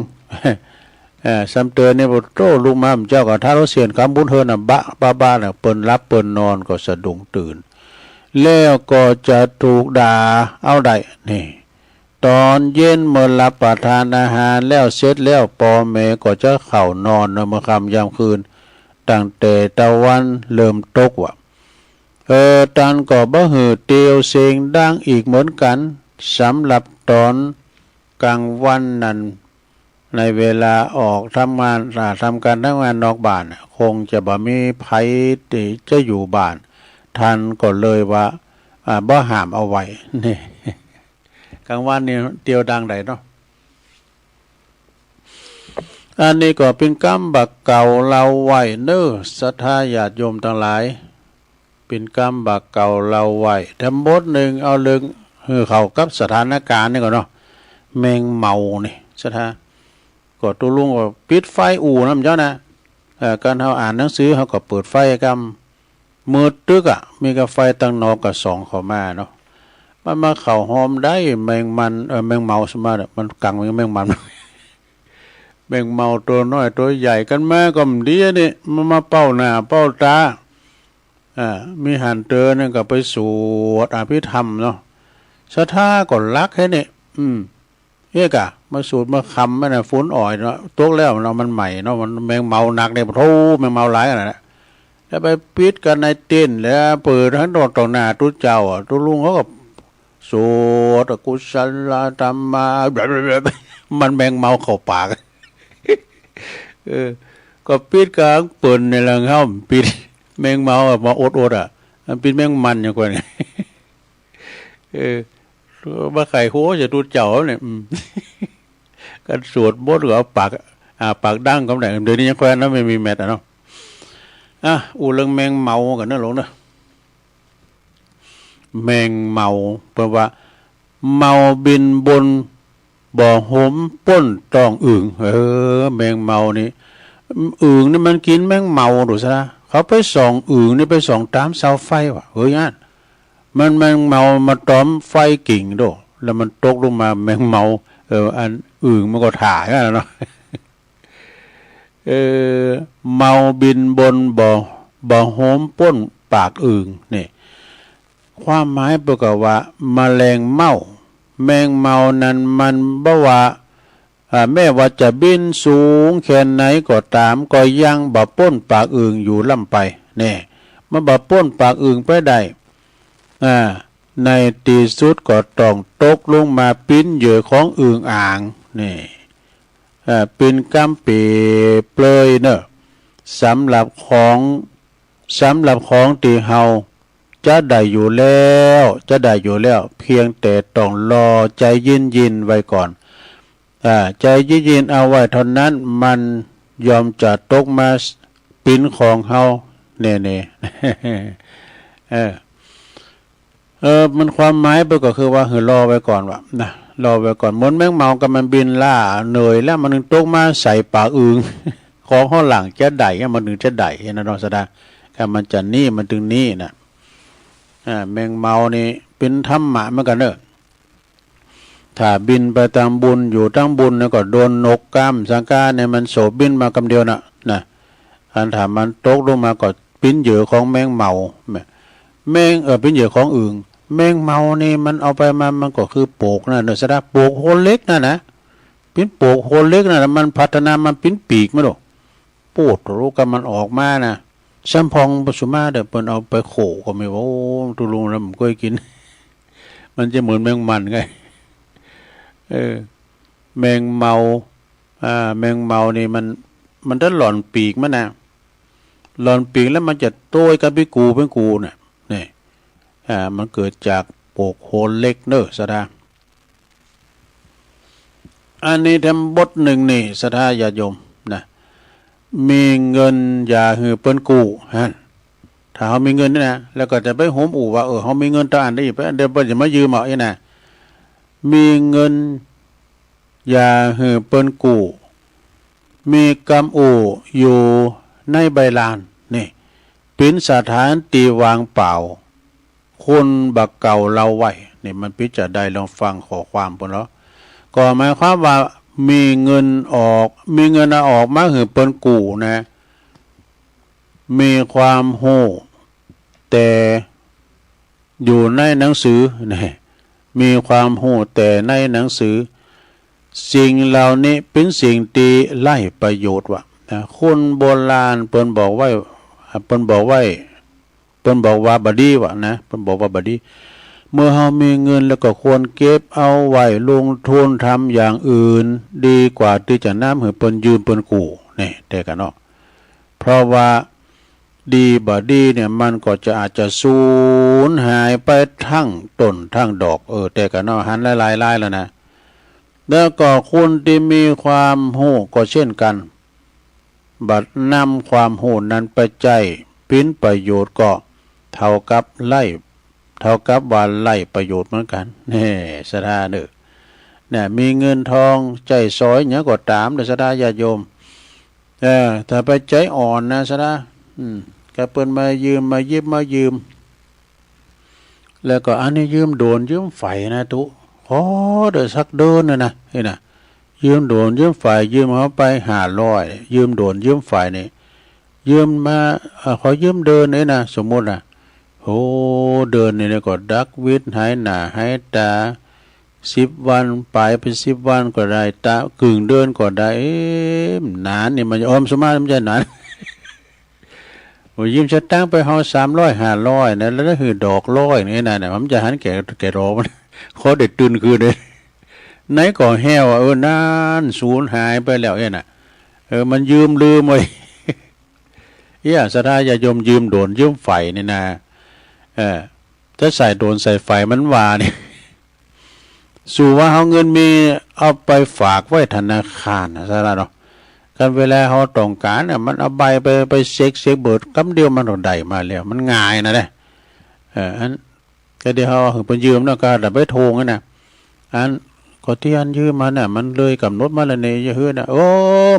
เอ่อ ซ้ำเติมนี่ โอ้โธ่ ลุกมาเมื่อเช้าก็ทะโลเสน กำบุญเฮินน่ะ บะบะบะน่ะ เปิ้นหลับเปิ้นนอนก็สะดุ้งตื่น แล้วก็จะถูกด่าเอาได้ นี่ ตอนเย็นเมื่อรับประทานอาหารแล้วเสร็จแล้ว ป้อแม่ก็จะเข้านอนเนาะ เมื่อค่ำยามคืน ตั้งแต่ตะวันเริ่มตกว่ะ เออ ตันก็บ่หื้อเตียวเสียงดังอีกเหมือนกัน สำหรับตอนกลางวันนั้น ในเวลาออกทำงาน อ่า ทำการทำงานนอกบ้านน่ะ คงจะบ่มีไผตี้จะอยู่บ้าน ท่านก็เลยว่า อ่า บ่ห้ามเอาไว้ นี่ กลางวันนี่เตียวดังใดเนาะ อันนี้ก็เป็นกำบักเก่าเล่าไว้เน้อ ศรัทธาญาติโยมทั้งหลาย เป็นกำบักเก่าเล่าไว้ ทั้งหมดหนึ่ง เอาเรื่องหื้อเข้ากับสถานการณ์นี่ก่อนเนาะ แมงเมานี่ ศรัทธา ก็ตกลงว่าปิดไฟอู่นำเจ้านะ เอ่อ การเฮาอ่านหนังสือเฮาก็เปิดไฟกำ มืดตึ๊กอะ มีกาไฟตังนอกก็ส่องเข้ามาเนาะ มันมาเข้าหอมได้แมงมัน เอ่อ แมงเมาสมาเนี่ย มันกังแมงมัน แมงเมาตัวน้อยตัวใหญ่กันมาก็บ่ดีนี่ มันมาเป้าหน้าเป้าตา อ่า มีหันเตอหนึ่งก็ไปสวดอภิธรรมเนาะ ศรัทธาก็ลักแค่นี้ อืม เอ๊ะกะ มาสูดมาคำมันน่ะ ฝนอ่อยเนาะ ตกแล้วเนาะ มันใหม่เนาะ มันแมงเมาหนักเนี่ย โธ่ แมงเมาหลายขนาดนั้น แล้วไปปิดกันในเต็นท์ แล้วเปิดให้นอนต่อหน้าตุ๊เจ้าอะ ตุ๊ลุงเขาก็สวดกุศลธรรมา มันแมงเมาเข้าปาก เออ ก็ปิดกลางเปิ้นนี่แหละ เฮาปิด แมงเมาอะ มาอดๆ อะ มันปิดแมงมันอย่างกว่านี่ เออ บ่ใค่ฮู้จะตุ๊เจ้าเนี่ย อืม กันสวดมนต์ก็เอาปาก อ่า ปากดังกำได้ เดี๋ยวนี้ยังแควนนะ ไม่มีแมทอะเนาะ อ่ะ อู้เรื่องแมงเมากั๋นเนอะลุงเนอะ แมงเมา เปิ้นว่า เมาบินบน บ่โฮมป้นตองอึ่ง เออ แมงเมานี่ อึ่งนี่มันกิ๋นแมงเมาดูซะนะ เขาไปส่องอึ่งนี่ไปส่องต๋ามเสาไฟว่ะ เฮ้ยอั้น มันแมงเมามาตอมไฟกิ่งโด แล้วมันตกลงมาแมงเมา เออ อันอึ่งมันก็ถ่ายอะเนาะ เออ เมาบินบนบ่ บ่โฮมป้นปากอึ่ง นี่ ความหมายเปิ้นก็ว่า แมลงเม่า แมงเมานั้นมันบ่ว่า อ่า แม้ว่าจะบินสูงแค่ไหนก็ต๋าม ก็ยังบ่ป้นปากอึ่งอยู่ล้ำไป แน่ มันบ่ป้นปากอึ่งไปได้ อ่า ในตี้สุดก็ต้องตกลงมาปิ้นเหยื่อของอึ่งอ่าง นี่ อ่า ปิ้นกำเป๋เปลยเนอะ สำหรับของ สำหรับของตี้เฮาจะได้อยู่แล้ว จะได้อยู่แล้ว เพียงแต่ต้องรอใจเย็นๆ ไว้ก่อน อ่า ใจเย็นๆ เอาไว้เท่านั้น มันย่อมจะตกมาปิ้นของเฮาแน่ๆ เออ เออ มันความหมายเปิ้นก็คือว่า หื้อรอไว้ก่อนว่ะ นะ รอไว้ก่อน เหมือนแมงเม่าก็มันบินล่าเหนื่อยแล้ว มันถึงตกมาใส่ปากอึ่ง ของเฮาหลังจะได้ มันถึงจะได้นะเนาะ สะดา ถ้ามันจะหนี มันถึงหนีนะ อ่า แมงเม่านี่เป๋นธรรมะเหมือนกั๋นเนอะ ถ้าบินไปตางบุญ อยู่ตางบุญเนี่ยก็โดนนกกำสังกาเนี่ยมันโสบบินมากำเดียวน่ะ นะ อันถ้ามันตกลงมาก็ปิ้นเหยื่อของแมงเม่า แม- แมง เออ ปิ้นเหยื่อของอึ่ง แมงเม่านี่มันเอาไปมา มันก็คือโปกนั่นเนอะ สะดา โปกโฮเหล็กนั่นนะ ปิ้นโปกโฮเหล็กนั่นนะ มันพัฒนา มันปิ้นปีกมาดู โป๊ดโต รู้กำมันออกมานะ ซ้ำพองประสุมาเด้อ เปิ้นเอาไปโขก็ไม่ว่า โอ้ ตุลุงแล้วมันก็กิน มันจะเหมือนแมงมันไง เออ แมงเม่า อ่า แมงเม่านี่มัน มันจะหล่อนปีกมันนะ หล่อนปีกแล้วมันจะโต้ยกับพี่กูเป็นกูน่ะ นี่ อ่า มันเกิดจากโปกโฮเหล็กเนอะ สะดา อันนี้แถมบทหนึ่งนี่ ศรัทธาญาติโยมนะ มีเงินอย่าหื้อเปิ้นกู้ ฮั่น ถ้าเฮามีเงินนี่นะ แล้วก็จะไปโฮมอู้ว่า เออ เฮามีเงินเต้าอันนี้ ไป เดี๋ยวเปิ้นจะมายืมเอาอี้นะ มีเงินอย่าหื้อเปิ้นกู้ มีกำอู้อยู่ในใบลาน นี่ เป๋นสถานตี้ว่างเปล่า คนบ่าเก่าเล่าไว้ นี่มันปิดจะได้ลองฟังข้อความเปิ้นเนาะ ก็หมายความว่ามีเงินออก มีเงินเอาออกมาหื้อเปิ้นกู้นะ มีความฮู้แต่อยู่ในหนังสือ นี่ มีความฮู้แต่ในหนังสือ สิ่งเหล่านี้เป๋นสิ่งตี้ไร้ประโยชน์ว่ะ นะ คนโบราณเปิ้นบอกไว้ เปิ้นบอกไว้ เปิ้นบอกว่าบ่ดีว่ะนะ เปิ้นบอกว่าบ่ดี เมื่อเฮามีเงินแล้วก็ควรเก็บเอาไว้ลงทุนทำอย่างอื่น ดีกว่าตี้จะนำหื้อเปิ้นยืมเปิ้นกู้ นี่ แต่กะเนาะ เพราะว่าดีบ่ดีเนี่ย มันก็จะอาจจะสูญหายไปทั้งต้นทั้งดอก เออ แต่กะเนาะ หันหลายๆ ลายแล้วนะ แล้วก็คนตี้มีความฮู้ก็เช่นกั๋น บัดนำความฮู้นั้นไปใจ๊เป๋นประโยชน์ก็เท่ากับไร้ เท่ากับว่าไร้ประโยชน์เหมือนกั๋น แน่ ศรัทธาเนอะ เนี่ย มีเงินทองใจ๊สอยหยังก็ต๋ามเนอะ ศรัทธาญาติโยม เออ ถ้าไปใจ๊อ่อนนะ ศรัทธา อืม ก็เปิ้นมายืม มาหยิบมายืม แล้วก็อันนี้ยืมโดรนยืมไฟนะตุ๊ ขอเด้อสักเดือนหนึ่งนะ นี่นะ ยืมโดรนยืมไฟ ยืมเฮาไปห้าร้อย ยืมโดรนยืมไฟนี่ ยืมมา เอ่อ ขอยืมเดือนหนึ่งนะ สมมุตินะ โอ้ เดือนหนึ่งนี่ก็ดักวิทย์หายหน้าหายต๋า สิบวัน ไปเป๋นสิบวันก็ได้ ต๋า ครึ่งเดือนก็ได้ เอ๊ะ นานนี่มันจะ อ๋อ สมมุติมันจะนาน โอ้ย ยืมสตางค์ไปเฮาสามร้อยห้าร้อยนะ แล้วหื้อดอกร้อยนี่นะ เนี่ย มันจะหันแก่ แก่ดอกมัน ขอได้ตื่นคืนเลย ไหนก็แฮวอะ เออ นั่น สูญหายไปแล้วเนี่ยนะ เออ มันยืมลืมเว้ย เอี้ย ศรัทธาญาติโยม ยืมโดรนยืมไฟนี่นะ เออ ถ้าใส่โดรนใส่ไฟมันว่านี่ สู่ว่าเฮาเงินมีเอาไปฝากไว้ธนาคารนะ ศรัทธาเนาะ กันเวลาเฮาต้องการน่ะ มันเอาใบไป ไปเช็ค เช็คเบิด กำเดียวมันก็ได้มาแล้ว มันง่ายนะเด้ เออ อัน ก็เดี๋ยวเฮาหื้อเปิ้นยืมเนาะ ก็ได้ไปทวงนั่นน่ะ อัน ก็ที่อันยืมมาน่ะ มันเลยกำหนดมาแล้วนี่ อย่าหื้อน่ะ โอ้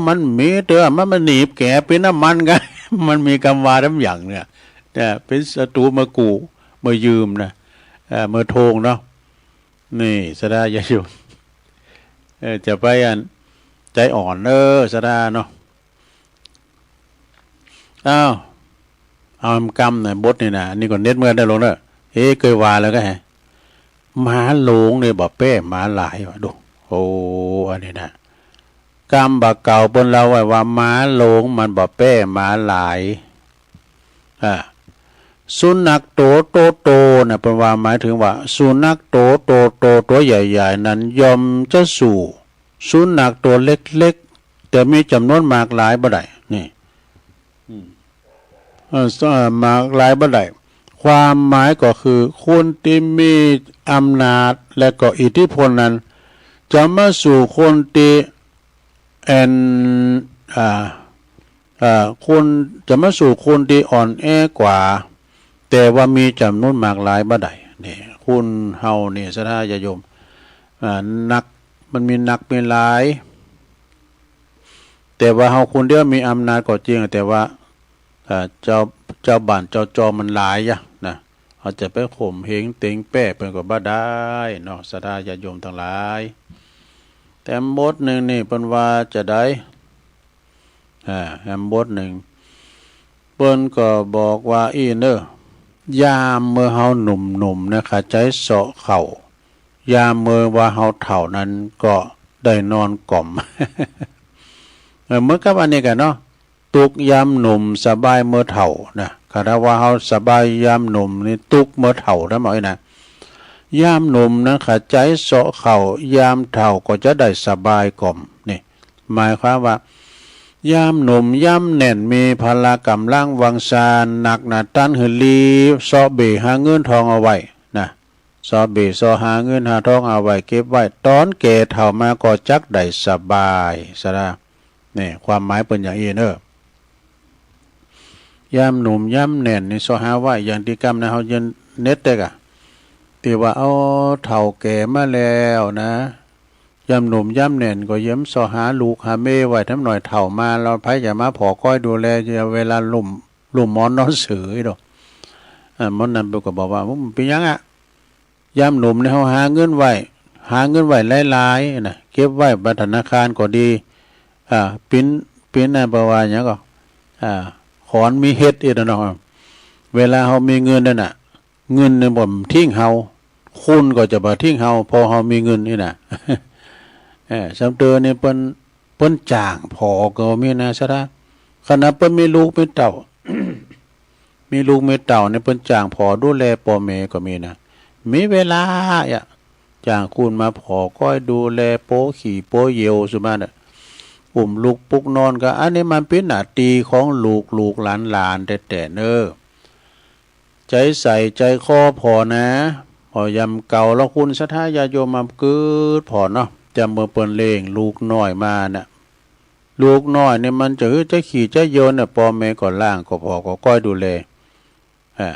มันมีเตื้อ มัน มันหนีบแกะเป็นน้ำมันกัน มันมีกำว่าดำอย่างเนี่ย แต่เป็นศัตรูมากู้ มายืมนะ เอ่อ มาทวงเนาะ นี่ ศรัทธาญาติโยม เออ จะไปอัน ใจอ่อน เออ ศรัทธาเนาะ อ้าว เอากำนะ บทนี่นะ อันนี้ก็เน็ตเมื่อได้ลงเนอะ เอ๊ะ เคยว่าแล้วก็แฮะ หมาหลงเนี่ยบ่แป้หมาหลายว่ะ ดู โอ้ อันนี้นะ กำบ่าเก่าเปิ้นเล่าไว้ว่า หมาหลงมันบ่แป้หมาหลาย อ่า สุนัขตัวโตๆ น่ะ เปิ้นว่าหมายถึงว่า สุนัขตัวโตๆ ตัวใหญ่ๆ นั้นย่อมจะสู้สุนัขตัวเล็กๆ แต่มีจำนวนมากหลายบ่ได้ นี่ อืม เอ่อ เอ่อ มากหลายบ่ได้ ความหมายก็คือ คนที่มีอำนาจและก็อิทธิพลนั้น จะมาสู้คนที่ แอน อ่า อ่า คน จะมาสู้คนที่อ่อนแอกว่า แต่ว่ามีจำนวนมากหลายบ่ได้ นี่ คนเฮานี่ ศรัทธาญาติโยม อ่า นัก มันมีนักมีหลาย แต่ว่าเฮาคนเดียวมีอำนาจก็จริง แต่ว่า อ่า เจ้า เจ้าบ้านเจ้าจอมมันหลายอะนะ เฮาจะไปข่มเหงเต็งแป้เปิ้นก็บ่ได้เนาะ ศรัทธาญาติโยมทั้งหลาย แต่บทหนึ่งนี่เปิ้นว่าจะได้ อ่า แฮมบทหนึ่ง เปิ้นก็บอกว่าอี้เนอะ ยามเมื่อเฮาหนุ่มๆ นะ ขะใจ๊เซาะเข้า ยามเมื่อว่าเฮาเฒ่านั้นก็ได้นอนกล่อม เออ เหมือนกับอันนี้กันเนาะ ตุ๊กยามหนุ่มสบายเมื่อเฒ่านะ คันว่าเฮาสบายยามหนุ่มนี่ตุ๊กเมื่อเฒ่านะ หมายนะ ยามหนุ่มนั้นขะใจ๊เซาะเข้า ยามเฒ่าก็จะได้สบายกล่อม นี่ หมายความว่า ยามหนุ่มยามแน่นมีพละกำลังวังชาหนักหนาตันหือลีเซาะเบ่หาเงินทองเอาไว้นะ เซาะเบ่เซาะหาเงินหาทองเอาไว้เก็บไว้ ตอนแก่เฒ่ามาก็จักได้สบาย ศรัทธา นี่ ความหมายเปิ้นอย่างอี้เนอะ ยามหนุ่มยามแน่นนี่เซาะหาไว้ อย่างตี้กำนะ เฮาเยินเน็ตเต๊กอะ ตี้ว่า เอา เฒ่าแก่มาแล้วนะ ยามหนุ่มยามแน่นก็เยินเซาะหาลูกหาเมียไว้ แถมหน่อยเฒ่ามาแล้ว ไผจะมาผ่อก้อยดูแล เวลาลุ่ม ลุ่มหมอนนอนเสืออีกดอก อ่า หมอนั้นเปิ้นก็บอกว่า อืม เป็นหยังอะ ยามหนุ่มนี่เฮาหาเงินไว้ หาเงินไว้หลายๆ นะ เก็บไว้บัดธนาคารก็ดี อ่า ปิ้น ปิ้นนั่นแปลว่าหยังก็ อ่า ขอนมีเห็ดอีกนะเนาะ เวลาเฮามีเงินนั่นน่ะ เงินนี่บ่ทิ้งเฮา คนก็จะบ่ทิ้งเฮา เพราะเฮามีเงินนี่น่ะ เออ ส่ำเติมนี่เปิ้น เปิ้นจ้างผ่อก็มีนะ ศรัทธา ขนาดเปิ้นมีลูกมีเต้า มีลูกมีเต้านี่เปิ้นจ้างผ่อดูแลป้อแม่ก็มีนะ มีเวลาอะ จ้างคนมาผ่อก้อยดูแลโป๊ขี่โป๊เหยี่ยวสุมาเนี่ย อุ้มลูกปลุกนอนก็ อันนี้มันเป็นหน้าตี้ของลูกๆ หลานๆ แต๊ๆ เนอะ ใจ๊ใส่ใจ๊คอผ่อนะ ผ่อยามเก่าแล้วคุณศรัทธาญาติโยมมากึ๊ดผ่อเนาะ จำเมื่อเปิ้นเลี้ยงลูกน้อยมาน่ะ ลูกน้อยนี่มันจะหื้อจะขี่จะเหยี่ยวเนี่ย ป้อแม่ก็ล้างก็ผ่อก็ก้อยดูแล อ่า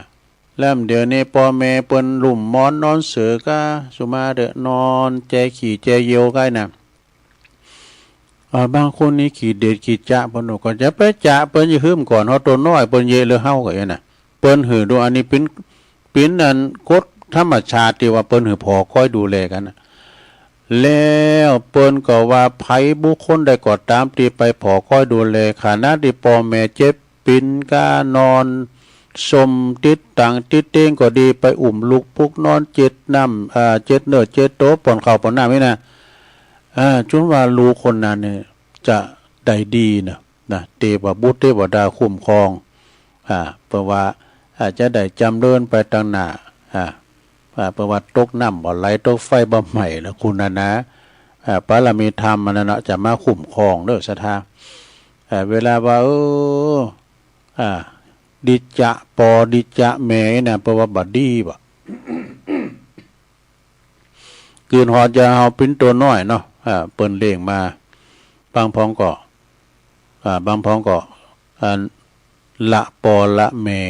แล้วเดี๋ยวนี้ป้อแม่เปิ้นลุ่มหมอนนอนเสือก็สุมาเด้อ นอนแจขี่แจเหยี่ยวก้อยน่ะ อ่า บางคนนี่ขี้เดียดขี้จ๊ะเปิ้น ก็จะไปจ๊ะเปิ้นอยู่หื้มก่อน เฮาตัวน้อยเปิ้นเยอะเลยเฮาก็เอ้ยน่ะ เปิ้นหื้อดู อันนี้ปิ้น ปิ้นอันกฎธรรมชาติตี้ว่าเปิ้นหื้อผ่อก้อยดูแลกันน่ะ แล้วเปิ้นก็ว่าไผบุคคลใดก็ตามตี้ไปผ่อก้อยดูแล ขณะตี้ป้อแม่เจ็บ ปิ้นก้านอนสมติดตังติดเตียงก็ดี ไปอุ้มลูกปลุกนอนเจ็ดน้ำ อ่า เจ็ดเนื้อเจ็ดตัว ป้อนข้าวป้อนน้ำนี่นะ อ่า จนว่าลูกคนนั้นเนี่ยจะได้ดีนะ นะ เตวบุตรเตวดาคุ้มครอง อ่า เปิ้นว่า อ่า จะได้จ๋ำเริญไปตังหน้า อ่า อ่า เปิ้นว่าตกน้ำบ่ไหล ตกไฟบ่ไหม้ แล้วคุณน่ะนะ อ่า บารมีธรรมอันนั้นน่ะจะมาคุ้มครองเด้อศรัทธา อ่า เวลาว่า เออ อ่า ดีจะป้อดีจะแม่น่ะ เปิ้นว่าบ่ดีบ่ กึ๊ดฮอดยามเฮาปิ้นตัวน้อยเนาะ อ่า เปิ้นเลี้ยงมา บางพ้องก็ อ่า บางพ้องก็ อัน ละปอละแม่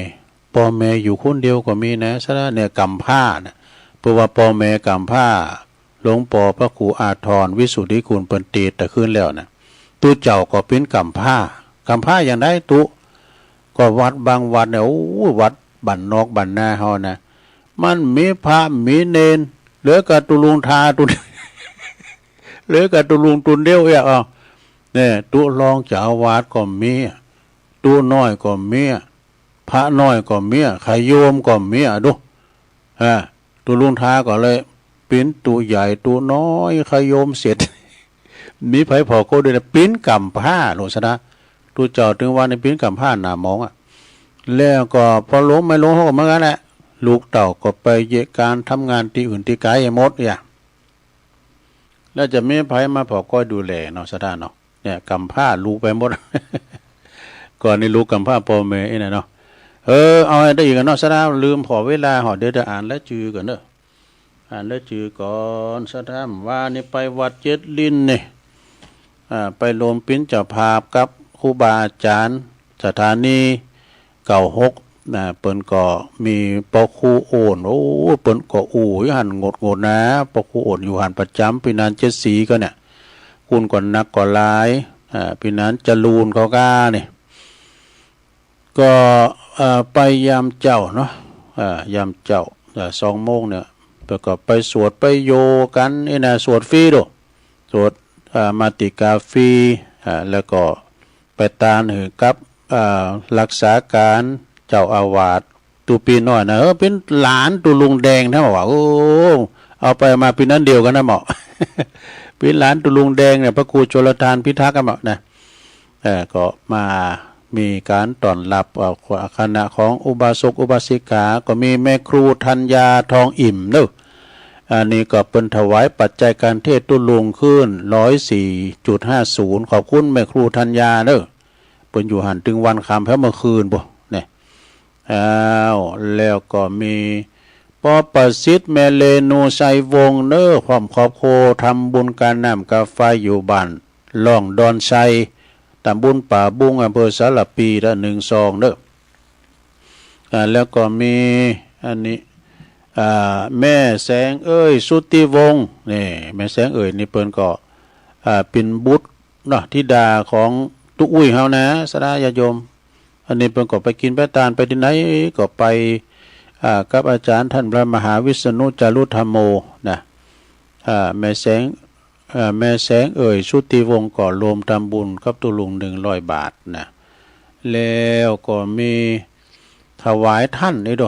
ปอแม่อยู่คนเดียวก็มีนะ สะดา เนี่ย กำพร้านะ เพราะว่าปอแม่กำพร้า หลวงปอพระครูอาทร วิสุทธิคุณ เปิ้นเตสน์แต่คืนแล้วนะ ตุ๊เจ้าก็เป๋นกำพร้า กำพร้าอย่างใดตุ๊ ก็วัดบางวัดเนี่ย โอ้ วัดบ้านนอกบ้านนาเฮานะ มันมีพระมีเณร เหลือกับตุ๊ลุงทาตุ๊ เหลือกับตุ๊ลุงตุ๊นเดียวเอีย อ้าว เนี่ย ตุ๊รองเจ้าอาวาสก็มี ตุ๊น้อยก็มี พระน้อยก็มี ขะโยมก็มี ดู อ่า ตุ๊ลุงทาก็เลยเป๋นตุ๊ใหญ่ตุ๊น้อย ขะโยมเสร็จ มีไผผ่อโก้ด้วยนะ เป๋นกำพร้า หลวงสะดา ตุ๊เจ้าตึงว่าเนี่ยเป๋นกำพร้าหน้ามองอะ แล้วก็พ่อหลวงแม่หลวงเขาก็เหมือนกันแหละ ลูกเต้าก็ไปเยียะการทำงานตี้อื่นตี้ไกลหมดอย่าง แล้วจะมีไผมาผ่อโก้ดูแลเนาะ สะดาเนาะ เนี่ย กำพร้าลูกไปหมด ก่อนนี้ลูกกำพร้าพ่อแม่อี้นะเนาะ เออ เอาให้ได้อีกกันเนาะ สะดา ลืมผ่อเวลาหอ เดี๋ยวจะอ่านรายจื่อก่อนเนาะ อ่านรายจื่อก่อน สะดา ว่านี่ไปวัดเจ็ดลิ้นนี่ อ่า ไปรวมเป๋นเจ้าภาพกับครูบาอาจารย์ สถานี เก้าหก นะ เปิ้นก็มีป้อครูโอน โอ้ เปิ้นก็อู้อยู่หั้นงดๆ นะ ป้อครูโอนอยู่หั้นประจำ ปี้นานเจ็ดสีก็เนี่ย คุณก็นักก็หลาย อ่า ปี้นานจรูนเขาก้านี่ ก็ เอ่อ ไปยามเจ๊าเนาะ อ่า ยามเจ๊า อ่า สองโมงเนี่ย แล้วก็ไปสวดไปโยกั๋นนี่นะ สวดฟรีโด สวด อ่า มาติกาฟรี อ่า แล้วก็ไปตานหื้อกับ อ่า รักษาการเจ้าอาวาส ตุ๊ปี้น้อยนะ เออ เป๋นหลานตุ๊ลุงแดงนะ บอกว่า โอ้ เอาไปมาปี้นานเดียวกันนะหมอ เป๋นหลานตุ๊ลุงแดงเนี่ย พระครูชลทานพิทักษ์อะหมอนะ เอ่อ ก็มามีการต้อนรับ เอ่อ คณะของอุบาสกอุบาสิกา ก็มีแม่ครูธัญญาทองอิ่มเนาะ อันนี้ก็เปิ้นถวายปัจจัยการเทศน์ตุ๊ลุงขึ้น ร้อยสี่จุดห้าศูนย์ ขอบคุณแม่ครูธัญญาเนาะ เปิ้นอยู่หั้นตึงวันค่ำแพ้เมื่อคืนปุ้นเนี่ย อ้าว แล้วก็มีป้อประสิทธิ์ แม่เรนู ชัยวงศ์เนาะ พร้อมครอบครัวทำบุญกาน้ำกาไฟอยู่บ้านล่องดอนชัย ตำบลป่าบุ้ง อำเภอสารภี ละหนึ่งซองเนาะ อ่า แล้วก็มีอันนี้ อ่า แม่แสงเอ่ย สุทธิวงศ์ นี่ แม่แสงเอ่ยนี่เปิ้นก็ อ่า เป๋นบุตรเนาะ ธิดาของตุ๊อุ้ยเฮานะ สะดาญาติโยม อันนี้เปิ้นก็ไปกิ๋นไปตานไปตี้ไหนก็ไป อ่า กับอาจารย์ท่านพระมหาวิษณุจารุธรรมโมนะ อ่า แม่แสง อ่า แม่แสงเอ่ย สุทธิวงศ์ก็รวมทำบุญกับตุ๊ลุงหนึ่งร้อยบาทนะ แล้วก็มีถวายท่านนี่โด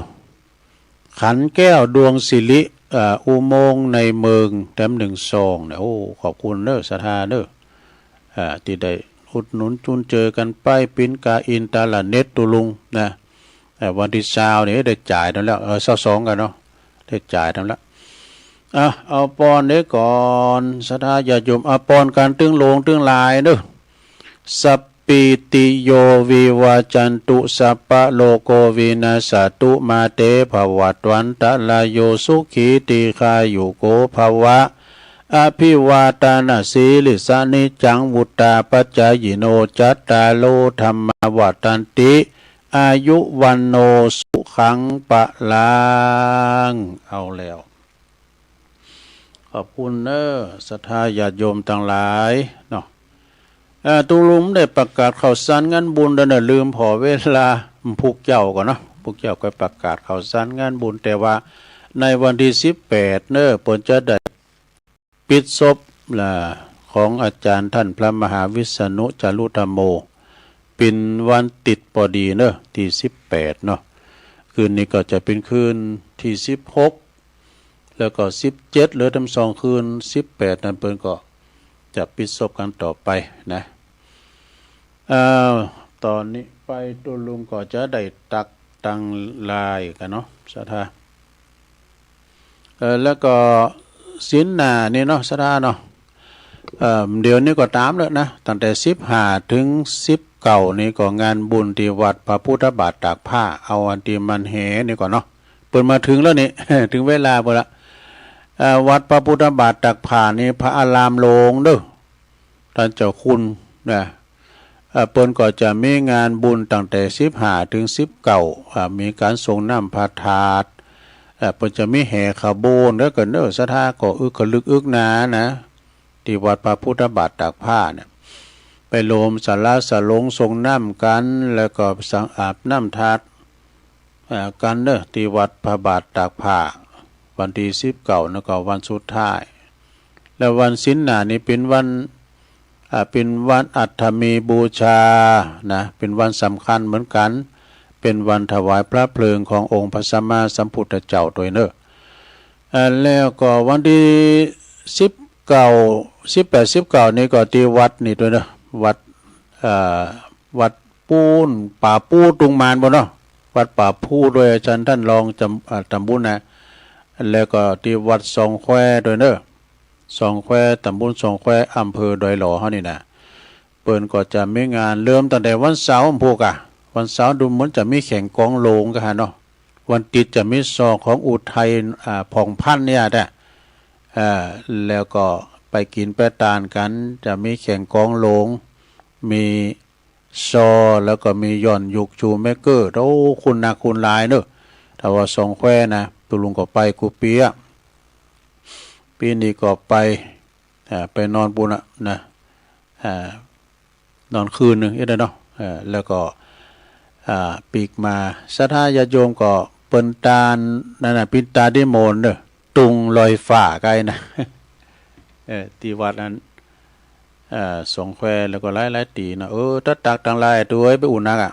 ขันแก้วดวงสิริ อ่า อุโมงค์ในเมือง แถมหนึ่งซองเนี่ย โอ้ ขอบคุณเนาะ ศรัทธาเนาะ อ่า ตี้ได้อุดหนุนจุนเจือกั๋นไป ปิ้นกาอินตาละเน็ตตุ๊ลุงนะ อ่า วันตี้ซาวนี่ได้จ่ายนำแล้ว เออ ซาวสองกั๋นเนาะ ได้จ่ายนำแล้ว อ่ะ เอาปอนเด้อก่อน ศรัทธาญาติโยม เอาปอนกั๋นตึงหลวงตึงหลายเนาะ สัพพีติโยวิวัชชันตุ สัพพะโรโควินัสสะตุ มาเตภวัตวันตะราโย สุขีตีฆายุโกภะวะ อภิวาทานะสีลิสสะ นิจจังวุฑฒาปะจายิโน จัตตาโรธัมมาวัฑฒันติ อายุวัณโณสุขังพะลัง เอาแล้ว ขอบคุณเนาะ ศรัทธาญาติโยมตังหลายเนาะ เอ่อ ตุ๊ลุงได้ประกาศข่าวสารงานบุญเด้อเนาะ ลืมผ่อเวลา พุกเจ้าก่อนเนาะ พุกเจ้าก็ประกาศข่าวสารงานบุญ แต่ว่าในวันตี้สิบแปดเนาะ เปิ้นจะได้ปิดศพล่ะ ของอาจารย์ท่านพระมหาวิษณุจารุธรรมโม เป๋นวันติดพอดีเนาะ ตี้สิบแปดเนาะ คืนนี้ก็จะเป๋นคืนตี้สิบหก แล้วก็สิบเจ็ด เหลือแถมสองคืน สิบแปด นั้นเปิ้นก็จะปิดศพกั๋นต่อไปนะ อ้าว ตอนนี้ไปตุ๊ลุงก็จะได้ตักตังหลายกั๋นเนาะ ศรัทธา เอ่อ แล้วก็ศีลหน้านี่เนาะ ศรัทธาเนาะ เอ่อ เดี๋ยวนี้ก็ต๋ามแล้วนะ ตั้งแต่สิบห้าถึงสิบเก้านี่ก็งานบุญตี้วัดพระพุทธบาทตากผ้า เอาอันตี้มันแหนี่ก่อนเนาะ เปิ้นมาถึงแล้วนี่ ถึงเวลาเปิ้นละ เอ่อ วัดพระพุทธบาทตากผ้านี่พระอารามหลวงเนาะ ต้านเจ้าคุณนะ เปิ้นก็จะมีงานบุญตั้งแต่สิบห้าเถิงสิบเก้า มีก๋านส่งน้ำพระธาตุ เปิ้นจะมีแห่ขบวนแล้วก็เนอ ศรัทธาก็อึกกระลึกอึกหนานะ ตี้วัดพระพุทธบาทตากผ้าเนี่ย ไปโฮมสาราสลงส่งน้ำกั๋น แล้วก็สังอาบน้ำธาตุ กั๋นเนอ ตี้วัดพระบาทตากผ้า วันตี้สิบเก้า แล้วก็วันสุดท้าย แล้ววันศีลหน้านี่เป๋นวัน เป๋นวันอัฐมีบูชานะ เป๋นวันสำคัญเหมือนกั๋น เป๋นวันถวายพระเพลิงขององค์พระสัมมาสัมพุทธเจ้าตวยเนอ แล้วก็วันตี้สิบเก้า สิบแปด สิบเก้า นี่ก็ตี้วัดนี่ตวยเนอ วัด วัดปูน ป่าปูตุงมานบ่เนาะ วัดป่าปูตวย อาจ๋ารย์ต้านรองตำบุญนะ แล้วก็ตี้วัดซองแควตวยเนอ ซองแคว ตำบุญซองแคว อำเภอดอยหล่อเฮานี่นะ เปิ้นก็จะมีงานเริ่มตั้งแต่วันเสาร์พู้นก่ะ วันเสาร์ดูเหมือนจะมีแข่งกลองโหลงก่ะฮะเนาะ วันอาทิตย์จะมีซอของอุทัยผ่องพันธุ์เนี่ยแหละ แล้วก็ไปกิ๋นไปตานกั๋น จะมีแข่งกลองโหลง มีซอ แล้วก็มีย้อนยุคชูเมกเกอร์ โอ้ คุ้นนักคุ้นหลายเนอะ ถ้าว่าซองแควนะ ตุ๊ลุงก็ไปกู้ปี๋อะ ปี๋นี้ก็ไป ไปนอนปู้นนะ นอนคืนนึ่งเอ็ดเนาะ แล้วก็ปีกมา ศรัทธาญาติโยมก็เปิ้นตาน นั่นน่ะ ปิดตานิมนต์เนอะ ตุงลอยฟ้าไกลนะ ตี้วัดนั้น สองแควแล้วก็หลายๆ ตี้เนาะ เออ ตั๊ดตักตังหลาย ตัวเอ้ย ไปอุ่นนักอะ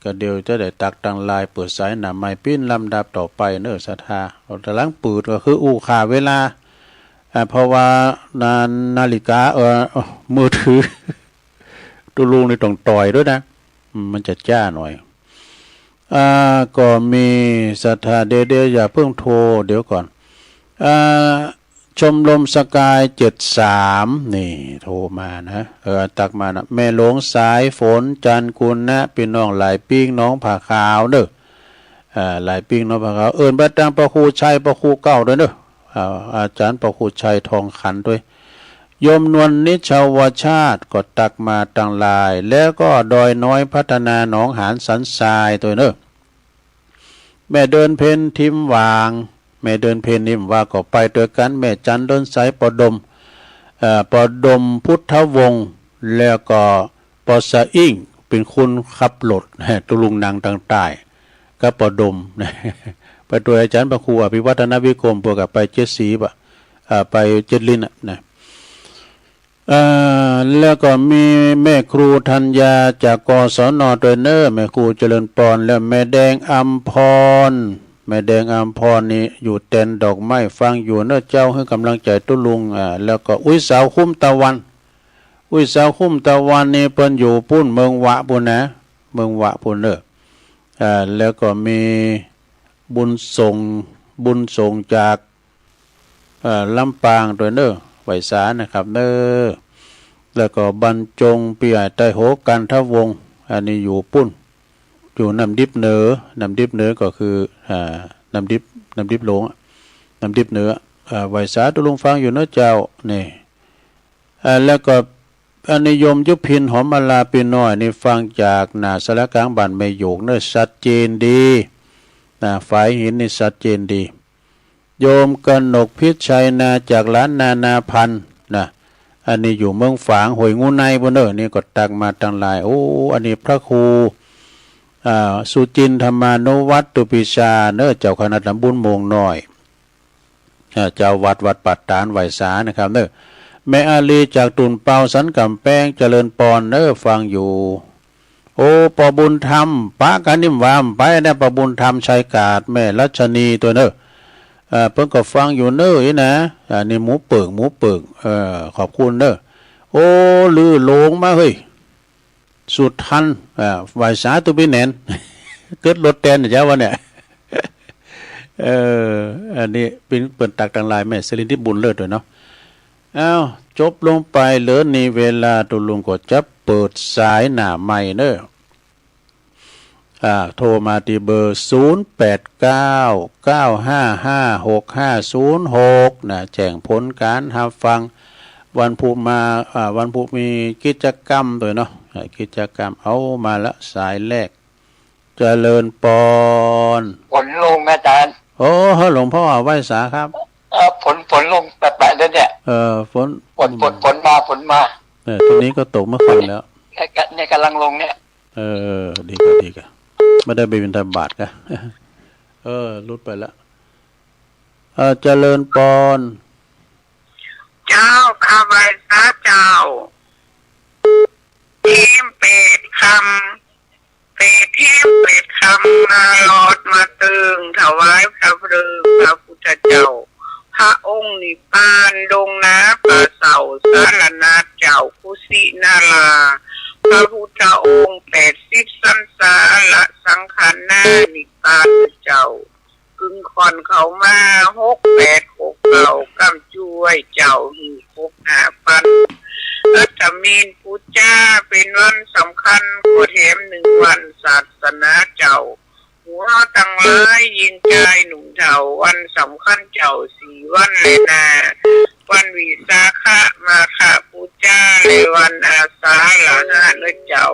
ก็เดี๋ยวจะได้ตักตังหลาย เปิดสายหน้าใหม่ปิ้นลำดับต่อไปเนอะ ศรัทธา เอาแต่หลังปืดก็คืออู้ค่าเวลา เพราะว่านา นาฬิกา เออ มือถือ ตุ๊ลุงนี่ต้องต่อยด้วยนะ มันจะจ้าหน่อย ก็มีศรัทธา เดี๋ยวๆ อย่าเพิ่งโทร เดี๋ยวก่อน ชมรมสกายเจ็ดสาม นี่โทรมานะ เออ ตักมานะ แม่หลวงสายฝน จันทร์กุลนะ ปี้น้องหลายปิ้ง หนองผาขาวเนอะ หลายปิ้ง หนองผาขาว เอิ้นไปตังพระครูชัย พระครูเก่าด้วยเนอะ อาจ๋ารย์พระครูชัยทองขันด้วย โยมนวลนิชาวชาติก็ตักมาตังหลาย แล้วก็ดอยน้อยพัฒนา หนองหานสันทรายด้วยเนอะ แม่เดือนเพ็ญทิมหว่าง แม่เดือนเพ็ญทิมหว่างก็ไปด้วยกั๋น แม่จันทร์เรือนใส ปอดม ปอดมพุทธวงศ์ แล้วก็ปอสะอิ่ง เป๋นคนขับรถ ตุ๊ลุงนั่งตังใต้ กับปอดม ไปด้วยอาจ๋ารย์พระครูอภิวัฒนวิกรม พวกก็ไปเจ็ดสีบอะ ไปเจ็ดลิ้นอะนะ แล้วก็มีแม่ครูธัญญาจาก กศน ด้วยเนอะ แม่ครูเจริญปอน แล้วแม่แดงอำพร แม่แดงอำพรนี่อยู่แตนดอกไม้ ฟังอยู่เนอะเจ้า หื้อกำลังใจ๋ตุ๊ลุง แล้วก็อุ๊ยสาวคุ้มตะวัน อุ๊ยสาวคุ้มตะวันนี่เปิ้นอยู่ปู้นเมืองวะปู้นนะ เมืองวะปู้นเนอะ แล้วก็มีบุญส่ง บุญส่งจาก ลำปางด้วยเนอะ ไหว้สานะครับเนอะ แล้วก็บรรจง ปี้อ้ายไต้โห กันทวงศ์ อันนี้อยู่ปู้น อยู่น้ำดิบเหนือ น้ำดิบเหนือก็คือ น้ำดิบ น้ำดิบหลวงอะ น้ำดิบเหนือ ไหว้สาตุ๊ลุงฟังอยู่เนอะเจ้า นี่ แล้วก็อันนี้โยมยุพิน หอมมาลา ปี้น้อยนี่ฟังจากหน้าศาลากลางบ้านแม่หยวกเนอะ ชัดเจนดีนะ ฝายหินนี่ชัดเจนดี โยมกนกพิชัยนา จากหลานนานาพันธ์นะ อันนี้อยู่เมืองฝาง ห้วยงูในปู้นเนอะ นี่ก็ตักมาตังหลาย โอ้ อันนี้พระครูสุจินทมานุวัตร ตุปิชาเนอะ เจ้าคณะตำบลโมงน้อย เจ้าวัดวัดป่าตาด ไหว้สานะครับเนอะ แม่อาลีจากตุ่นเปาสันกำแพง เจริญปอนเนอะ ฟังอยู่ โอ้ ปอบุญธรรม ปะกั๋นนิ่มหว่าไปนะ ปอบุญธรรมชัยกาด แม่รัชนีตัวเนอะ เปิ้นก็ฟังอยู่เนอะ อี้นะ นี่หมูเปิ่ง หมูเปิ่ง ขอบคุณเนอะ โอ้ ลือโหลงมาเฮ้ย สุดทัน ไหว้สาตุ๊ปี้แหนน เกิดรถแตนนะเจ้าวันเนี่ย อันนี้เปิ้น เปิ้นตักตังหลาย แม่สลินทิพย์บุญเลิศด้วยเนาะ อ้าว จบลงไปเหลือนี้เวลา ตุ๊ลุงก็จะเปิดสายหน้าใหม่เนอะ โทรมาตี้เบอร์ ศูนย์แปดเก้า เก้าห้าห้า หกห้าศูนย์หก นะ แจ้งผลการฮับฟัง วันพุธมา อ่า วันพุธมีกิจกรรมด้วยเนาะ อ่า กิจกรรม เอามาละ สายแรก เจริญปอน ฝนลงอาจารย์ โอ้ หลวงพ่อ ไหว้สาครับ เออ ฝน ฝนลงแปะๆ เลยเนี่ย เออ ฝน ฝน ฝน ฝนมา ฝนมา เออ ที่นี่ก็ตกเมื่อคืนแล้ว เนี่ยกำ เนี่ยกำลังลงเนี่ย เออ ดีกะ ดีกะ ไม่ได้ไปบิณฑบาตกะ เออ หลุดไปละ เออ เจริญปอน เจ้า ข้าไหว้สาเจ้า เตรียมแปดคำ แปดเตรียมแปดคำ มาหลอดมาเติง ถวายพระเพลิงพระพุทธเจ้า พระองค์นิพพาน ดงนาป่าเศร้า สารณะเจ้ากุสินารา พระพุทธองค์แปดสิบพรรษา ละสังขารนานิพพานเจ้า กึ่งค่อนเข้ามา หกแปดหกเก้า กำจ้วยเจ้า หื้อครบห้าวัน อัฐมินปู๋จา เป็นวันสำคัญ ขอแถมหนึ่งวัน ศาสนาเจ้า หมู่เฮาตังหลาย ยิ่งชายหนุ่มเฒ่า วันสำคัญเจ้าสี่วันแลนา วันวิสาขะ มาฆะปู๋จา และวันอาสาฬหะเนาะเจ้า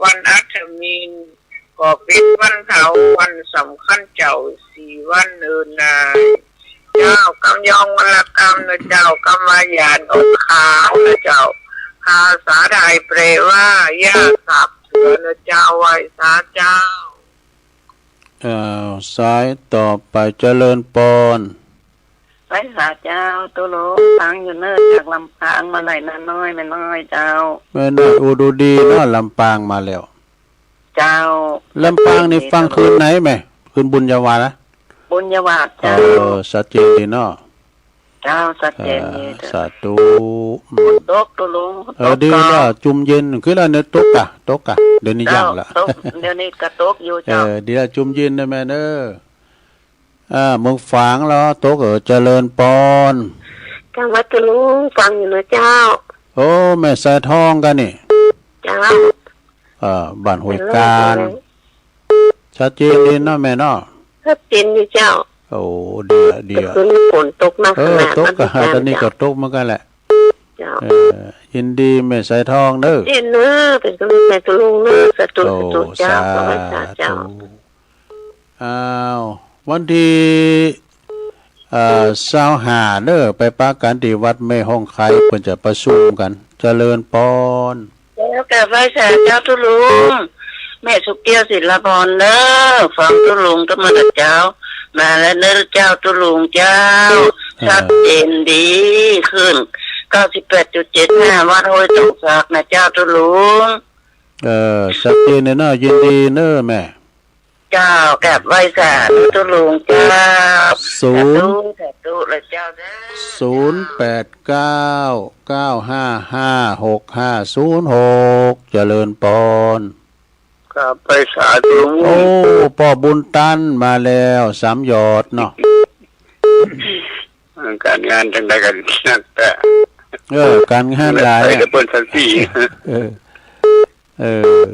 วันอัฐมิน ก็เป็นวันเฒ่า วันสำคัญเจ้าสี่วันเนินนา เจ้า กำยองวันละกำเนาะเจ้า กำว่าหยาดออกขาวเนาะเจ้า ภาษาไทยแปลว่าหญ้าสับเสือเนาะเจ้า ไหว้สาเจ้า อ้าว สายต่อไป เจริญปอน ไหว้สาเจ้า ตุ๊ลุง ฟังอยู่เน่อ จากลำปางมาไหว้น้าน้อย แม่น้อยเจ้า แม่น้อย อู้ดูดีเนาะ ลำปางมาแล้ว เจ้า ลำปางนี่ฟังคืนไหนแม่ คืนบุญญาวาสนะ บุญญาวาสเจ้า เออ ชัดเจนดีเนาะ เจ้า ชัดเจนดี เออ เจ้า สาธุ อืม ตกตุ๊ลุง เออ ตก ดีแล้ว ก็ จุ่มเย็น คือแล้วเนี่ย ตกกะ ตกกะ เดี๋ยวนี้ เจ้า ยังละ ตก เดี๋ยวนี้ก็ตกอยู่ เออ เจ้า ดีแล้ว จุ่มเย็นนะแม่เนอะ อ่า เมืองฝางเหรอ ตก เออ เจริญปอน จังหวัดตุ๊ลุง ฟังอยู่เนาะเจ้า โอ้ แม่สายทองกะนี่ เจ้า เอ่อ บ้านห้วยกาน ชัดเจนดีเนาะแม่เนาะ ชัดเจนอยู่เจ้า โอ้ ดีอะ ดีอะ แต่คืนนี้ฝนตกหนัก เออ ขนาด ตก วันที่ กะ สาม ตอนนี้ เจ้า ก็ตกเหมือนกันแหละ เจ้า เออ ยินดีแม่สายทองเด้อ ชัดเจนเนอะ เป็นกำลังใจตุ๊ลุงเนอะ สาธุ โอ้ สาธุเจ้า สาธุ ขอไหว้สาเจ้า อ้าว วันที่ เอ่อ ซาวห้าเด้อ ไปปะกันตี้วัดแม่ฮ่องไค เปิ้นจะประชุมกัน เจริญปอน แล้วกราบไหว้สาเจ้าตุ๊ลุง แม่สุเกี้ยวศิลปอนเด้อ ฟังตุ๊ลุงตะมื้อเจ้า มาแล้วเด้อเจ้าตุ๊ลุงเจ้า เออ ชัดเจนดี ขึ้น เก้าสิบแปดจุดเจ็ดห้า วัดห้วยตงสักนะเจ้าตุ๊ลุง เออ ชัดเจนเลยเนาะ ยินดีเนาะแม่ เจ้า กราบไหว้สาตุ๊ลุงเจ้า ศูนย์ สาธุ สาธุเลยเจ้าเด้อ ศูนย์แปดเก้า เก้าห้าห้า หกห้าศูนย์หก เจริญปอน กราบไหว้สาตุ๊ลุง โอ้ ป้อบุญตันมาแล้ว สามหยอดเนาะ การงานจังใด๋กันนักแต่ เออ การงานหลายอะ ไปกับเปิ้นสันติ เออ เออ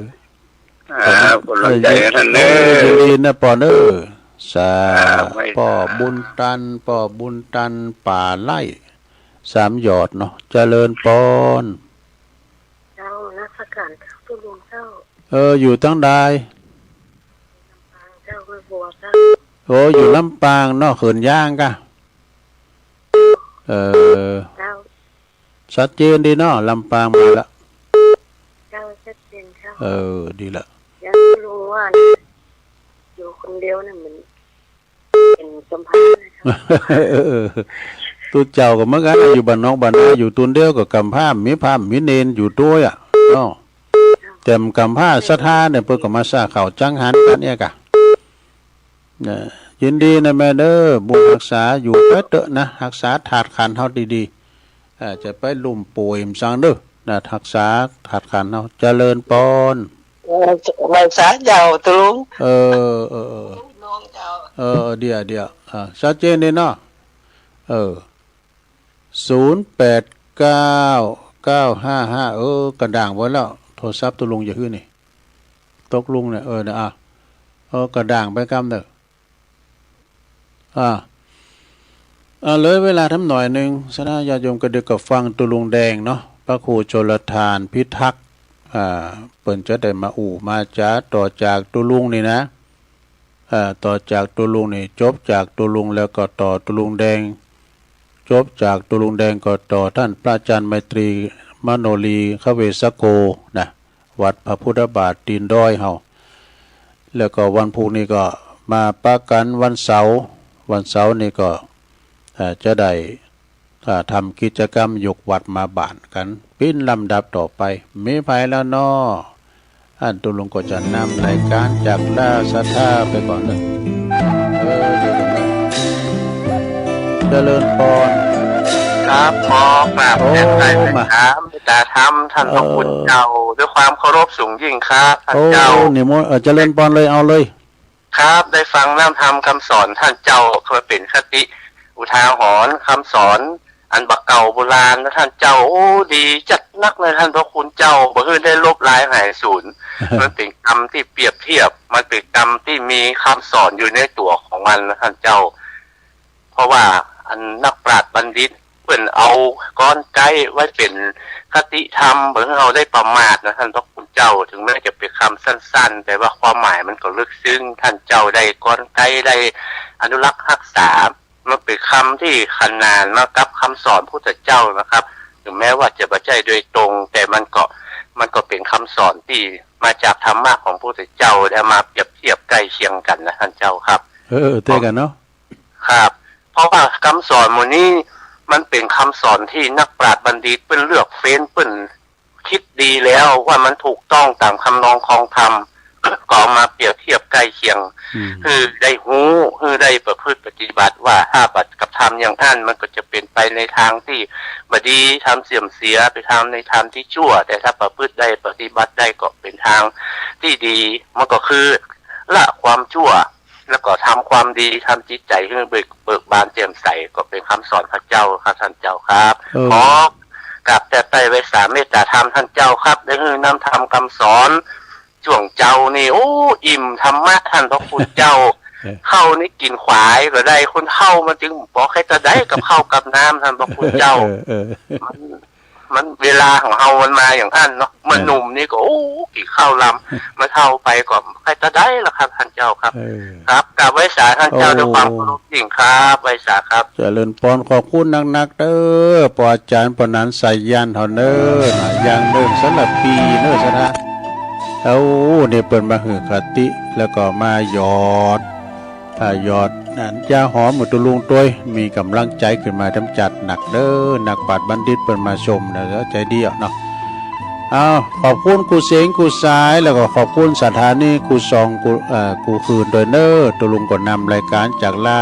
อ่า ขอบคุณ กำลังใจให้ท่านเด้อ เออ ยินดีนะปอนเด้อ สา อ่า ไหว้สา ป้อบุญตัน ป้อบุญตัน ป่าไร่ สามหยอดเนาะ เจริญปอน เจ้า นมัสการเจ้าตุ๊ลุงเจ้า เออ อยู่ตังใด ลำปางเจ้า ห้วยบัวเจ้า โอ้ อยู่ลำปางเนาะ เขินย่างกะ เออ เจ้า ชัดเจนดีเนาะ ลำปางมาละ เจ้า ชัดเจนเจ้า เออ ดีละ อย่างตุ๊ลุงว่านะ อยู่คนเดียวเนี่ยมันเป็นกำพร้านะครับ เออ ตุ๊เจ้าก็เหมือนกัน อยู่บ้านนอกบ้านนา อยู่ตนเดียวก็กำพร้า มีพระมีเณรอยู่ด้วยอะเนาะ เจ้า แต่กำพร้าศรัทธาเนี่ย เปิ้นก็มาสร้างเขาจังหันกันเนี่ยกะ เอ่อ ยินดีนะแม่เด้อ บุญฮักษาอยู่ไปเต๊อะนะ ฮักษาธาตุขันธ์เฮาดีๆ เอ่อ จะไปลุ่มป่วยมันซังเด้อนะ ฮักษาธาตุขันธ์เฮา เจริญปอน เออ ไหว้สาเจ้าตุ๊ลุง เออ เออ เออ น้องเจ้า เออ เดี๋ยว เดี๋ยว อ่า ชัดเจนดีเนาะ เออ ศูนย์แปดเก้า เก้าห้าห้า เออ กระด้างไว้แล้ว โทรศัพท์ตุ๊ลุงอย่าหื้อนี่ ตกลงเนี่ย เออ เนี่ย อ่ะ เออ กระด้างไปกำเด้อ อ่า เอ่อ เหลือเวลาทำหน่อยหนึ่ง สะนั้นญาติโยมก็เดี๋ยวก็ฟังตุ๊ลุงแดงเนาะ พระครูชลทานพิทักษ์ อ่า เปิ้นจะได้มาอู้มาจ๋าต่อจากตุ๊ลุงนี่นะ เอ่อ ต่อจากตุ๊ลุงนี่ จบจากตุ๊ลุงแล้วก็ต่อตุ๊ลุงแดง จบจากตุ๊ลุงแดงก็ต่อท่านพระอาจารย์ไมตรีมโนรี คเวสโก นะ วัดพระพุทธบาทตีนดอยเฮา แล้วก็วันพุธนี่ก็มาปะกั๋นวันเสาร์ วันเสาร์นี่ก็ เอ่อ จะได้ อ่า ทำกิจกรรมยกวัดมาบ้านกั๋น เป๋นลำดับต่อไป มีไผแล้วเนาะ อันตุ๊ลุงก็จะนำรายการจากลาศรัทธาไปก่อนเนาะ เออ เดี๋ยวก่อนนะ เจริญพร ครับ ขอกราบ โอ้ เรียนถวาย มา เมตตาธรรมท่านพระคุณเจ้า เออ ด้วยความเคารพสูงยิ่งครับ ท่านเจ้า โอ้ นิมนต์ เออ เจริญพรเลย เอาเลย ครับ ได้ฟังน้ำธรรมคำสอนท่านเจ้า เพื่อเป็นคติอุทาหรณ์ คำสอนอันบ่าเก่าโบราณนะท่านเจ้า โอ้ ดีจัดนักเลยท่านพระคุณเจ้า บ่หื้อได้ลบลายหายสูญ มันเป็นคำที่เปรียบเทียบ มันเป็นคำที่มีคำสอนอยู่ในตัวของมันนะท่านเจ้า เพราะว่าอันนักปราชญ์บัณฑิตเปิ้นเอากลไกไว้เป็นคติธรรม บ่หื้อเฮาได้ประมาทนะท่านพระคุณเจ้า ถึงแม้จะเป็นคำสั้นๆ แต่ว่าความหมายมันก็ลึกซึ้ง ท่านเจ้าได้กลไก ได้อนุรักษ์รักษา มันเป็นคำที่ขนานมากับคำสอนพุทธเจ้านะครับ ถึงแม้ว่าจะบ่ใจ้โดยตรง แต่มันก็ มันก็เป็นคำสอนที่มาจากธรรมะของพุทธเจ้า แล้วมาเปรียบเทียบใกล้เคียงกันนะท่านเจ้าครับ เออ เออ เต้กันเนาะ ครับ เพราะว่าคำสอนหมู่นี้มันเป็นคำสอนที่นักปราชญ์บัณฑิตเปิ้นเลือกเฟ้น เปิ้นคิดดีแล้วว่ามันถูกต้องตามคำนองคลองธรรม ก็เอามาเปรียบเทียบใกล้เคียง อืม หื้อได้ฮู้ หื้อได้ประพฤติปฏิบัติว่าถ้าบ่กระทำอย่างอั้น มันก็จะเป็นไปในทางที่บ่ดี ทางเสื่อมเสีย ไปทางในทางที่ชั่ว แต่ถ้าประพฤติได้ปฏิบัติได้ก็เป็นทางที่ดี มันก็คือละความชั่ว แล้วก็ทำความดี ทำจิตใจให้เบิก เบิกบานแจ่มใส ก็เป็นคำสอนพระเจ้าครับ ท่านเจ้าครับ เออ ขอกราบแต้ไต้ไหว้สาเมตตาธรรมท่านเจ้าครับ ได้หื้อน้ำธรรมคำสอนช่วงเจ๊านี่ โอ้ อิ่มธรรมะท่านพระคุณเจ้า เออ ข้าวนี่กินขวายก็ได้ คนเฒ่ามันจึงบอกใครจะได้กับข้าวกับน้ำท่านพระคุณเจ้า เออ เออ มัน มันเวลาของเฮามันมาอย่างอั้นเนาะ เมื่อ เออ หนุ่มนี่ก็ โอ้ กิ๋นข้าวลำ มาเฒ่าไปก็ใครจะได้ล่ะครับ ท่านเจ้าครับ เออ ครับ กราบไหว้สาท่านเจ้า โอ้ ด้วยความเคารพยิ่งครับ ไหว้สาครับ เจริญพร ขอบคุณนักๆ เด้อ ป้ออาจ๋ารย์ ป้อหนานสายันเฮาเน้อ อย่างเน้อ สำหรับปีเน้อ สถา เอา นี่เปิ้นมาหื้อคติ แล้วก็มาหยอด อ่า หยอดอันยาหอมหื้อตุ๊ลุงตวย มีกำลังใจ๋ขึ้นมาตำจัดนักเด้อ นักปราชญ์บัณฑิตเปิ้นมาชมนะ ใจ๋ดีอ่ะเนาะ เอา ขอบคุณครูเสง ครูสาย แล้วก็ขอบคุณสถานี ครูสอง ครู เอ่อ ครูคืนตวยเน้อ ตุ๊ลุงก็นำรายการจากลา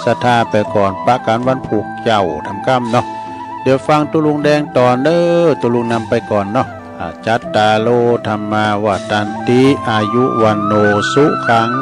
ศรัทธาไปก่อน ปะกั๋นวันพุธเจ๊าทำค่ำเนาะ เดี๋ยวฟังตุ๊ลุงแดงต่อเน้อ ตุ๊ลุงนำไปก่อนเนาะ อา จัตตาโร ธัมมา วัฑฒันติ อายุ วัณโณ สุขัง